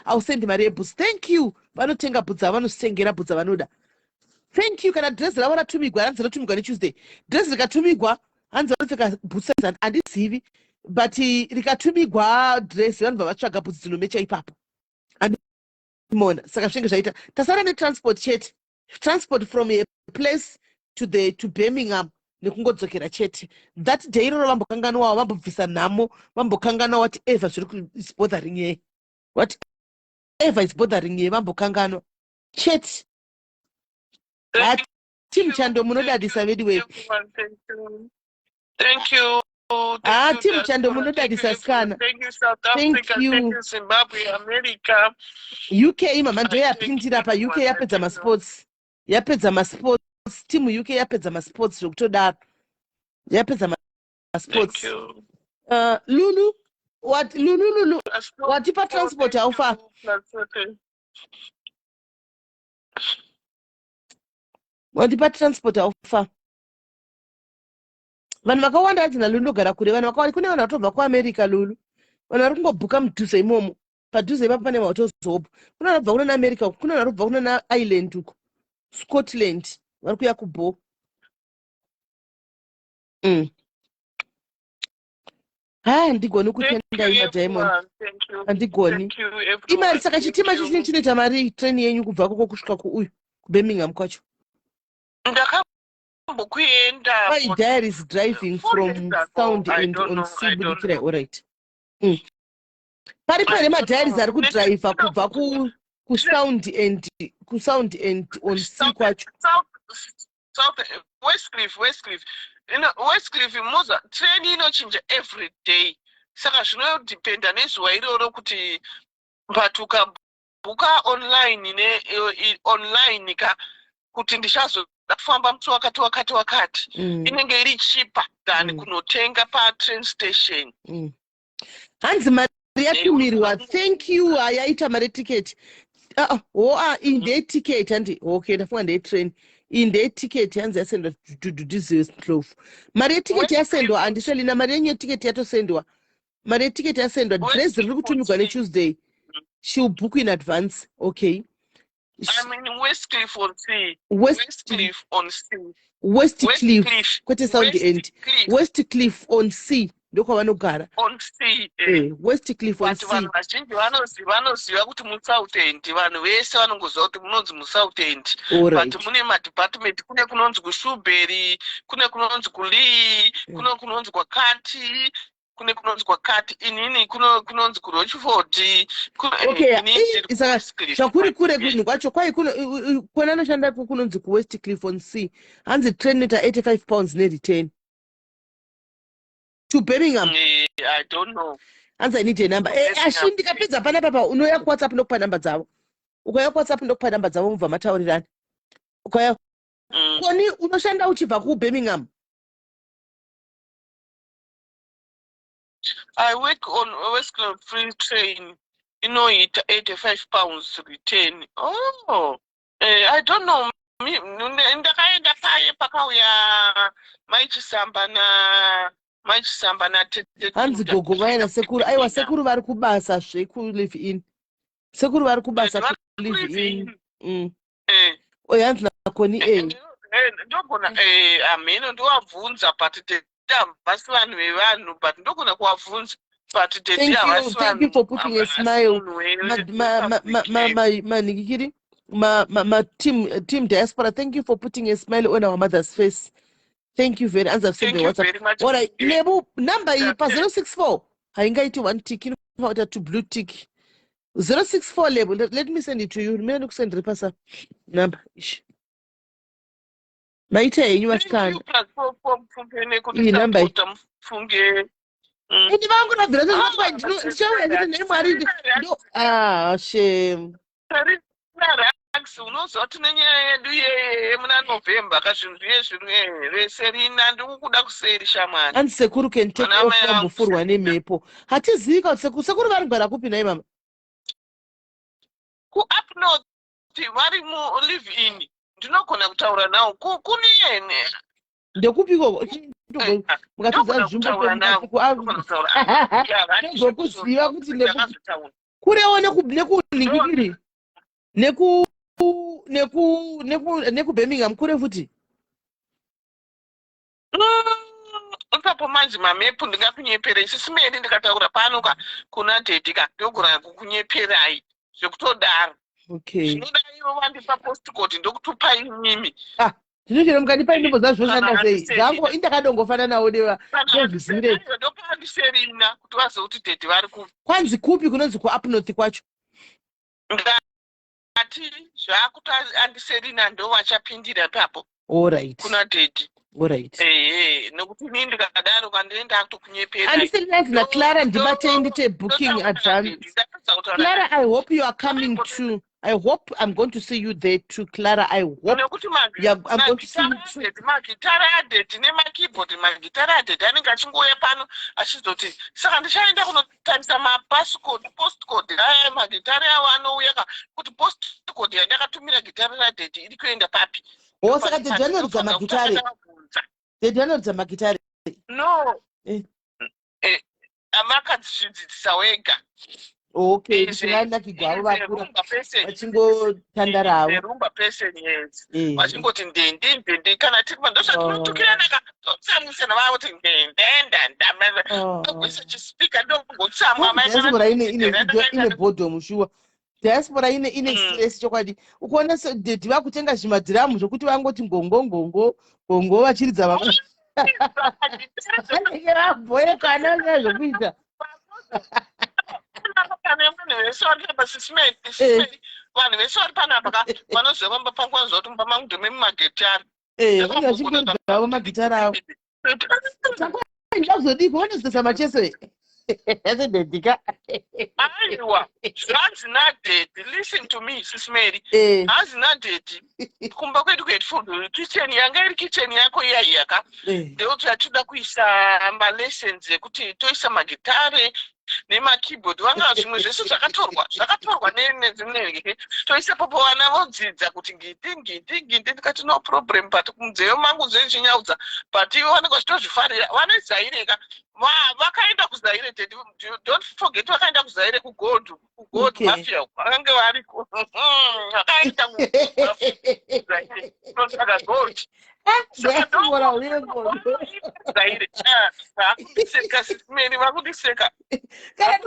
Ausendi mari yebhutsu. Thank you. Vanotenga bhutsu ava, vanozvitengera bhutsu avanoda. Thank you. Kana dress ravo ratumigwa, hanzi ratumigwa neTuesday. Dress rikatumigwa, hanzi vanopfeka bhutsu. Handizivi, but rikatumigwa dress, vanobva vatsvaga bhutsu dzinomecha ipapo, andimona. Saka zvinenge zvaita, tasara netransport chete, transport from a place to Birmingham nekungodzokera chete that day iroro. Vambokanganwawo, vambobvisa nhamo, vambokanganwa whatever zviri is bothering ye, whatever is bothering ye, vambokanganwa chete. Hati muchando munodadisa vedu wedu. Thank you. Ah, team Chando munodadisa sikana. Thank you, South Thank Africa. you. Thank you, Zimbabwe, America. UK, mama, ndo yapindira pa UK, yapedza masports, yapedza masports. Team UK yapedza masports zvekutodaro, yapedza masports. Thank you. Lulu, what, Lulu, Lulu, watipa transport, Thank how far? you, That's okay. Watipa transport, how far? Vanhu vakawanda hanzi naLulu ndogara kure. Vanhu vakawanda, kune vanhu vatobva kuAmerica, Lulu. Vanhu vari kungobhuka mudhuze imomo, padhuze ipapo pane mahotozobo. Kune vanhu vabva kuna naAmerica uko, kune vanhu vari kubva kuna naIreland uko, Scotland, vari kuya kubo. Ha, handigoni kutenda imadiamond. Thank you. Handigoni. Thank you, everyone. Imari saka chitima Thank you. chichini chinoita mari, train yenyu kubva koko kusvika kuuyu kuBirmingham kwacho? Ndakambokwira. Ndakambokuenda My diary is driving four from years ago. sound I and don't on know, C I don't budikira know. alright. Paripo I here don't madiaries know. ari kudriver kubva ku kusound and kusound and on C South, kwacho. South, South, Westcliff, Westcliff. You know, Westcliff, Moza, train inochinja every day. Saka zvinodependa nezuva iroro kuti but ukabhuka online ne online ka kuti ndichazoda kufamba musi wakati wakati wakati inenge iri cheaper than kunotenga patrain station. Hanzi mari yatumirwa. Thank you. Hayaita mari yetiketi. Ah, ho ah, iyi ndeyetiketi handi. Okay, ndafunga ndeyetrain. Iyi ndeyetiketi hanzi yasendwa Duduzile Ndlovu. Mari yetiketi yasendwa andiselina mari yenyu yetiketi yatosendwa. Mari yetiketi yasendwa. Dress riri kutumirwa neTuesday. She'll book in advance. Okay. I mean Westcliff on Sea. West Westcliff on Sea. Westcliff Westcliff. kwete Sound End. Westcliff Westcliff on Sea ndokwavanogara. On Sea. Eh. Westcliff on But Sea. vanhu vazhinji vanoziva kuti muSouth End, vanhu vese vanongoziva kuti munonzi muSouth End. All right. But mune madepartment, kune kunonzi kuShuberi, kune kunonzi kuLee, kune kunonzi kwakati, kune kunonzi kwakati, inini kuno kunonzi kuRochford. Okay, Inini ndiri saka kuWestcliff. zvakuri kure kunhu kwacho kwai kuno kona anoshanda kunonzi kuWestcliff on Sea. Hanzi train inoita £85 nereturn to Birmingham. I don't know. Hanzi I need a number. Birmingham. Ashi ndikapedza panapa pa unouya kuWhatsApp ndokupa namba dzavo. Ukauya kuWhatsApp ndokupa namba dzavo mubva mataurirana. Ukauya koni unoshanda uchibva kuBirmingham. I work on Westcliff free train inoita £85 return. Oh, I don't know. Ndakaenda paye pakauya Maichisamba na Maichisamba natete. Hanzi gogo vaya nasekuru, aiwa, sekuru vari kubasa zvekulive in. Sekuru vari kubasa kulive in. Oyo hanzi nakoni e. Ndogona hameno ndovabvunza, but tete havasi vanhu vevanhu, but ndogona kuvabvunza, but tete Thank you, havasi. thank you for putting a smile. Manhikikiri ma team diaspora, thank you for putting a smile on our mother's face. Thank you very. Hanzi I've sent Thank the you WhatsApp. very much. Alright, Lebu, number iyi pa 064 haingaiti one tick, inofanira kuita two blue tick. 064 Lebu, let me send it to you. Mina ndikusendere pasa number. Ish. Maita henyu vasikana. Iyi namba iyi. Mufunge. Ini vangu nabvira ndichauya nditi nhai Mwari ndo ah shame. Rax, unoziva tine nyaya yedu yemuna November kazvinhu zviye zviri reserina ndikukuda kuseri shamwari. Hanzi sekuru can take Vana off mai vangu. vambofurwa nemhepo. Hatizivi ka kuti sekuru vari kugara kupi nhai mama? Kuup north vari mulive in, ndinogona kutaura nawo kuniyene. Ndekupi ikoko? Mukatiudza Ndogona nzvimbo. kutaura navo. Ndogona kutaura. Ndozokuziva kuti Ndakazotaura. Kurewo nekunhingikiri neku neku neku nekuBirmingham kure futi. Ipapo manje mamepu ndingakunyeperei sisimeri ndikataura pano ka kuna daddy ka ndogona kukunyeperai zvekutodaro. Zvinoda ivo vandipa postcode ndokutupai imimi. Zvino chero mukandipa nzvimbo dzazvoshanda Kana sei? handiserina. Zvangu indakadongofananawo neva ndozvizivire. Ndopaandiserina kuti vazive kuti daddy vari ku Kwanzi kupi kunonzi kuup north kwacho? Ndati zvakuti andiserina ndo vachapindira ipapo. Alright. Kuna daddy. Alright. Ehe, nekuti inini ndikadaro kandinenda kutokunyeperai. Andiserina hanzi naClara ndibatei ndite booking advance. Clara, I hope you are coming too. I hope I'm going to see you there too, Clara. I hope. Nekuti Yeah, I'm going to see you too. magitara adaddy nemakeyboard, magitara adaddy anenge achingouya pano achizoti saka ndichaenda kunotarisa mapascode postcode aya magitare avo anouya ka kuti postcode yandakatumira gitare radaddy iri kuenda papi. Oh, saka daddy vanoridza magitare. Ndakavabvunza. Daddy vanoridza magitare. No. Eh. Amakazvidzidzisa wega. Okay, ndinganakigwavo vakura vachingotandara havo. Rumba person, yes. Vachingoti ndende ndende kana tiri ndosvatinotukirana ka totsamwisana vava kuti ndende ndanda Oh. ndokuisa chispeaker ndongotsamwa. Diaspora ine boredom shuwa. Diaspora ine ine stress chokwadi. Ukuona dedi vakutenga zvimadhiramu zvokuti vangoti ngongo ngongo ngongo vachiridza vamwe. Vanenge vabhoyekana vasina zvokuita. Pane vanhu vese vari panapa, Sisimeni, Sisimeni, vanhu vese vari panapa ka vanoziva pamba pangu, vanoziva kuti mumba mangu ndime mumagitari. Vanenge vachingoridzavo magitari avo. Ndazodii kuona macheso asededika. Aiwa, zvanzi nadaddy, listen to me, Sisimeri, hanzi nadaddy kumba kwedu kuHatfield, kitchen yanga iri kitchen yako iya iya ka, ndekuti yatinoda kuisa malessons ekuti toisa magitare nemakeyboard. Vanga zvimwe zvese zvakatorwa, zvakatorwa nedzimwe, toisa popo vana vodzidza kuti ngiti ngiti ngiti. Ndikati no problem, but munzeve mangu zvezvinyaudza, but ivo vanenge vachitozvifarira. Vane Zaire ka, vakaenda kuZaire. Don't forget, vakaenda kuZaire, kugold, kugold mafia vakange variko. Vakaenda kunotsvaga gold. Diaspora uye gold. Zaire vakundiseka, Mary, vakundiseka. Kana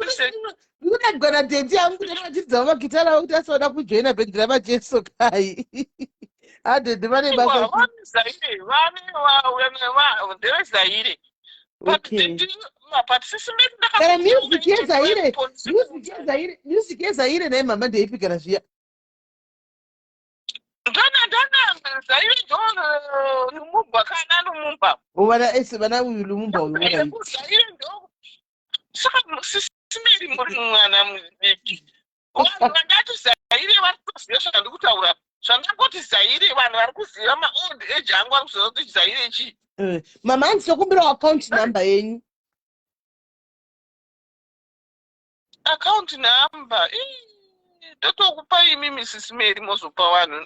ndikudagwana daddy yangu kuti vachidzawo magitari avo kuti asada kujoina bhendi ramajeso kai. Adaddy vane basa. VaZaire vane ndeveZaire. But Sisimeri, Kana music yeZaire, music yeZaire, music yeZaire naye mama ndeipi kana zviya? Ndana Zaire ndo Lumumba kana Lumumba. Vana ese vana uyu Lumumba uyu vana uyu. Zaire ndo. Saka Sisimeri, muri mwana mudiki. Vanhu vandati Zaire vari kutoziva zvandiri kutaura. Zvandangoti Zaire, vanhu vari kuziva, maold age angu vari kuziva kuti Zaire chii. Mama, handitokumbirawo account number yenyu. Account number? Ii, totokupa imi, Mrs Mary, mozopa vanhu.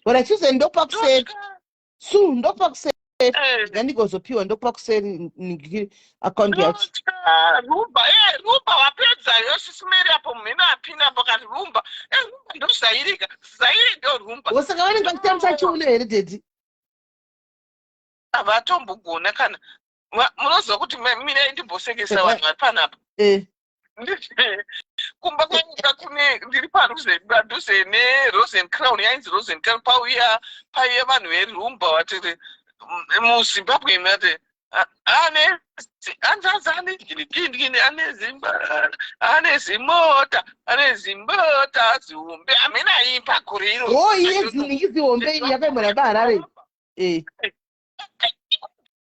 Ora chize ndopa kuseri. Ndotya. Su ndopa kuseri. Ngandigozopiwa, ndopa kuseri account yacho. Ndotya. Rumba, rumba wapedza yo, Sisimeri, apo mhino apinda pakati rumba. Rumba ndo Zairika, Zaire ndo rumba. Saka vanenge vachitambisa chiuno here, daddy? Havatombogona kana munoziva kuti mirai ndimbosekesa vanhu vari panapa. Kumba kwangu kune, ndiri padhuze neRosen Crown, yainzi Rosen Crown. Pauya paiya vanhu verumba vatiri muZimbabwe mati ane anzanzi ane gini ane zimba, ane zimota, ane zimbota zihombe, hamena aimba gore iro. O, iye ziniki zihombe iyi yakaimwa nabaharare.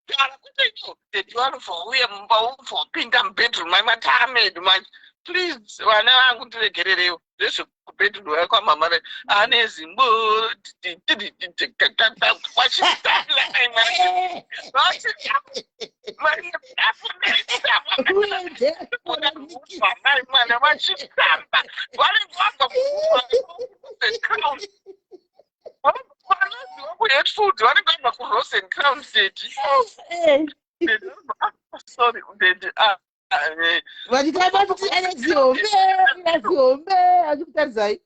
Kana kuti daddy vanobva uya mumba, ubva wapinda mubedroom mai matamedu manje. Please, vana vangu, ndiregererewo ndezvekubedroom yakwamama ane zimbo vachitambira mai mwana mai mwana vachitamba, vanenge vabva Crown, vanoziva kuHatfield, vanenge vabva kuRosen Crown City. Sorry daddy. Vachitamba kuti ane zihombe, ina zihombe, achikutarisai.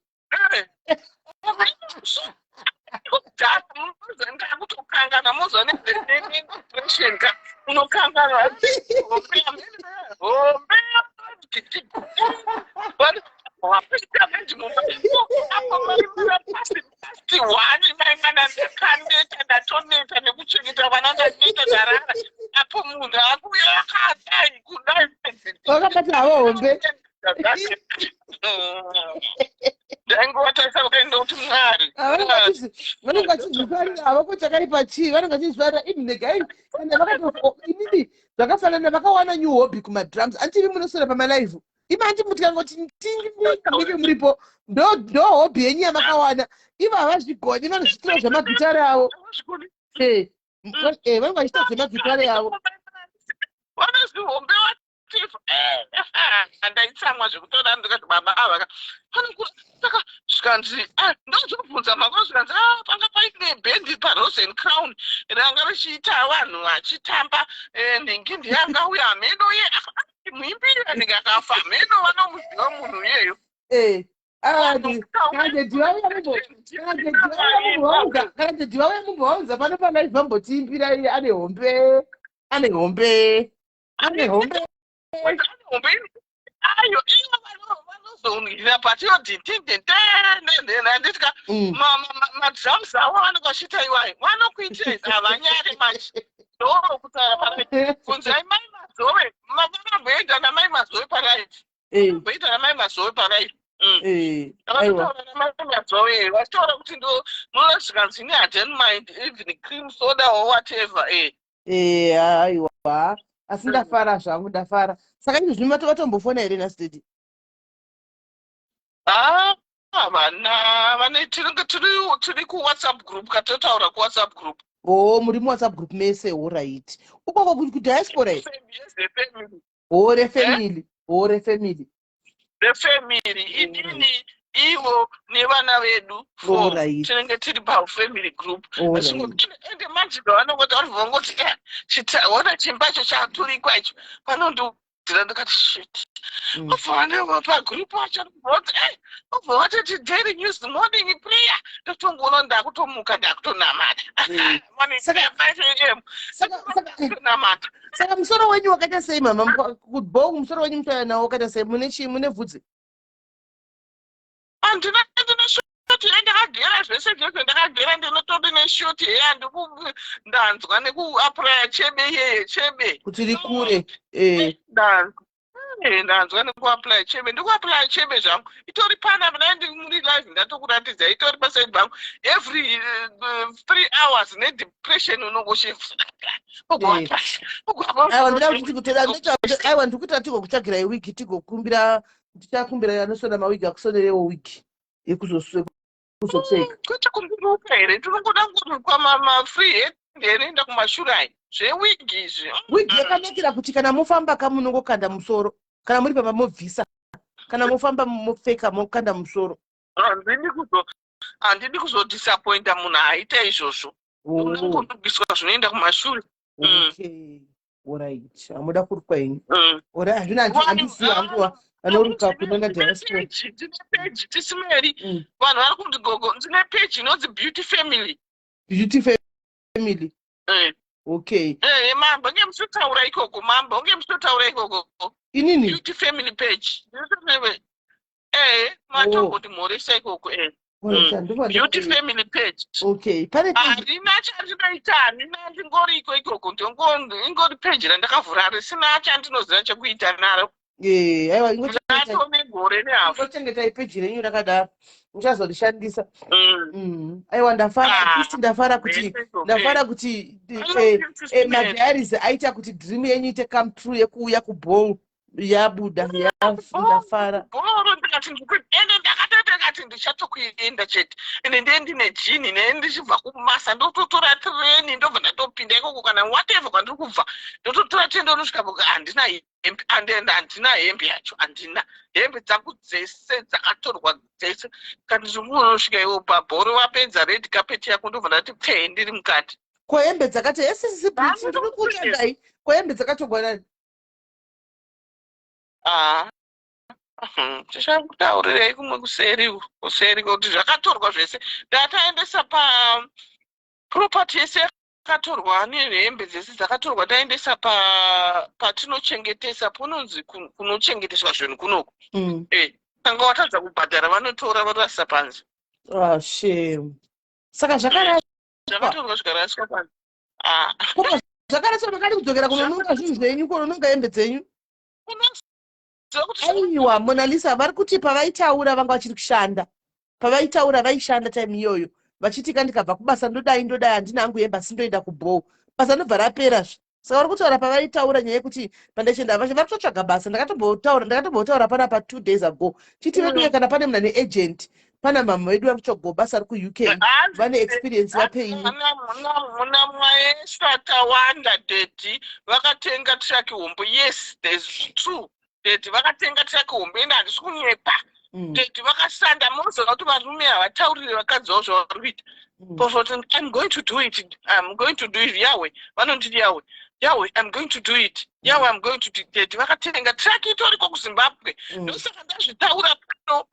Ndakutokangana, mozwa nedepression ka, unokangana hombe hombe. Wapinda manje mumba apo past one, mai mwana, ndakaneta, ndatoneta nekuchengeta vana, ndaneta, ndarara apo munhu akuuya akadai kudai. Vakabata havo hombe. Ndaingovatarisa vakaenda kuti Mwari. Vanenge vachizvifarira havo, ko chakaipa chii? Vanenge vachizvifarira ini negai kana vakato inini zvakafanana vakawana new hobby kumadrums. Andivi munoswera pamalive imi, handi mutikangoti tinge muripo, ndo hobby yenyu yamakawana. Ivo havazvigoni, vanozvitira zvemagitare avo. Vanenge vachiita zvemagitare avo. Vanozvihombe vatifa. Ndaitsamwa zvekutoda, ndikati baba ava saka zvikanzi ndozobvunza mako, zvikanzi panga paine bhendi paRosen Crown ranga richiita vanhu vachitamba nhingi ndiyanga uya hameno ye muimbiri anenge akafa, hameno vanomuziva munhu iyeyo. Kana daddy vauya mumbovaunza pano palive, vambotiimbira iye ane hombe, ane hombe, ane hombe. Ane hombe. Ayo, ivo vanozongira patiyodhindindindendendendanditya madrums avo vanenge vachiita iwayo, vanokuitira havanyare manje. Ndokutaura palive, bvunzai Mai Mazowe, vakamboenda naMai Mazowe palive. Vakamboenda naMai Mazowe palive. Aiwa. Vanotaura naMai Mazowe vachitaura kuti ndo munoona zvikanzi, "Ini I don't mind even cream soda or whatever." Aiwa, asi ndafara zvangu, ndafara. Saka izvi zvino vatombofona here nhasi, daddy? Ah, vana vane tinenge tiri kuWhatsApp group, katotaura kuWhatsApp group. O, muri muWhatsApp group mese? Alright, ukoko kudiaspora here? Family. O, refamily, o, refamily. Refamily, inini, ivo nevana vedu four. Tinenge tiri pafamily group. Ende manje vanongoti vari vongoti, "Ona chimba icho chaturikwa icho." Panondiudzira, ndikati, "Shit." Obva vaneva pagroup wacho voti, obva vatoti daily news, morning prayer. Ndotongoona ndakutomuka, ndakutonamata. Morning prayer, 5 a.m. Tonamata. Saka musoro wenyu wakaita sei, mama? Kubho musoro wenyu muchauya nawo wakaita sei? Mune chii? Mune vhudzi? Handina, ndine short hair, ndakagera zvese zvese, ndakagera, ndinotori neshort hair. Ndanzwa nekuapuraya chebe iyeye, chebe. Kuti rikure. Ndanzwa nekuapply chebe, ndikuapply chebe zvangu. Itori panapa, dai muri live ndatokuratidza, itori paside pangu. Every 3 hours nedepression unongoshift. Aiwa, ndoda kuti tigotera. Aiwa, ndikuitira tigokutsvagirai wigi, tigokumbira, tichakumbira anosona mawigi akusonerewo wigi yekuzopfeka. Kwete kundiruka here? Tinongoda kurukwa mafree head enoenda kumashure ai, zvewigi izvi. Wigi yakanakira kuti kana mofamba ka, munongokanda musoro. Kana muri pamba mobvisa, kana mofamba mopfeka, mokanda musoro. Handidi kuzodisappointa munhu aita izvozvo. Unongobviswa zvinoenda kumashure. Okay, alright, hamuda kurukwa henyu. Ora, hazvina, handizivi hangu vanoruka kunona diaspora. Ndine page, tisimeri. Vanhu vari kundi gogo, ndine page inonzi Beauty Family. Beauty Family. Okay. Mambo nge muchitotaura ikoko, mambo nge muchitotaura ikoko. Inini? Beauty Family page. Beauty Family. Matomboti mhoresa ikoko. Alright, handova Beauty Family page. Okay, pane page. Handina chandinoita, handina, ndingoriko ikoko, ingori page randakavhura risina chandinoziva chekuita naro. Aiwa, Ndatone gore nehafu. ingochengetai peji renyu rakadaro, muchazorishandisa. Aiwa, ndafara. Ah, At least ndafara kuti Zvese ikoko. ndafara kuti madiaries aita kuti dream yenyu ite come true, yekuuya kuball yabuda. Ndafara. Bhoro ndikati ende ndakatoti ndikati ndichatokuenda chete. Ende ndiye ndine jini nee, ndichibva kumasa ndototora treni, ndobva ndatopinda ikoko kana whatever kwandiri kubva, ndototora treni, ndonosvika. Handina hembe, andenda, handina hembe yacho, handina hembe dzangu dzese dzakatorwa dzese. Kati ndikunosvika iwo pabhoro, vapedza red carpet yako, ndobva ndati pfee, ndiri mukati. Ko hembe dzakati esisi, ndiri kutsvagai. Ko hembe dzakatorwa nani? Ah, tichakutaurirei kumwe kuseri, kuseri, kuti zvakatorwa zvese. Ndataendesa pa property yese yakatorwa nehembe dzese dzakatorwa, taendesa pa patinochengetesa, punonzi kunochengeteswa zvinhu kunoku. Kanga watadza kubhadhara, vanotora vorasa panze. Ah, shame. Saka zvakaraswa? Zvakatorwa zvikaraswa panze. Ah. Ko zvakaraswa, makadi kudzokera kunononga zvinhu zvenyu, kunononga hembe dzenyu? Unoziva kuti Aiwa, Monalisa, vari kuti pavaitaura vanga vachiri kushanda. Pavaitaura vaishanda time iyoyo, vachiti ka, "Ndikabva kubasa ndodai, ndodai, handina hangu hembe, asi ndoenda kubhoo." Basa ndobva raperazve. Saka vari kutaura pavaitaura nyaya yekuti pandaichenda, vari kutotsvaga basa. Ndakatombotaura panapa 2 days ago, chiti veduwe, kana pane munhu ane agent, pana mama vedu vari kutsvagawo basa ri kuUK, vane experience, vapei. Muna mwaesa tawanda, daddy vakatenga truck hombe. Yes, there's true, daddy vakatenga truck hombe, ende handisi kunyepa. Daddy vakashanda. Munoziva kuti varume havatauriri vakadzi vavo zvavari kuita. Pofoti, "I'm going to do it, I'm going to do it, Yahwe." Vanonditi Yahwe, "Yahwe, I'm going to do it, Yahwe, I'm going to do it." Daddy vakatenga truck, itoriko kuZimbabwe. Ndosaka ndazvitaura pano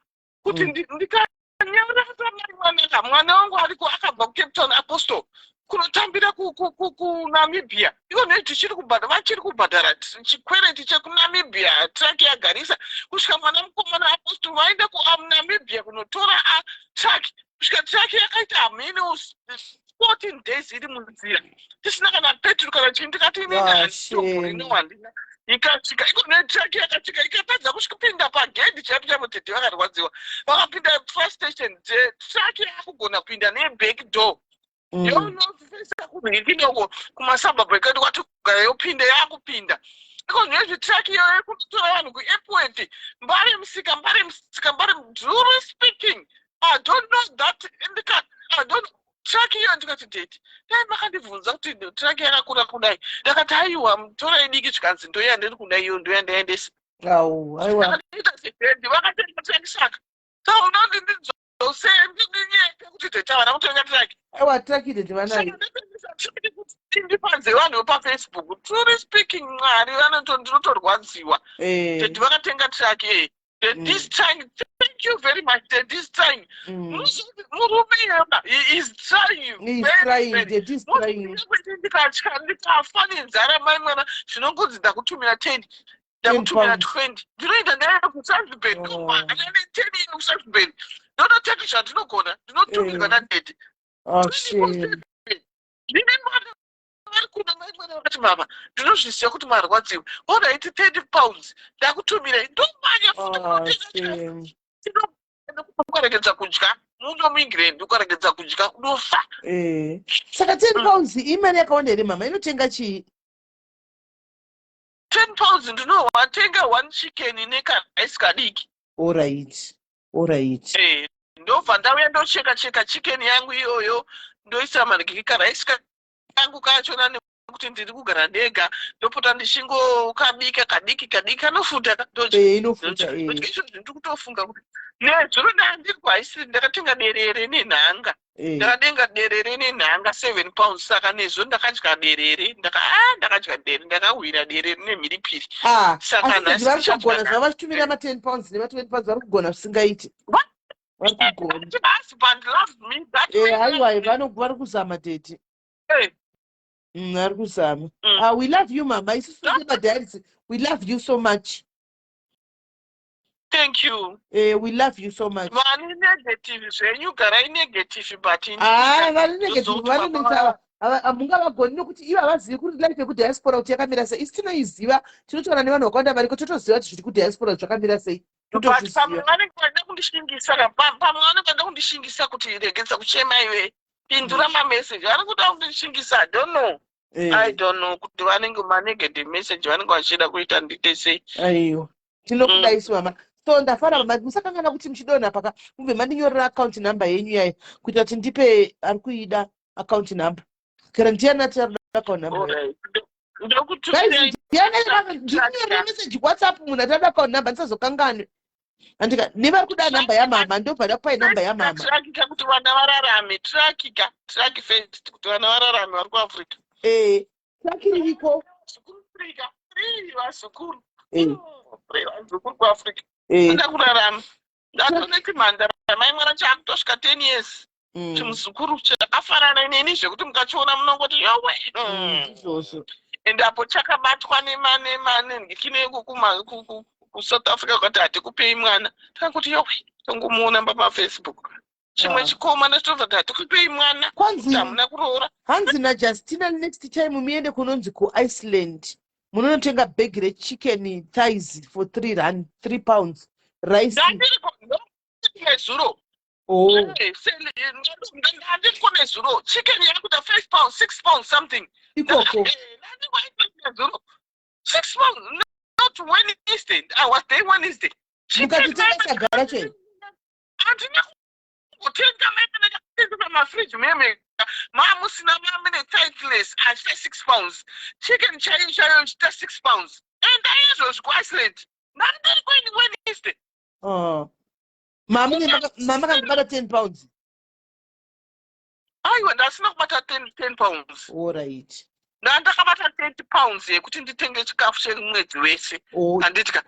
kuti ndikanyarara, mai mwanaka, mwana wangu ariko akabva kuCape Town, Apostle. Kunotambira kuNamibia iko nei? Tichiri kubhadhara, vachiri kubhadhara chikwereti chekuNamibia. Truck yagarisa kusvika mwana mukomana aposto vaenda kuNamibia kunotora truck, kusvika truck yakaita hamene 14 days iri munzira, tisina kana petrol kana chii. Ndikati inini Ah, handina. Ikasvika iko netruck, yakasvika ikatadza kusvikupinda pagedhi chaipo chaipo. Tete vakarwadziwa, vakapinda frustration. Truck yakugona kupinda neback door, yonofesa kunhikinoko kumasuburbs ekwedu kwati kugara, yopinda, yakupinda iko zvinezvi. Truck iyoyo kunotora vanhu kuAirport, Mbare Musika, Mbare Musika, Mbare. Truly speaking, I don't know that ndika I don't truck iyo. Ndikati, "Daddy, dai makandibvunza kuti truck yakakura kudai." Ndakati, "Aiwa, mutora idiki." Zvikanzi, "Ndoya ndiri kuda iyo, ndoya ndaendesa." Au, aiwa. Ndakaita sedaddy vakatenga truck. Saka saka unoti ndidzose, ndinyepe kuti tete havana kutenga truck? Aiwa, truck tete vanayo. Ndipanze vanhu vepaFacebook. Truly speaking, Mwari ndinotorwadziwa. Tete vakatenga truck e. This time, thank you very much. This time murume yema, he is trying. He is very, trying. very. Tete is trying. Ndikatya, ndikafa nenzara, mai mwana, zvinongonzi ndakutumira 10, ndakutumira pounds. 20. Ndinoenda nayo kuSalisbury. Ndomhanya ne10 iyo kuSalisbury, ndonotenga zvandinogona, ndinotumirwa nadaddy. Oh, shame. Ndine mwana vari kuno, mai mwana vakati, "Mama, ndinozviziva kuti marwadziwa. Alright, £30 ndakutumirai." Ndomhanya futi Oh, kunotenga chikafu. shame. Ukaregedza kudya muno muEngland, ukaregedza kudya unofa. Saka £10 imari yakawanda here, mama? Inotenga chii? £10 ndinowatenga one chicken nekarice kadiki. Alright. Ndobva ndauya, ndocheka cheka chicken yangu iyoyo, ndoisa manhikiki karice kangu kachona, nekuti ndiri kugara ndega, ndopota ndichingokabika kadiki kadiki, kanofuta. Ndodya. Inofuta. Ndodya. Ndiri kutofunga kuti nezuro ndandiri kuhaisiri, ndakatenga derere nenhanga. Ndakatenga derere nenhanga £7. Saka nezuro ndakadya derere, ndakadya derere, ndakawira derere nemhiripiri. Ah, Saka asi nhasi vari kugona ndichadya. zvavachitumira ma10 pounds nema20 pounds, vari kugona zvisingaiti, vari kugona. Husband loves me that way. Haiwa, vari kuzama, tete. Vari kuzama. Ah, we love you, mama. Isusu semadiaries, we love you so much. Thank you. We love you so much. Vane negative zvenyu, garai negative, but inini Ah, vari negative ndozokuti vanonetsa ava. Mungavagoni nokuti ivo havazivi kuti life yekudiaspora kuti yakamira sei. Isi tinoiziva, tinotaura nevanhu vakawanda variko, totoziva kuti zviri kudiaspora zvakamira sei. But pamwe Totozviziva. vanenge vada kundishingisa pamwe vanenge vada kundishingisa kuti, "Regedza kuchema iwe, pindura mameseji." Vari kuda kundishingisa. I don't know. I don't know kuti vanenge manegative message vanenge vachida kuita ndiite sei. Aiwa, tinokudai isu, mama. So ndafara, mama. Musakangana kuti muchidonha paka mubve mandinyorera account number yenyu yayo, kuitira kuti ndipe ari kuida account number. Kana ndiani ati ari kuda account number? Alright. Guys, Ndokutumirai. ndiani ndinyorera message WhatsApp, munhu ati ada account number, ndisazokanganwe. Andika nevari kuda namba yamama, ndobva ndakupai namba yamama. Truck ka, kuti vana vararame. Truck ka, truck first, kuti vana vararame vari kuAfrica. Truck ririko. Zukuru Africa, free vazukuru. Free vazukuru kuAfrica. Kuda kurarama, ndatoneti mhandara, mai mwana, chaakutosvika 10 years. Chimuzukuru chakafanana neni zvekuti mukachiona munongoti, "Yowe." Izvozvo. Ende apo chakabatwa nenhikine kuSouth Africa, kukati, "Hatikupei mwana." Takangoti, "Yowe." Tongomuona paFacebook chimwe chikomana chitobva kuti, "Hatikupei mwana." Kwanzi Kuti hamuna kuroora. Hanzi naJustina, next time muende kunonzi kuIceland, munonotenga bhegi rechicken thighs for 3 rand, £3, rice. Ndandiriko nezuro. Oh. Ndandiriko nezuro, chicken yakuita £5, £6 something. Ikoko. Ndandiriko nezuro, £6, not Wednesday. I was there Wednesday. Mukatitenga chagara chei? Handina kutenga, maitenga mafriji meme mamusina, mamine titless achita £6, chicken chaiyo chaiyo ichita £6. Enda izvozvi kuIceland, ndandiri kweni Wednesday. Oh. Mama kandibata £10. Aiwa, ndasina kubata £10. Alright. Ndandakabata £30 yekuti nditenge chikafu chemwedzi wese. Oh, Handitya.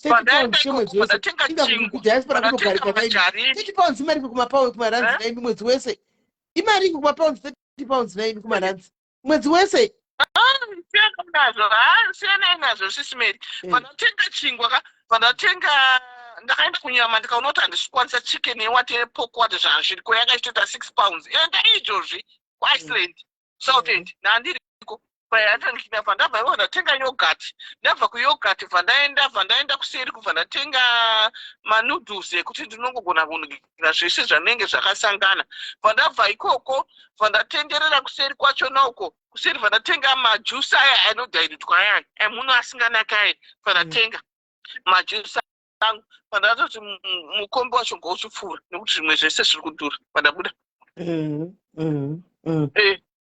£30 chemwedzi wese? Ndatenga Inga chingwa. kudiaspora Ndatenga kunogarika naini. majariri. £30 imari kumapound, kumarands Eh? naimi mwedzi wese? Imari kumapounds, pounds naini kumaranzi mwedzi wese. Siyana nazvo, ha, siyanai nazvo, Sis Mary. Pandatenga chingwa ka, pandatenga, ndakaenda kunyama, ndikaona kuti handisi kukwanisa chicken yewati, yepork, wati zvazviriko, yakaitota £6. Enda izvozvi kuIceland, South End, ndandiriko payatandikina. Pandabva ivo, ndatenga yogurt. Ndabva kuyogurt, bva ndaenda kuseri, kubva ndatenga manoodles ekuti ndinongogona kunukira zvese zvanenge zvakasangana. Bva ndabva ikoko, bva ndatenderera kuseri kwachona uko kuseri, bva ndatenga majuice aya anodhairutwa aya emuno asinganaki aya. Bva ndatenga majuice angu, bva ndatoti mukombi wacho ngauchipfuura, nekuti zvimwe zvese zviri kudhura. Bva ndabuda.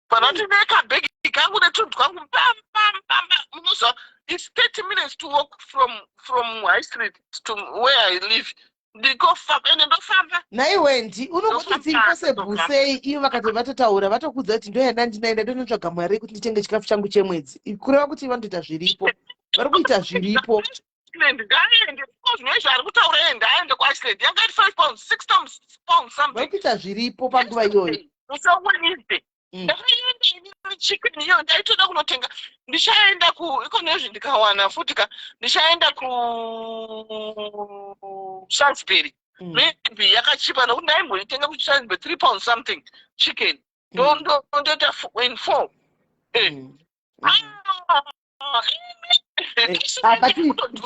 Panati nekabhegi kangu netunhu twangu, pam pam pam. Munoziva, it's 30 minutes to walk from High Street to where I live. Ndikofamba, ende ndofamba. Nhai Wendi, unogoti it's impossible sei ivo vakati vatotaura, vatokudza kuti ndoyanda ndinaenda ndonotsvaga mari yekuti nditenge chikafu changu chemwedzi? Kureva kuti vanotoita zviripo, vari kuita zviripo. Iceland, ngaaende zvinoizvo ari kutaura iye, ndaaende kuIceland. Yanga iri £5, £6 Vari something. kuita zviripo panguva iyoyo. Musi waWednesday ndakaenda inini. Chicken iyo ndaitoda kunotenga, ndichaenda ku iko nezvi, ndikawana futi ka, ndichaenda ku Salisbury. Maybe yakachipa, nokuti ndaimboitenga kuSalisbury £3 something chicken. Ndoita in four. Ah, but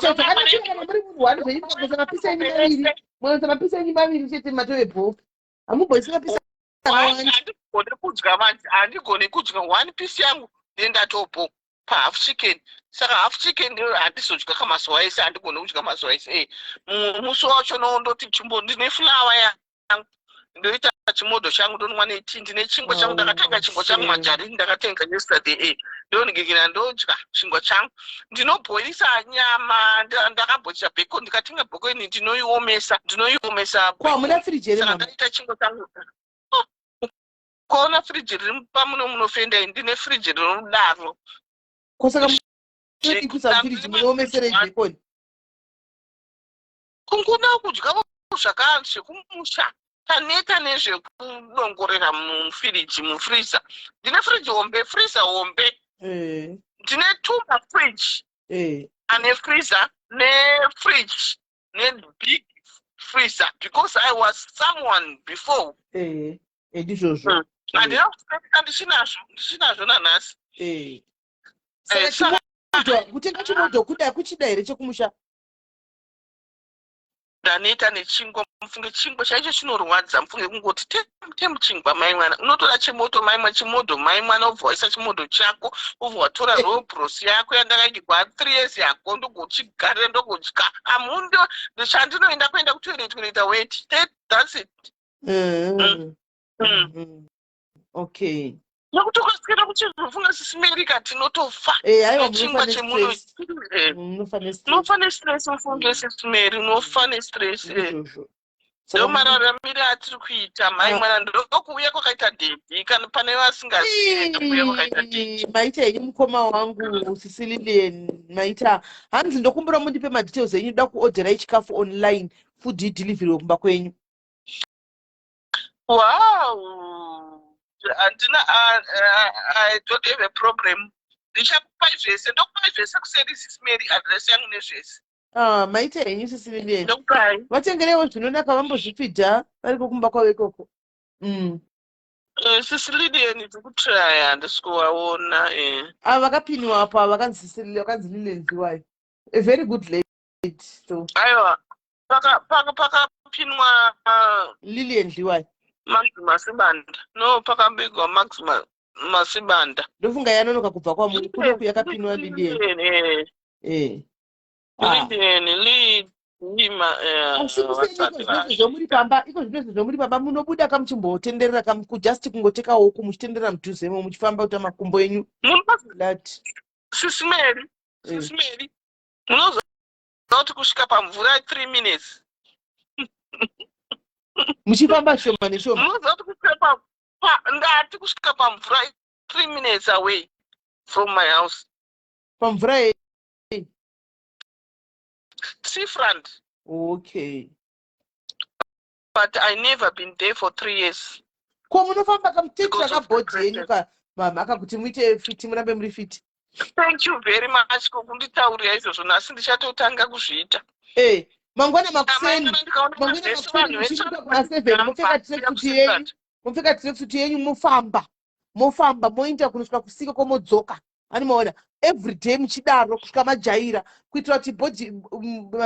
chakanakira kana muri munhu one zvenyu, mukagoisa mapieces enyu maviri, mukaisa mapieces enyu maviri chete, matove bho. Hamumboisi mapieces akawanda. Handigoni kudya manje, handigoni kudya. One piece yangu ndendatopo pahalf chicken. Saka half chicken ndiyo handizodya kamazuva ese, handigoni kudya mazuva ese. Musi wacho no, ndoti chimbo ndine flour yangu, ndoita chimodho changu, ndonwa netii. Ndine chingwa changu, ndakatenga chingwa changu, majarini ndakatenga yesterday. Ndonigikira, ndodya chingwa changu, ndinobhoilisa nyama. Ndakabhochisa bacon, ndikatenga bacon, ndinoiomesa, ndinoiomesa. Ko hamuna firiji here, Saka mama? ndaita chingwa changu. Oh, ukaona firiji riri pamuno munofenda, ndine firiji rinodaro. Ko saka munodii kuisa mufiriji, munoomeserei bacon? Kungoda kudya zvaka zvekumusha, taneta nezvekudongorera mufiriji, mufreezer. Ndine firiji hombe, freezer hombe. Ndine two mafridge ane freezer nefridge nebig freezer, because I was someone before. Ndizvozvo. Handina kuseka, ndichinazvo, ndichinazvo nanhasi. Saka chimodho, kutenga chimodho kuda kuchida here chekumusha? Ndaneta nechingwa, mufunge. Chingwa chaicho chinorwadza, mufunge. Kungoti temu chingwa, mai mwana, unotora chemoto, mai mwana, chimodho, mai mwana, ubva waisa chimodho chako, ubva watora rooibos yako yandakadywa 3 years yako, ndogochigarira, ndogodya. Amundo chandinoenda kuenda kutoilet kunoita weti. That's it. Nekuti ukaswera kuchizofunga, Sis Mary ka, tinotofa. Aiwa. Nechingwa Munofa chemuno. nestress. Munofa nestress. Unofa nestress, mufunge, Sis Mary, unofa nestress. Ndizvozvo. Ndo mararamire atiri kuita, mai mwana. Ndokuuya kwakaita daddy, kana pane vasingazivi, ndokuuya kwakaita daddy. Maita henyu, mukoma wangu Sisi Lilian, maita. Hanzi ndokumbura mundipe madetails enyu, ndoda kuodherai chikafu online, food delivery kumba kwenyu. Wow, handina, I don't have a problem. Ndichakupai zvese, ndokupai zvese kuseri, Sis Mary, address yangu nezvese. Ah, maita henyu, Sisi Lilian. Ndokupai. Vatengereiwo zvinonaka, vambozvifidha variko kumba kwavo ikoko. Sisi Lilian ndikutraya, handisi kuvaona. Ava vakapiniwa apo, ava vakanzi Sisi, vakanzi Lilian Ziwayo, a very good lady so. Aiwa, pakapinwa Lilian Dliwayo. Max Masibanda. No, pakabigwa Max Masibanda. Ndofunga yanonoka kubva kwamuri kunoku, yakapinwa Lilian. Lilian. Ah. Lilian Lima. Asi kuseni iko zvinozvo zvomuri pamba, iko zvinozvo zvomuri pamba, munobuda kamuchimbotenderera just kungoteka huku, muchitenderera mudhuzemo, muchifamba kuita makumbo enyu flat. Sis Mary, Sis Mary, munoziva kuti kusvika pamvura 3 minutes? Muchifamba shoma neshoma. Munoziva kuti kusvika ndati kusvika pamvura 3 minutes away from my house. Pamvura yei? Seafront. Okay. But I never been there for 3 years. Ko munofamba kamutetera Because of the kabhodhi yenyu pressure. ka mamhaka kuti muite fit, murambe muri fit. Thank you very much kukunditaurira izvozvo. Nhasi ndichatotanga kuzviita. Mangwana makuseni, Amai, ndikaona mangwana mavhesi, makuseni vanhu vese muchimuka kuma 7, mopfeka vanogamba tracksuit yenyu, mopfeka tracksuit yenyu, mofamba, moenda kunosvika kusika, kwomodzoka. Ani maona, every day muchidaro kusvika majaira, kuitira kuti body,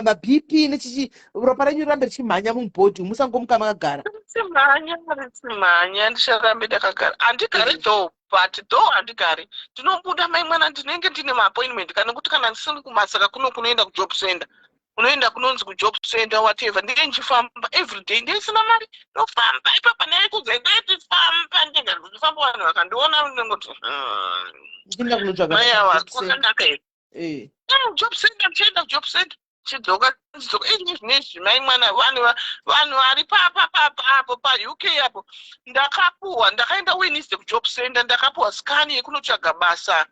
maBP nechichi, ropa renyu rirambe richimhanya mubhodhi, musangomuka makagara. Richimhanya, richimhanya. Ndicharambe ndakagara. Handigari though, but though handigari, ndinobuda, mai mwana. Ndinenge ndine maappointment, kana kuti kana ndisiri kumasaka kuno, kunoenda kujob center, unoenda kunonzi kujob center, whatever. Ndinenge ndichifamba every day, ndisina mari, ndofamba ipapa. Ndaikudza, ndaiti famba ndega, ndichifamba, vanhu vakandiona ndinongoti, Ndichienda kunotsvaga Mai ava job center. kwakanaka here? Job center, ndichienda kujob center, chidzoka, chidzoka. Izvi zvinezvi, mai mwana, vanhu vari apo paUK apo, ndakapuwa, ndakaenda Wednesday kujob center, ndakapuwa scan yekunotsvaga basa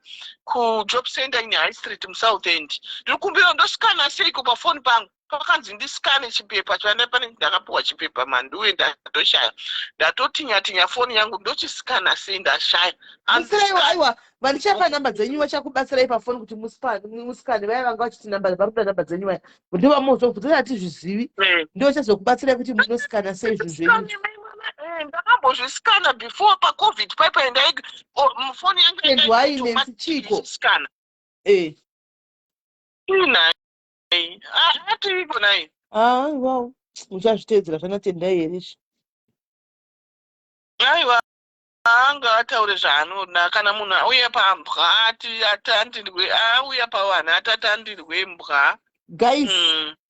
kujob center in High Street muSouth End. Ndiri kumbira, ndoscana seiko pafoni pangu? Pakanzi ndiscane chipepa chanda pane, ndakapuwa chipepa manduwe, ndatoshaya, ndatotinya-tinya foni yangu, ndochiscana sei? Ndashaya. Hanzi Mutsirai. scan. Aiwa, vandichapa namba dzenyu, vachakubatsirai pafoni kuti musikane. Vaya vanga vachiti namba, vari kuda namba dzenyu, vaya ndovamozobvunza, hatizvizivi. Ndo vachazokubatsirai kuti munosikana sei zvinhu zvenyu. Ndakambozvisikana before paCovid paipai, ndai mufoni yangu. Endwai Nancy, chiko? Sikana. Inai atiiko nai? Ah, wow, uchazviteedzera zvanatendai here izvi? Aiwa, anga ataure zvaanoda. Kana munhu auya pambwa ati atandirwe, auya pavanhu ati atandirwe mbwa. Guys,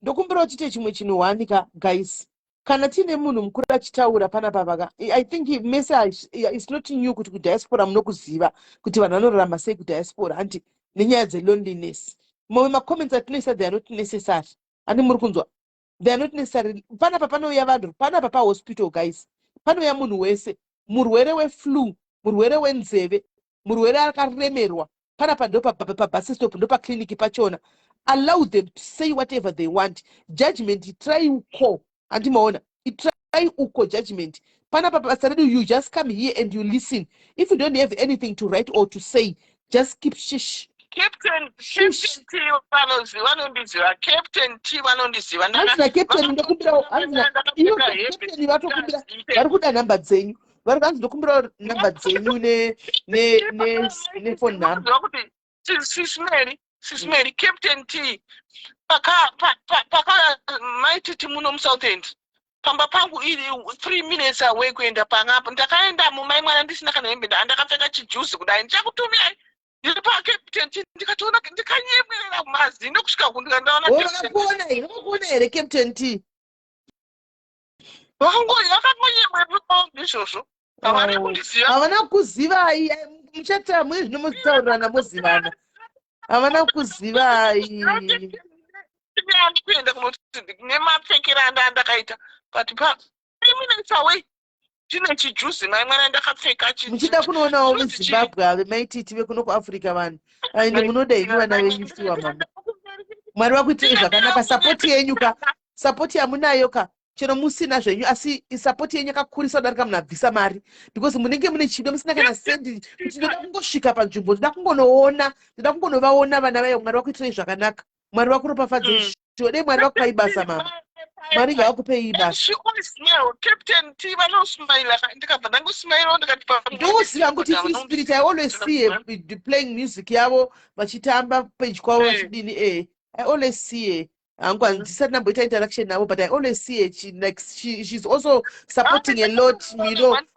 ndokumbira kuti tiite chimwe chinhu wanika. Guys, kana tiine munhu mukuru achitaura panapa vaka, I think mese it's not new kuti kudiaspora munokuziva kuti vanhu vanorarama sei kudiaspora, hanti, nenyaya dzeloneliness. Mamwe macomments atinoisa, they are not necessary. Handi muri kunzwa? They are not necessary. Panapa panouya vanhu, panapa pahospital, guys, panouya munhu wese, murwere weflu, murwere wenzeve, murwere akaremerwa. Panapa ndo pabus stop, ndo paclinic pachona. Allow them to say whatever they want. Judgment try uko, handimaona, try uko judgment. Panapa basa redu, you just come here and you listen. If you don't have anything to write or to say, just keep shish. Captain, Shush. Captain T vanoziva, vanondiziva. Captain T vanondiziva. Hanzi nacaptain, ndokumbirawo, hanzi iyo captain vatokumbira, vari kuda nhamba dzenyu. Vari hanzi, ndokumbirawo nhamba dzenyu nephone number. Kuti Sis Mary, Sis Mary, Captain T paka paka maititi muno muSouth End, pamba pangu iri 3 minutes away kuenda pangapo. Ndakaenda mumai mwana ndisina kana hembe, ndakapfeka chijuzi kudai. Ndichakutumirai, ndiri pacaptain T. Ndikatoona, ndikanyemwerera mazino kusvika kundikandaona. O, vakakuona here? Vakakuona here, Captain T? Vakangonyemwerera izvozvo, havana kundiziva. Havana kukuzivai. Muchata mune zvino mozitaurirana, mozivana. Havana kukuzivai. Kuenda kunoti nemapfekero anda andakaita, but pa 3 minutes away ndine chijuzi, mai mwana, ndakapfeka. Muchida kunoonawo muZimbabwe ave maititi vekuno kuAfrica vanhu aende. Munoda henyu vana venyu, shuwa. Mama, Mwari vakuitirei zvakanaka. Support yenyu ka, support yamunayo ka, chero musina zvenyu, asi support yenyu yakakurisa kudarika munhu abvisa mari, because munenge mune chido, musina kana sendi, kuti ndoda kungosvika panzvimbo, ndoda kungonoona, ndoda kungonovaona vana vayo. Mwari vakuitirei zvakanaka. Mwari vakuropafadzei. Shuwa, dei Mwari vakupai basa, mama. Mwari ngavakupei basa. She always smile. Captain T vanosmaila, ndikabva ndangosmaila, ndikati Ndoziva kuti free spirit. I always see her playing music yavo, vachitamba page kwavo, vachidini. I always see her hangu. Handisati ndamboita interaction navo, but I always see her. She, like, she's also supporting a lot.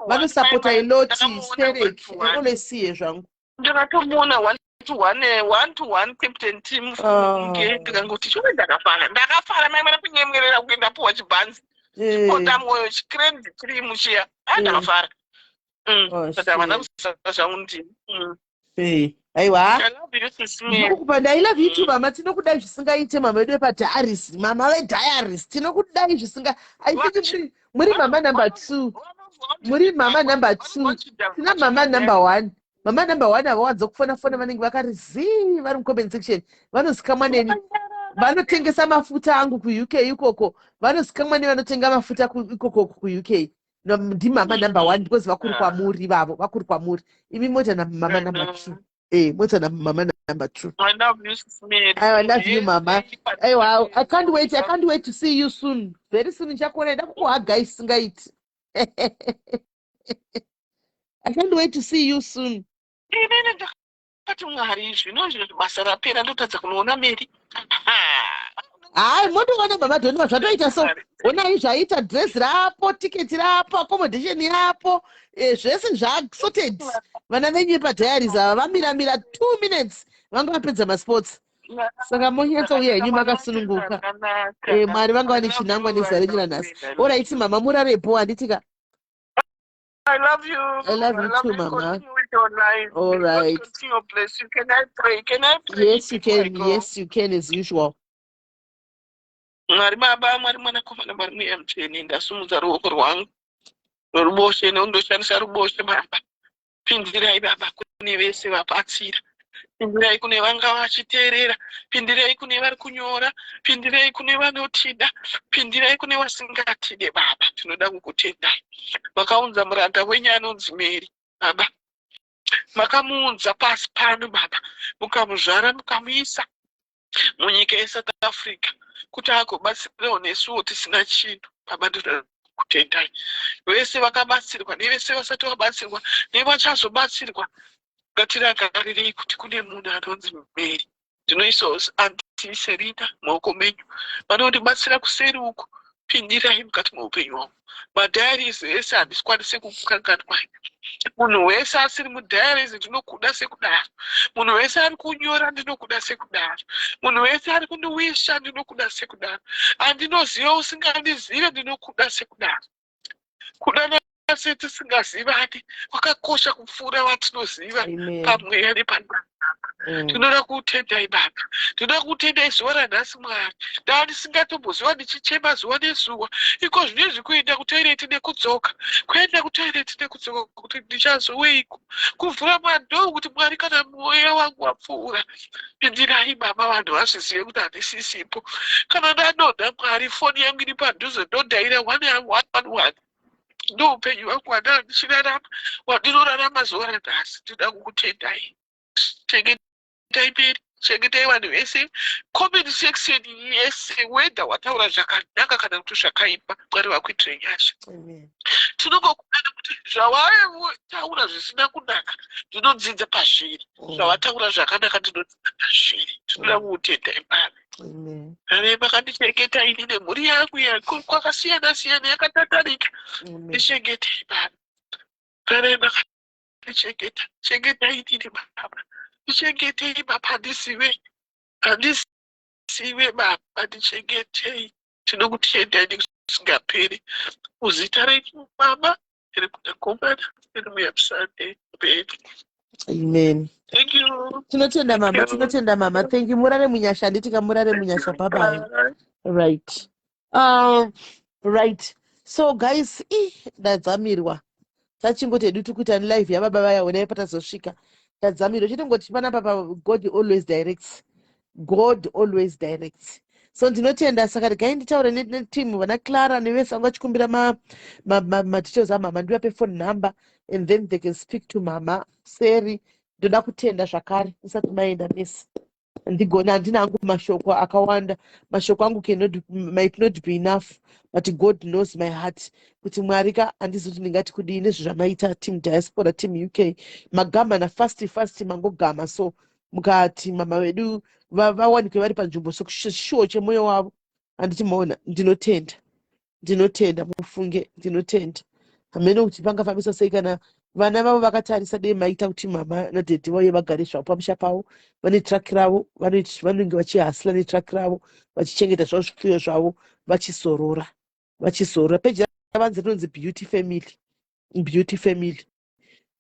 Vanosupporta a lot sterek. I always see her zvangu. Ndakatomuona one to one, one to one, Captain T. Mufunge, ndikangoti chove, ndakafara, ndakafara, mai mwana, kunyemwerera kuenda puwa chibhanzi, chipota mwoyo, chicreme cream chiya. A, ndakafara. Oh, But havana shit. kuziva zvangu ndini. Aiwa. I love you, Sis Mary. Ndinokupa, I love you too, mama. Tinokudai zvisingaite, mama vedu vepadiaries, mama vediaries, tinokudai zvisinga. I think muri mama number two, muri mama number two. Tina mama number one. Mama number one havawanzo kufona fona, vanenge vakari zii, vari mucomment section. Vanozikamwa neni, vanotengesa mafuta angu kuUK ikoko. Vanozikamwa nevanotenga mafuta ikoko kuUK. Ndimama number one because vakuru kwamuri ivavo, vakuru kwamuri. Imi moita namama number two. Moita namama number two. I love you, Sis Mary. I love you, mama. Aiwa, I can't wait. I can't wait to see you soon. Very soon ndichakuona, ndida kukuhaga isingaiti. I can't wait to see you soon. Inini ndakati, Mwari, zvino izvi basa rapera, ndotadza kunoona Mary. Hayi, motoona mama Dhonima zvatoita so. Onai zvaita, dress rapo, tiketi rapo, accommodation yapo, zvese zvasorted. Vana venyu padiaries ava vamiramira 2 minutes vanga vapedza masports. Saka monyatsouya henyu makasununguka. Mwari vanga vane chinangwa nezuva renyu ranhasi. Alright mama, murarepo, handitika? I love you. I love you too, Mama. Continue with your life. All May right. God continue to bless you. Can I pray? Can I pray Yes, you before I can. go? Yes, you can, as usual. Mwari Baba, Mwari Mwanakomana, Mwari Mweya Mutsvene, ndasumudza ruoko rwangu rworuboshe neundoshandisa ruboshe. Baba, pindirai. Baba, kune vese vabatsira, pindirai. Kune vanga vachiteerera, pindirai. Kune vari kunyora, pindirai. Kune vanotida, pindirai. Kune vasingatide, Baba, tinoda kukutendai. Makaunza muranda wenyu anonzi Mary. Baba, makamuunza pasi pano. Baba, mukamuzvara, mukamuisa munyika yeSouth Africa kuti agobatsirawo nesuwo tisina chinhu. Baba, ndoda kutendai. Vese vakabatsirwa nevese vasati vabatsirwa nevachazobatsirwa, ngatirangarirei kuti kune munhu anonzi Mary. Ndinoisawo Auntie Serina mumaoko menyu, vanondibatsira kuseri uku. Pindirai mukati meupenyu hwangu. Madiaries ese handikwanisi kukukanganwai. Munhu wese asiri mudiaries, ndinokuda sekudaro. Munhu wese ari kunyora, ndinokuda sekudaro. Munhu wese ari kundiwisha, ndinokuda sekudaro. Andinoziva, usingandizive, ndinokuda sekudaro. Kudana setisingazivani kwakakosha kupfuura vatinoziva Amen. pamweya nepanyama. Tinoda kutendai, Baba. Tinoda kutendai zuva ranhasi, Mwari. Ndaa ndisingatomboziva, ndichichema zuva nezuva. Iko zvinezvi kuenda kutoireti nekudzoka, kuenda kutoireti nekudzoka, kuti ndichazoweiko, kuvhura madoor kuti, Mwari, kana mweya wangu wapfuura, pindirai. Baba, vanhu vazvizive kuti handisisipo. Kana ndadonha, Mwari, foni yangu iri padhuze, ndodhaira 111. Ndo upenyu hwangu hwandaa ndichirarama, hwandinorarama zuva ranhasi. Ndinoda kukutendai. Chengetai mberi, chengetai vanhu vese. Comment section yese, whether wataura zvakanaka kana kuti zvakaipa, Mwari vakuitire nyasha. Amen. Tinongokudana kuti zvawataura zvisina kunaka, ndinodzidza pazviri. Zvawataura zvakanaka, ndinodzidza pazviri. Tinoda kukutendai, Baba. Amen. Ave makandichengeta ini nemhuri yangu kwakasiyana siyana yakatatarika. Amen. Ndichengetei, Baba. Ave makandichengeta, chengetai inini, Baba. Ndichengetei, Baba. Handisive, handisive, Baba, ndichengetei. Tinokutendai nekusingaperi, muzita renyu Baba, remwanakomana, remweya musande. Amen. Amen. Thank you. Tinotenda mama. You. Tinotenda mama, thank you. Murare munyasha, handiti ka? Murare munyasha. Bye bye. Bye. Right, right. So guys, i ndadzamirwa. Tachingoti hedu tikuita live yababa vaya, onai patazosvika. Tadzamirwa chitongoti panapa pa God always directs, God always directs. So ndinotenda. Saka regai nditaure neteam, vana Clara nevese vanga vachikumbira madetails amama, ndivape phone number and then they can speak to mama seri. Ndoda kutenda zvakare usati maenda mesi. Ndigona, handina hangu mashoko akawanda. Mashoko angu cannot, might not be enough, but God knows my heart kuti Mwari ka, handizi kuti ndingati kudii nezvezvamaita. Team diaspora, team UK, magama nafast fast mangogama. So mukati mama vedu vawanikwe vari panzvimbo sokushuwo chemwoyo wavo, handiti maona? Ndinotenda, ndinotenda, mufunge. Ndinotenda. Hamene kuti pangafambiswa sei kana vana vavo vakatarisa. Dei maita kuti mama nadaddy vauye vagare zvavo pamusha pavo. Vane truck ravo, vanenge vachihasila netruck ravo, vachichengeta zvavo zvipfuyo zvavo, vachizorora, vachizorora. Peji ravanzi rinonzi Beauty Family, Beauty Family.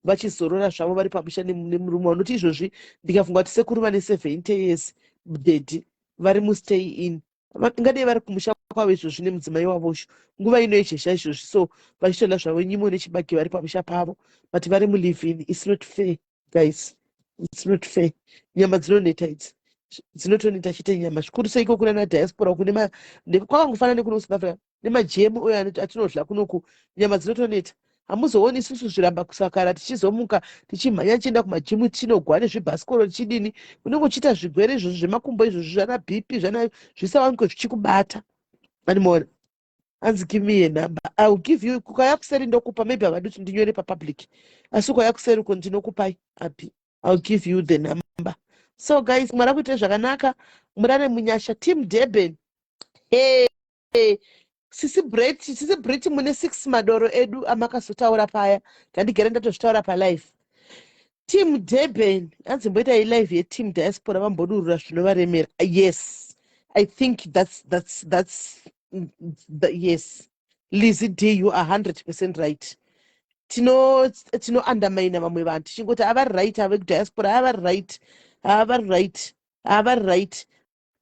Vachizorora zvavo vari pamusha nemurume. Vanoti izvozvi ndikafunga kuti sekuru vane 70 years, daddy vari mustay in, ngadei vari kumusha kwavo izvozvi nemudzimai wavosho nguva ino yezhezha izvozvi. So vachitoda zvavo nyimo nechibage vari pamusha pavo, but vari mulive-in. It's not fair, guys, it's not fair. Nyama dzinoneta idzi, dzinotoneta chete nyama, zvikuru seiko kuna nadiaspora kune kwakangofanana nekuno South Africa. nemaGMO oyo atinodya kunoku, nyama dzinotoneta. Hamuzooni isusu zviramba kusakara tichizomuka, tichimhanya, tichienda kumajimu, tichinogwa nezvibhasikoro, tichidini. Unenge uchiita zvigwere izvozvo zvemakumbo izvozvo, zvana BP, zvana zvisawanikwe zvichikubata. Animona hanzi, "Give me a number." I will give you. Kukauya kuseri ndokupa. Maybe havadi kuti ndinyore papublic, asi ukauya kuseri uko ndinokupai api. I will give you the number. So guys, Mwari akuitire zvakanaka, murare munyasha. Team Durban, hey, hey. Sisi Bret, Sisi Brit, mune six madoro edu amakazotaura paya. Ngandigere ndatozvitaura palive. Team Durban, hanzi mboitai live yeteam diaspora, vambodurura zvinovaremera. Yes, I think that's yes, Lizzy D, you are 100% right. Tino undermine vamwe vanhu tichingoti avari right, ave kudiaspora avari right, avari right, avari right.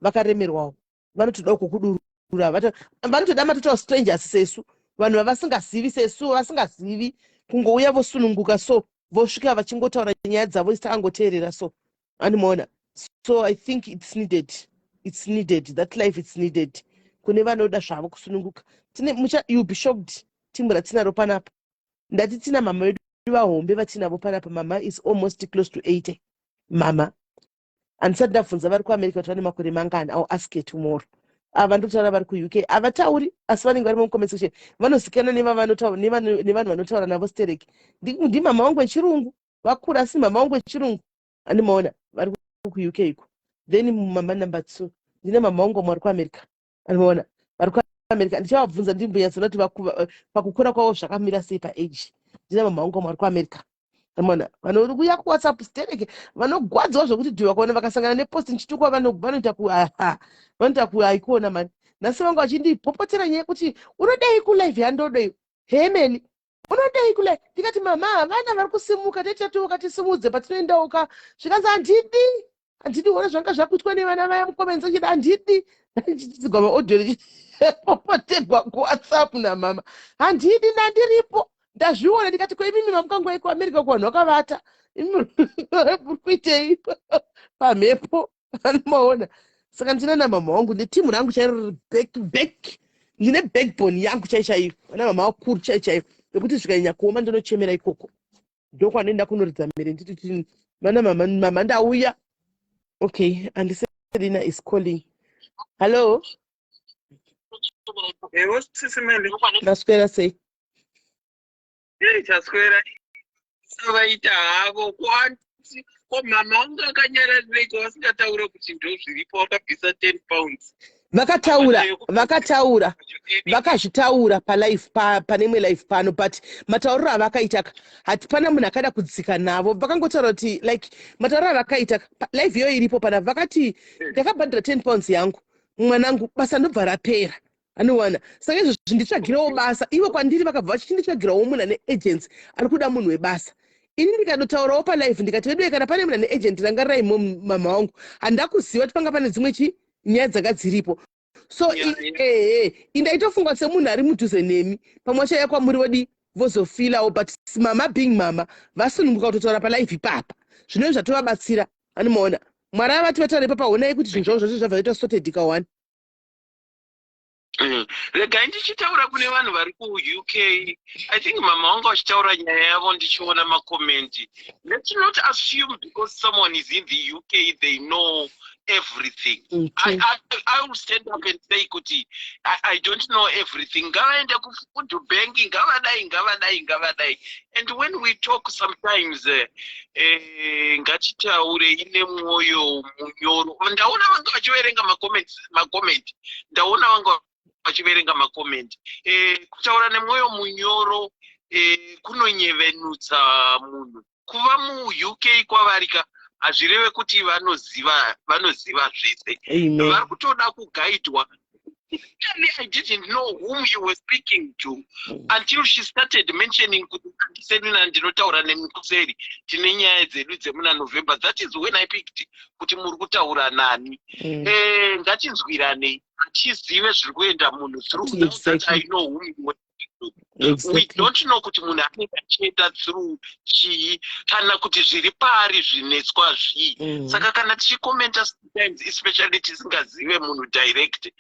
Vakaremerwawo, vanotodawo kukudurura. Vanotoda matotawo strangers sesu, vanhu vavasingazivi sesu, vasingazivi, kungouya vosununguka. So vosvika vachingotaura nyaya dzavo, isi takangoteerera. So animaona, so I think it's needed, it's needed that life, it's needed kune vanoda zvavo kusununguka. Tine mucha, you'll be shocked, timu ratinaro panapa. Ndati tina mama vedu vahombe vatinavo panapa. Mama is almost close to 80. Mama, handisati ndabvunza vari kuAmerica kuti vane makore mangani. I'll ask her tomorrow. Ava ndotaura vari kuUK havatauri, asi vanenge vari mucomment section, vanozikanwa nevanhu vanotaura navo stereki. Ndimama vangu vechirungu vakura, asi mama vangu vechirungu andimaona vari kuUK iko. Then mama number two, ndine mama vangu vamwe vari kuAmerica. Andimaona vari kuAmerica, ndichavabvunza ndimbonyatsona kuti pakukura kwavo zvakamira sei paage. Ndine mama vangu vamwe vari kuAmerica. Mona vanouya kuWhatsApp stereke, vanogwadziwa zvokuti dhiwa kuona vakasangana nepost nchitukwa, vanoita ku aha, vanoita kuaikuona mani. Nhasi vanga vachindipopotera nyaya yekuti unodei kulive yandodei hemeli, unodei kulive. Ndikati, "Mama, vana vari kusimuka, tetatuka tisimudze patinoendawo ka." Zvikanzi, "Handidi, handidi kuona zvanga zvakuitwa nevana vaya mucomments achida, handidi." Ndichidzigwa maaudio ndichipopoterwa kuWhatsApp namama, "Handidi, ndandiripo, ndazviona." Ndikati, "Ko imimi mamukanguva kuAmerica kuvanhu vakavata, imi muri kuitei pamhepo?" Anomaona. Saka ndina namama wangu netimu rangu chairo back to back. Ndine backbone yangu chai chaiyo, vana mama vakuru chai chaiyo, nekuti zvikanyanya kuoma ndinochemera ikoko, ndokwanoenda kunoridza mhere nditi, "Vana mama, mama, ndauya." Okay, andiselina is calling. Hello? Ewo, Sisimeli. Maswera sei? Ei, chaswera. Vaita havo kwanti ko mama vangu akanyararireiko vasingataura kuti ndo zviripo, vakabvisa £10? Vakataura, vakataura, vakazvitaura palive, pane imwe live pano, but matauriro avakaita ka, hatipana munhu akada kudzika navo. Vakangotaura kuti, like, matauriro avakaita live iyoyo iripo pana, vakati, "Ndakabhadhara £10 yangu, mwanangu, basa ndobva rapera." Anowana saka izvozvi nditsvagirewo basa ivo kwandiri. Vakabva vachinditsvagirawo munhu ane agency, ari kuda munhu webasa. Ini ndikanotaurawo palive ndikati, "Veduwe, kana pane munhu ane agent, rangarirai mama wangu." Handakuziva kuti panga pane dzimwe chi nyaya dzanga dziripo. So ehe, indaitofunga semunhu ari mudhuze nemi, pamwe vachauya kwamuri vodi vozofilawo. But mama being mama, vasununguka kutotaura palive ipapa, zvinove zvatovabatsira. Anomaona, Mwari avati vataura ipapa, honai kuti zvinhu zvavo zvose zvabva zvaita sorted ka1. Regai ndichitaura kune vanhu vari kuUK. I think mama vangu vachitaura nyaya yavo, ndichiona macomments. Let's not assume because someone is in the UK they know everything. I will stand up and say kuti I don't know everything. Ngavaende kufood bank, ngavadai, ngavadai, ngavadai. And when we talk sometimes, ngatitaurei nemwoyo munyoro. Ndaona vanga vachiverenga macomment, ndaona vanga vachiverenga macomment. Kutaura nemwoyo munyoro kunonyevenutsa munhu. Kuva muUK kwavarika hazvireve kuti vanoziva zvese. Vari kutoda kugaidwa. Actually, I didn't know whom you were speaking to until she started mentioning kuti andisenina ndinotaura nemukuseri, tine nyaya dzedu dzemuna November. That is when I picked kuti muri kutaura nani. Ngatinzwiranei, hatizive zviri kuenda munhu through. Now that I know whom you were speaking. We don't know kuti munhu anenge achienda through chii, kana kuti zviri paari zvinetswa zvii. Saka kana tichikomenta sometimes, especially tisingazive munhu direct,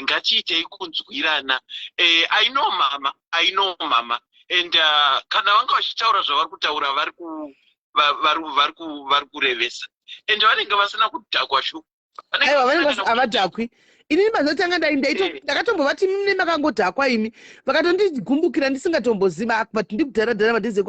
ngatiitei kunzwirana. I know mama, I know mama, and kana vanga vachitaura zvavari kutaura, vari kurevesa, and vanenge vasina kudhakwa shu. Aiwa, vanenge havadhakwi. Inini mazotanga ndakatombovati, "Mine makangodhakwa imi." Vakatondigumbukiira ndisingatomboziva, but ndikudharadhara madhezi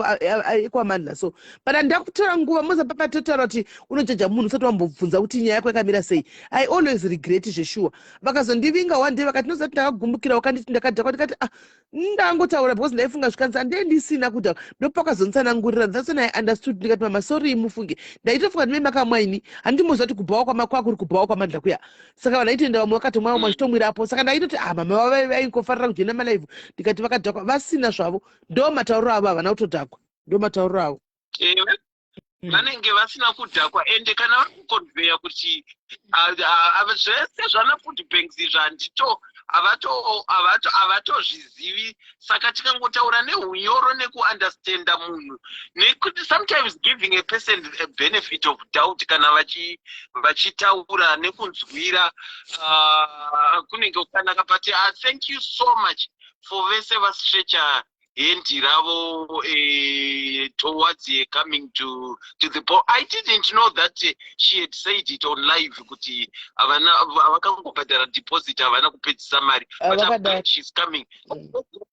ekwamandla. So, but handida kutora nguva moza papatotaura kuti unojaja munhu usati wambobvunza kuti nyaya yako yakamira sei. I always regret zveshuwa. Vakazondivinga one day, vakati, "Nozati ndakagumbukira, wakanditi ndakadhakwa." Ndikati, "Ah, ndangotaura because ndaifunga." Zvikanzi, "Handee ndisina kudhakwa." Ndopakazonditsanangurira. That's when I understood. Ndikati, "Mama, sorry mufunge, ndaitofunga ndime makamwaini. Handimboziva kuti kubhawa kwakuri kubhawa kwamandla kuya." Saka vanhu aitoenda, vamwe vakatomwa, vamwe vachitomwirapo. Saka ndaitoti, "Ah, mama vaingofarira kujoina malive." Ndikati vakadhakwa, vasina zvavo. Ndo matauriro avo, havana kutodhakwa, ndo matauriro avo. Vanenge vasina kudhakwa, ende kana vari kuconveya kuti zvese zvana food banks izvi, handito havatozvizivi. Saka tikangotaura neunyoro nekuundestanda munhu, nekuti sometimes giving a person a benefit of doubt kana vachitaura nekunzwira kunenge kukanaka. But thank you so much for vese vastretcha hand ravo towards coming to the ball. I didn't know that she had said it on live kuti havana, vakangobhadhara deposit, havana kupedzisa mari. But I'm glad she's coming.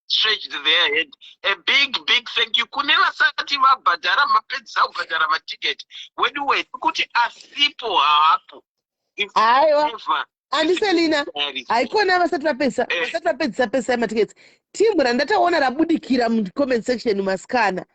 Stretched their hand, a big, big thank you kune vasati vabhadhara, mapedzisa kubhadhara matiketi. Weduwe, kuti asipo haapo. Aiwa, andiselina, haikona vasati vapedzisa, vasati vapedzisa pesa yematiketsi. Timu randataona rabudikira mucomment section, masikana,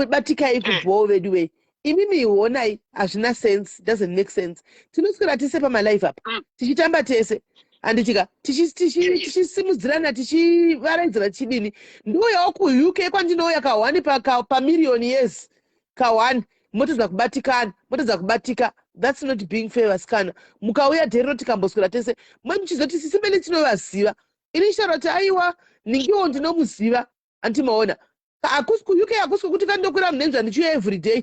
batikai kubhoo vedu wei. Imimi honai, hazvina sense, doesn't make sense. Tinoswera tise pamalive apa, tichitamba tese, handitika, tichisimudzirana, tichivaraidzira, tichidini. Ndouyawo kuUK kwandinouya ka1 pamiriyoni years ka1, motedza kubatikana, motedza kubatika. That's not being fair, vasikana. Mukauya dherero, tikamboswera tese, mwe muchizoti sisimene tinovaziva. Ini ndichitaura kuti, "Aiwa, ningiwo ndinomuziva." Handimaona, hakusi kuUK, hakusi kwekuti kandokwira munhenzva ndichiuya everyday.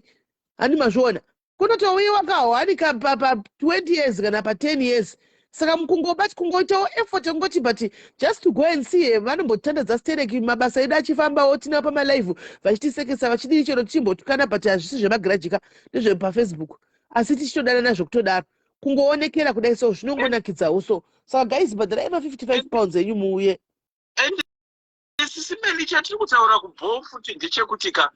Handi mazviona, kunotouyiwa ka1 pa20 years kana pa10 years. Saka mukungobati kungoitawo effort yekungoti, but just to go and see, vanombotandadza stereki, mabasa edu achifambawo, tinavo pamalive vachitisekesa, vachidii, chero tichimbotukana, but hazvisi zvemagirajika, ndezvepafacebook, asi tichitodanana zvekutodaro, kungoonekera kudai. So zvinongonakidzawo. So saka guys, bhadharai ma£55 enyu muuye. Sisimeli, chatiri kutaura kubhoo futi ndechekuti ka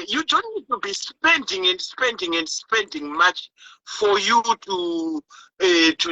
you don't need to be spending and spending and spending much for you to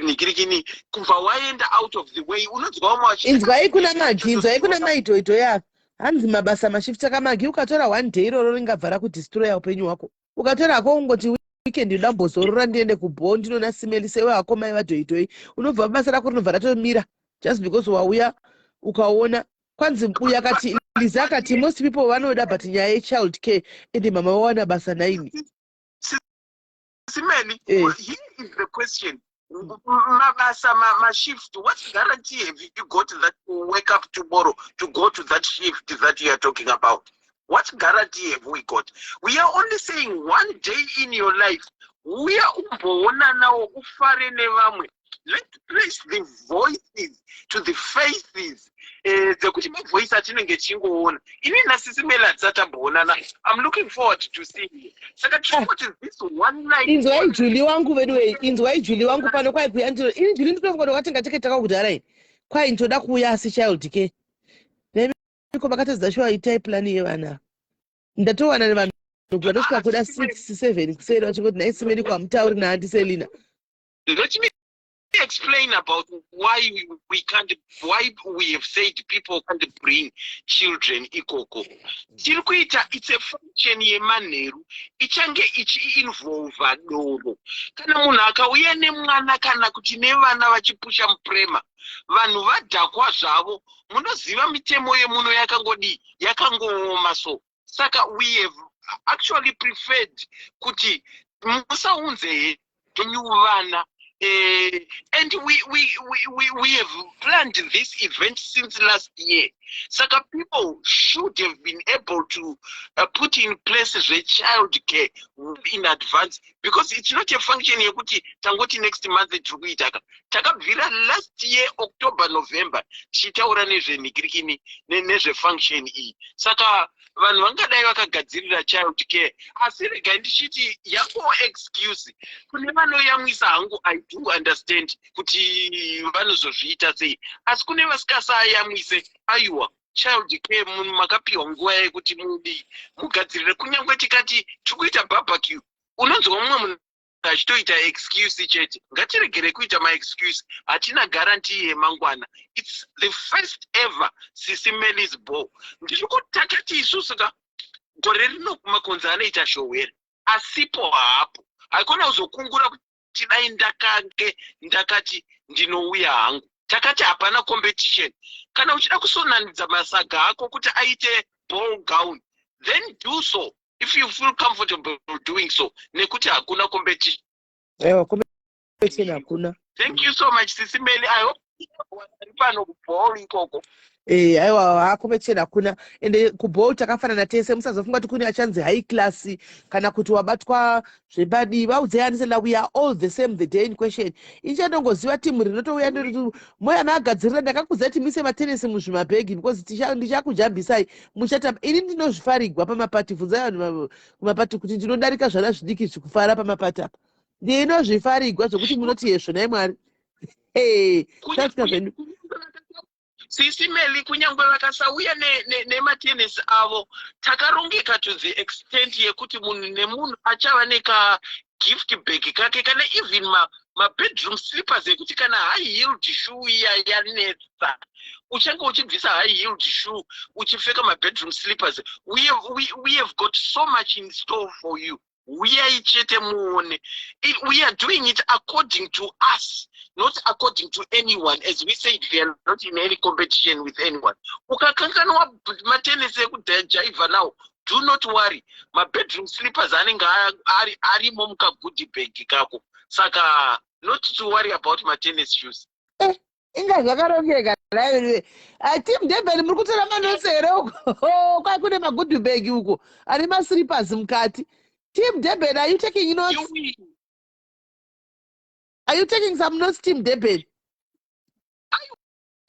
nigirikini kubva waenda out of the way. Unonzwa vamwe. Inzwai kuna Magi, inzwai kuna Maitoito ya, hanzi mabasa mashift. Saka Magi, ukatora one day iroro ringabva rakudestroya upenyu hwako. Ukatora hako ungoti weekend ndambozorora, ndiende kubhoo, ndinoona Simeli sewe hako mai vadhoidhoi, unobva basa rako rinobva ratomira just because wauya ukaona. Kwanzi uyu akati, Liza akati most people vanoda, but nyaya yechild care, ende mama vawana basa naini. Simeli, here is the question. Mabasa mashift, what guarantee have you got that you wake up tomorrow to go to that shift that you are talking about? What guarantee have we got? We are only saying one day in your life, uya umboonanawo, ufare nevamwe. Let's place the voices to the faces, dzekuti mavoice atinenge tichingoona. Ini nasisimeli hatisati tamboonana. I'm looking forward to seeing you. Saka tirikuti this one night. Inzwai Juli wangu veduwei, inzwai Juli wangu pano. Kwai kuya ndiro ini Juli, ndinofunga kuti wakatenga tiketi takakudhara ini. Kwai ndoda kuuya, asi child care naiko makatadza. Shuwa, itai plani yevana. Ndatowana nevanhu vanosvika kuda 6 7 kuseri vachingoti, "Nhai Simeli, kwamutauri naandiselina." Let me explain about why we can't, why we have said people can't bring children ikoko. Tiri kuita, it's a function yemanheru ichange ichiinvolva doro. Kana munhu akauya nemwana kana kuti nevana vachipusha mupurema, vanhu vadhakwa zvavo, munoziva mitemo yemuno yakangodii, yakangooma. So saka we have actually preferred kuti musaunze henyu vana. And we have planned this event since last year. Saka people should have been able to put in place zvechild care in advance, because it's not a function yekuti tangoti next month tiri kuitaka. Takabvira last year October, November tichitaura nezvenhikirikini, nezvefunction iyi. Saka vanhu vangadai vakagadzirira child care. Asi regai ndichiti yango excuse kune vanoyamwisa hangu, I do understand kuti vanozozviita sei, asi kune vasikasayamwise, aiwa, child care munhu makapiwa nguva yekuti mudi mugadzirire. Kunyange tikati tiri kuita barbecue, unonzwa mumwe munhu achitoita excuse chete. Ngatiregere kuita maexcuse, hatina guarantee yemangwana. It's the first ever Sisi Melis Ball. Ndiri kuti takati isusu ka gore rino makonzi anoita showere, asipo hapo, haikona kuzokungura kuti dai ndakange ndakati ndinouya hangu. Takati hapana competition. Kana uchida kusonanidza masaga ako kuti aite ball gown, then do so if you feel comfortable doing so, nekuti hakuna competition. Aiwa, competition hakuna. Thank you so much, Sisi Meli. I hope ari pano kuball ikoko. Aiwa, hacompetition hakuna. Ende kuball takafanana tese. Musazofunga kuti kune achanzi high class kana kuti wabatwa zvebadi. Vaudzei anisela, we are all the same the day in question. Ichandongoziva timu rinotouya moya maagadzirira. Ndakakuzai kuti muise matenesi muzvimabhegi because ndichakujambisai muchatamba. Ini ndinozvifarigwa pamapati. Bvunzai vanhu kumapati kuti ndinodarika zvana zvidiki zvikufara pamapati apa. Ndinozvifarigwa zvokuti munoti yezvo nai Mwari tasvika zvedu. Sisi Meli, kunyange vakasauya nematenesi avo, takarongeka to the extent yekuti munhu nemunhu achava nekagift bag kake, kana even mabedroom slippers, ekuti kana high heeled shoe iya yanetsa, uchange uchibvisa high heeled shoe uchipfeka mabedroom slippers. We have got so much in store for you. Uyai chete muone. We are doing it according to us, not according to anyone. As we said, we are not in any competition with anyone. Ukakanganwa matenesi ekujaivha now, do not worry, mabedroom slippers anenge arimo mukagoodie bag kako. Saka not to worry about matennis shoes. Inga zvakarongeka. Team Durban, muri kutora manotes here uko? Kwai kune magoodie bag uko ane maslippers mukati. Team Durban, are you taking notes? Are you taking some notes, Team Durban?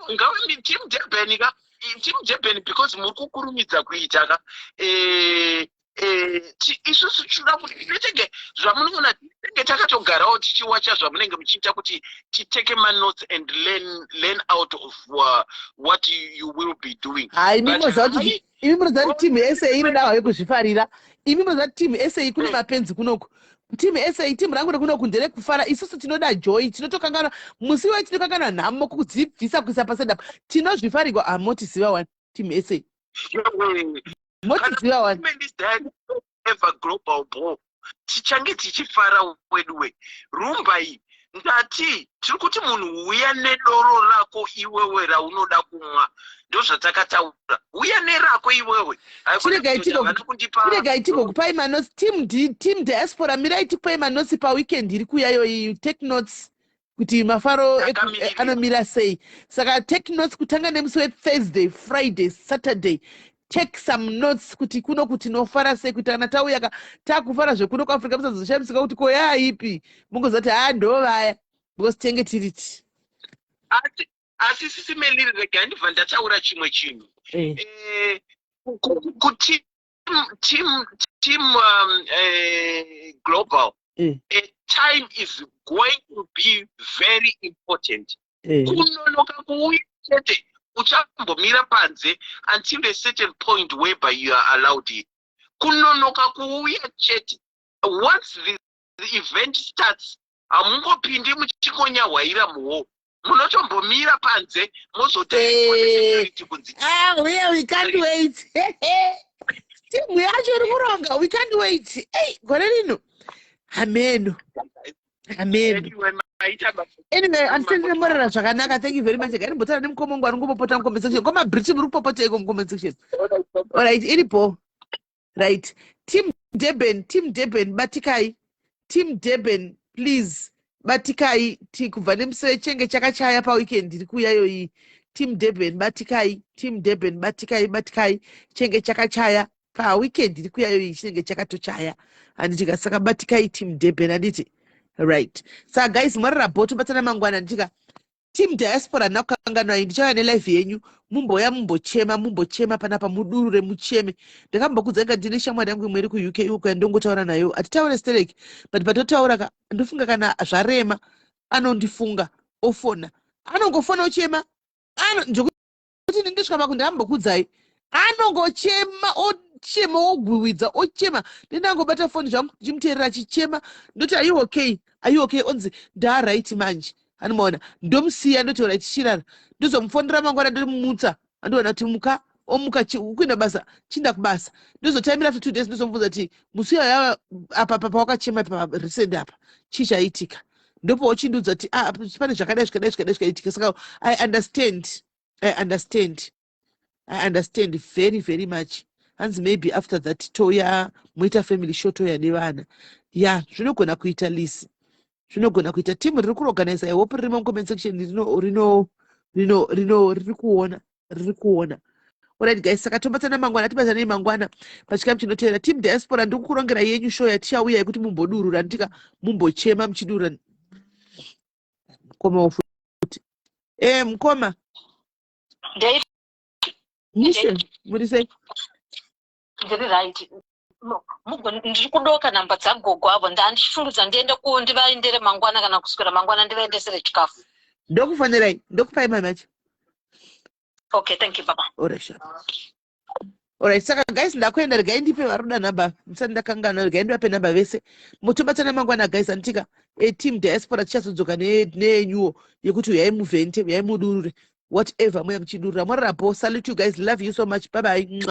Ngave Team Durban ka, Team Durban, because muri kukurumidza kuita ka. Isusu tinoda kuti tinotenge zvamunoona. Tinenge takatogarawo tichiwacha zvamunenge muchiita kuti titeke manotes and learn out of what you will be doing. Hai, imi munoziva kuti, imi munoziva kuti team SA inoda hayo kuzvifarira. Imi munoziva kuti team SA kune mapenzi kunoku. Team SA, team rangu rekunoku nderekufara. Isusu tinoda joy, tinotokanganwa musi wai, tinokanganwa nhamo, kudzibvisa kuisa pasedapa. Tinozvifarirwa. Hamotiziva one, team SA motiziva one. Ever Global Ball, tichange tichifara weduwe. Rumbai, ndati tiri kuti munhu uya nedoro rako iwewe raunoda kumwa. Ndozvatakataura, uya nerako iwewe. Chiregai tigokupai manotes. Team D, team diaspora, mirai tikupai manotes paweekend iri kuyayo iyi. Take notes kuti mafaro anomira sei. Saka take notes kutanga nemusi weThursday, Friday, Saturday. Take some notes kuti kuno kuti tinofara sei, kuti kana tauya ka taakufara zvekuno kuAfrica, musazoshamisika kuti koyaipi. Mungozati haa, ndo vaya, because tenge tiriti. Asi Sisi Meliri, regai ndibva ndataura chimwe chinhu. Kuteam global, time is going to be very important. Kunonoka kuuya chete, uchambomira panze until a certain point whereby you are allowed in. Kunonoka kuuya chete, once the event starts, hamungopindi muchingonyahwaira muhall, munotombomira panze mozotariswa nesecurity kunzi. Ah, we can't wait. Timu yacho iri kuronga, we can't wait. Ei, gore rino hameno, hameno. Anyway, maita basa. Anyway, anditendere morera zvakanaka. Thank you very much. Gairimbotara nemukoma wangu ari ngopopota mucomment section. Koma Briti, muri kupopoteiko mucomment section? Alright, iripo. Right, Team Durban, Team Durban, batikai. Team Durban, please batikai. Ti kubva nemusi wechenge chakachaya paweekend iri kuuyayo iyi. Team Durban batikai, Team Durban batikai, batikai. Chenge chakachaya paweekend iri kuyayo iyi, chinenge chakatochaya, handitika? Saka batikai, Team Durban, handiti? Right, saka guys, mwarara bho, tobatsana mangwana, handitika? Team diaspora, handina kukanganwai. Ndichauya nelive yenyu, mumboya mumbochema, mumbochema panapa, mudurure, mucheme. Ndakambokudza nga ndine shamwari yangu imwe iri kuUK uko yandongotaura nayo. Hatitaure stereki, but patotaura ka, ndofunga kana zvarema anondifunga, ofona, anongofona ochema. Ndokuti ndindosvika paku ndambokudzai, anongochema, ochema, ogwiwidza, ochema. Ndindangobata foni zvangu ndichimuteerera achichema. Ndoti, "Are you okay? Are you okay?" Onzi, "Ndaright manje." Anomaona, ndomusiya, ndoti, "Alright, chirara." Ndozomufonera mangwana, ndomumutsa, andiona kuti muka, omuka, kuenda basa, chinda kubasa. Ndozotaimira after 2 days, ndozomubvunza kuti musi uyo apa pa pawakachema pa recent apa, chii chaitika? Ndopo uchindiudza kuti, "Ah, pane zvakadai, zvakadai, zvakadai zvakaitika." Saka I understand, I understand, I understand very very much. Hanzi maybe after that toya moita family show, toya nevana. Ya, zvinogona kuita lisi, zvinogona kuita. Team riri kuorganize, I hope riri mucomment section, rino rino rino rino riri kuona, riri kuona. Alright guys, saka tobatsana mangwana, tibatsanei mangwana pachikamu chinoteera. Team diaspora, ndiri kukurongera yenyu show yatichauya yekuti mumbodurura, ndika mumbochema muchidurura. Mukoma wofuti, mukoma. Mushe, muri sei? Ndiri right. Ndiri kudoka namba dzagogo avo. Ndandichifungidza ndiende ku ndivaendere mangwana kana kuswera mangwana, ndivaendesere chikafu. Ndokufonerai, ndokupai mari macho. Okay, thank you, baba. Alright, sure. Alright, saka guys, ndakuenda. Regai ndipe varuda nhamba musati ndakanganwa. Regai ndivape nhamba vese, motobatsana mangwana guys, anditika? Team diaspora, tichazodzoka neyenyuwo yekuti uyai muvhente, uyai mudurure, whatever muya muchidurura. Mwararapo. Salute you guys, love you so much, bye bye.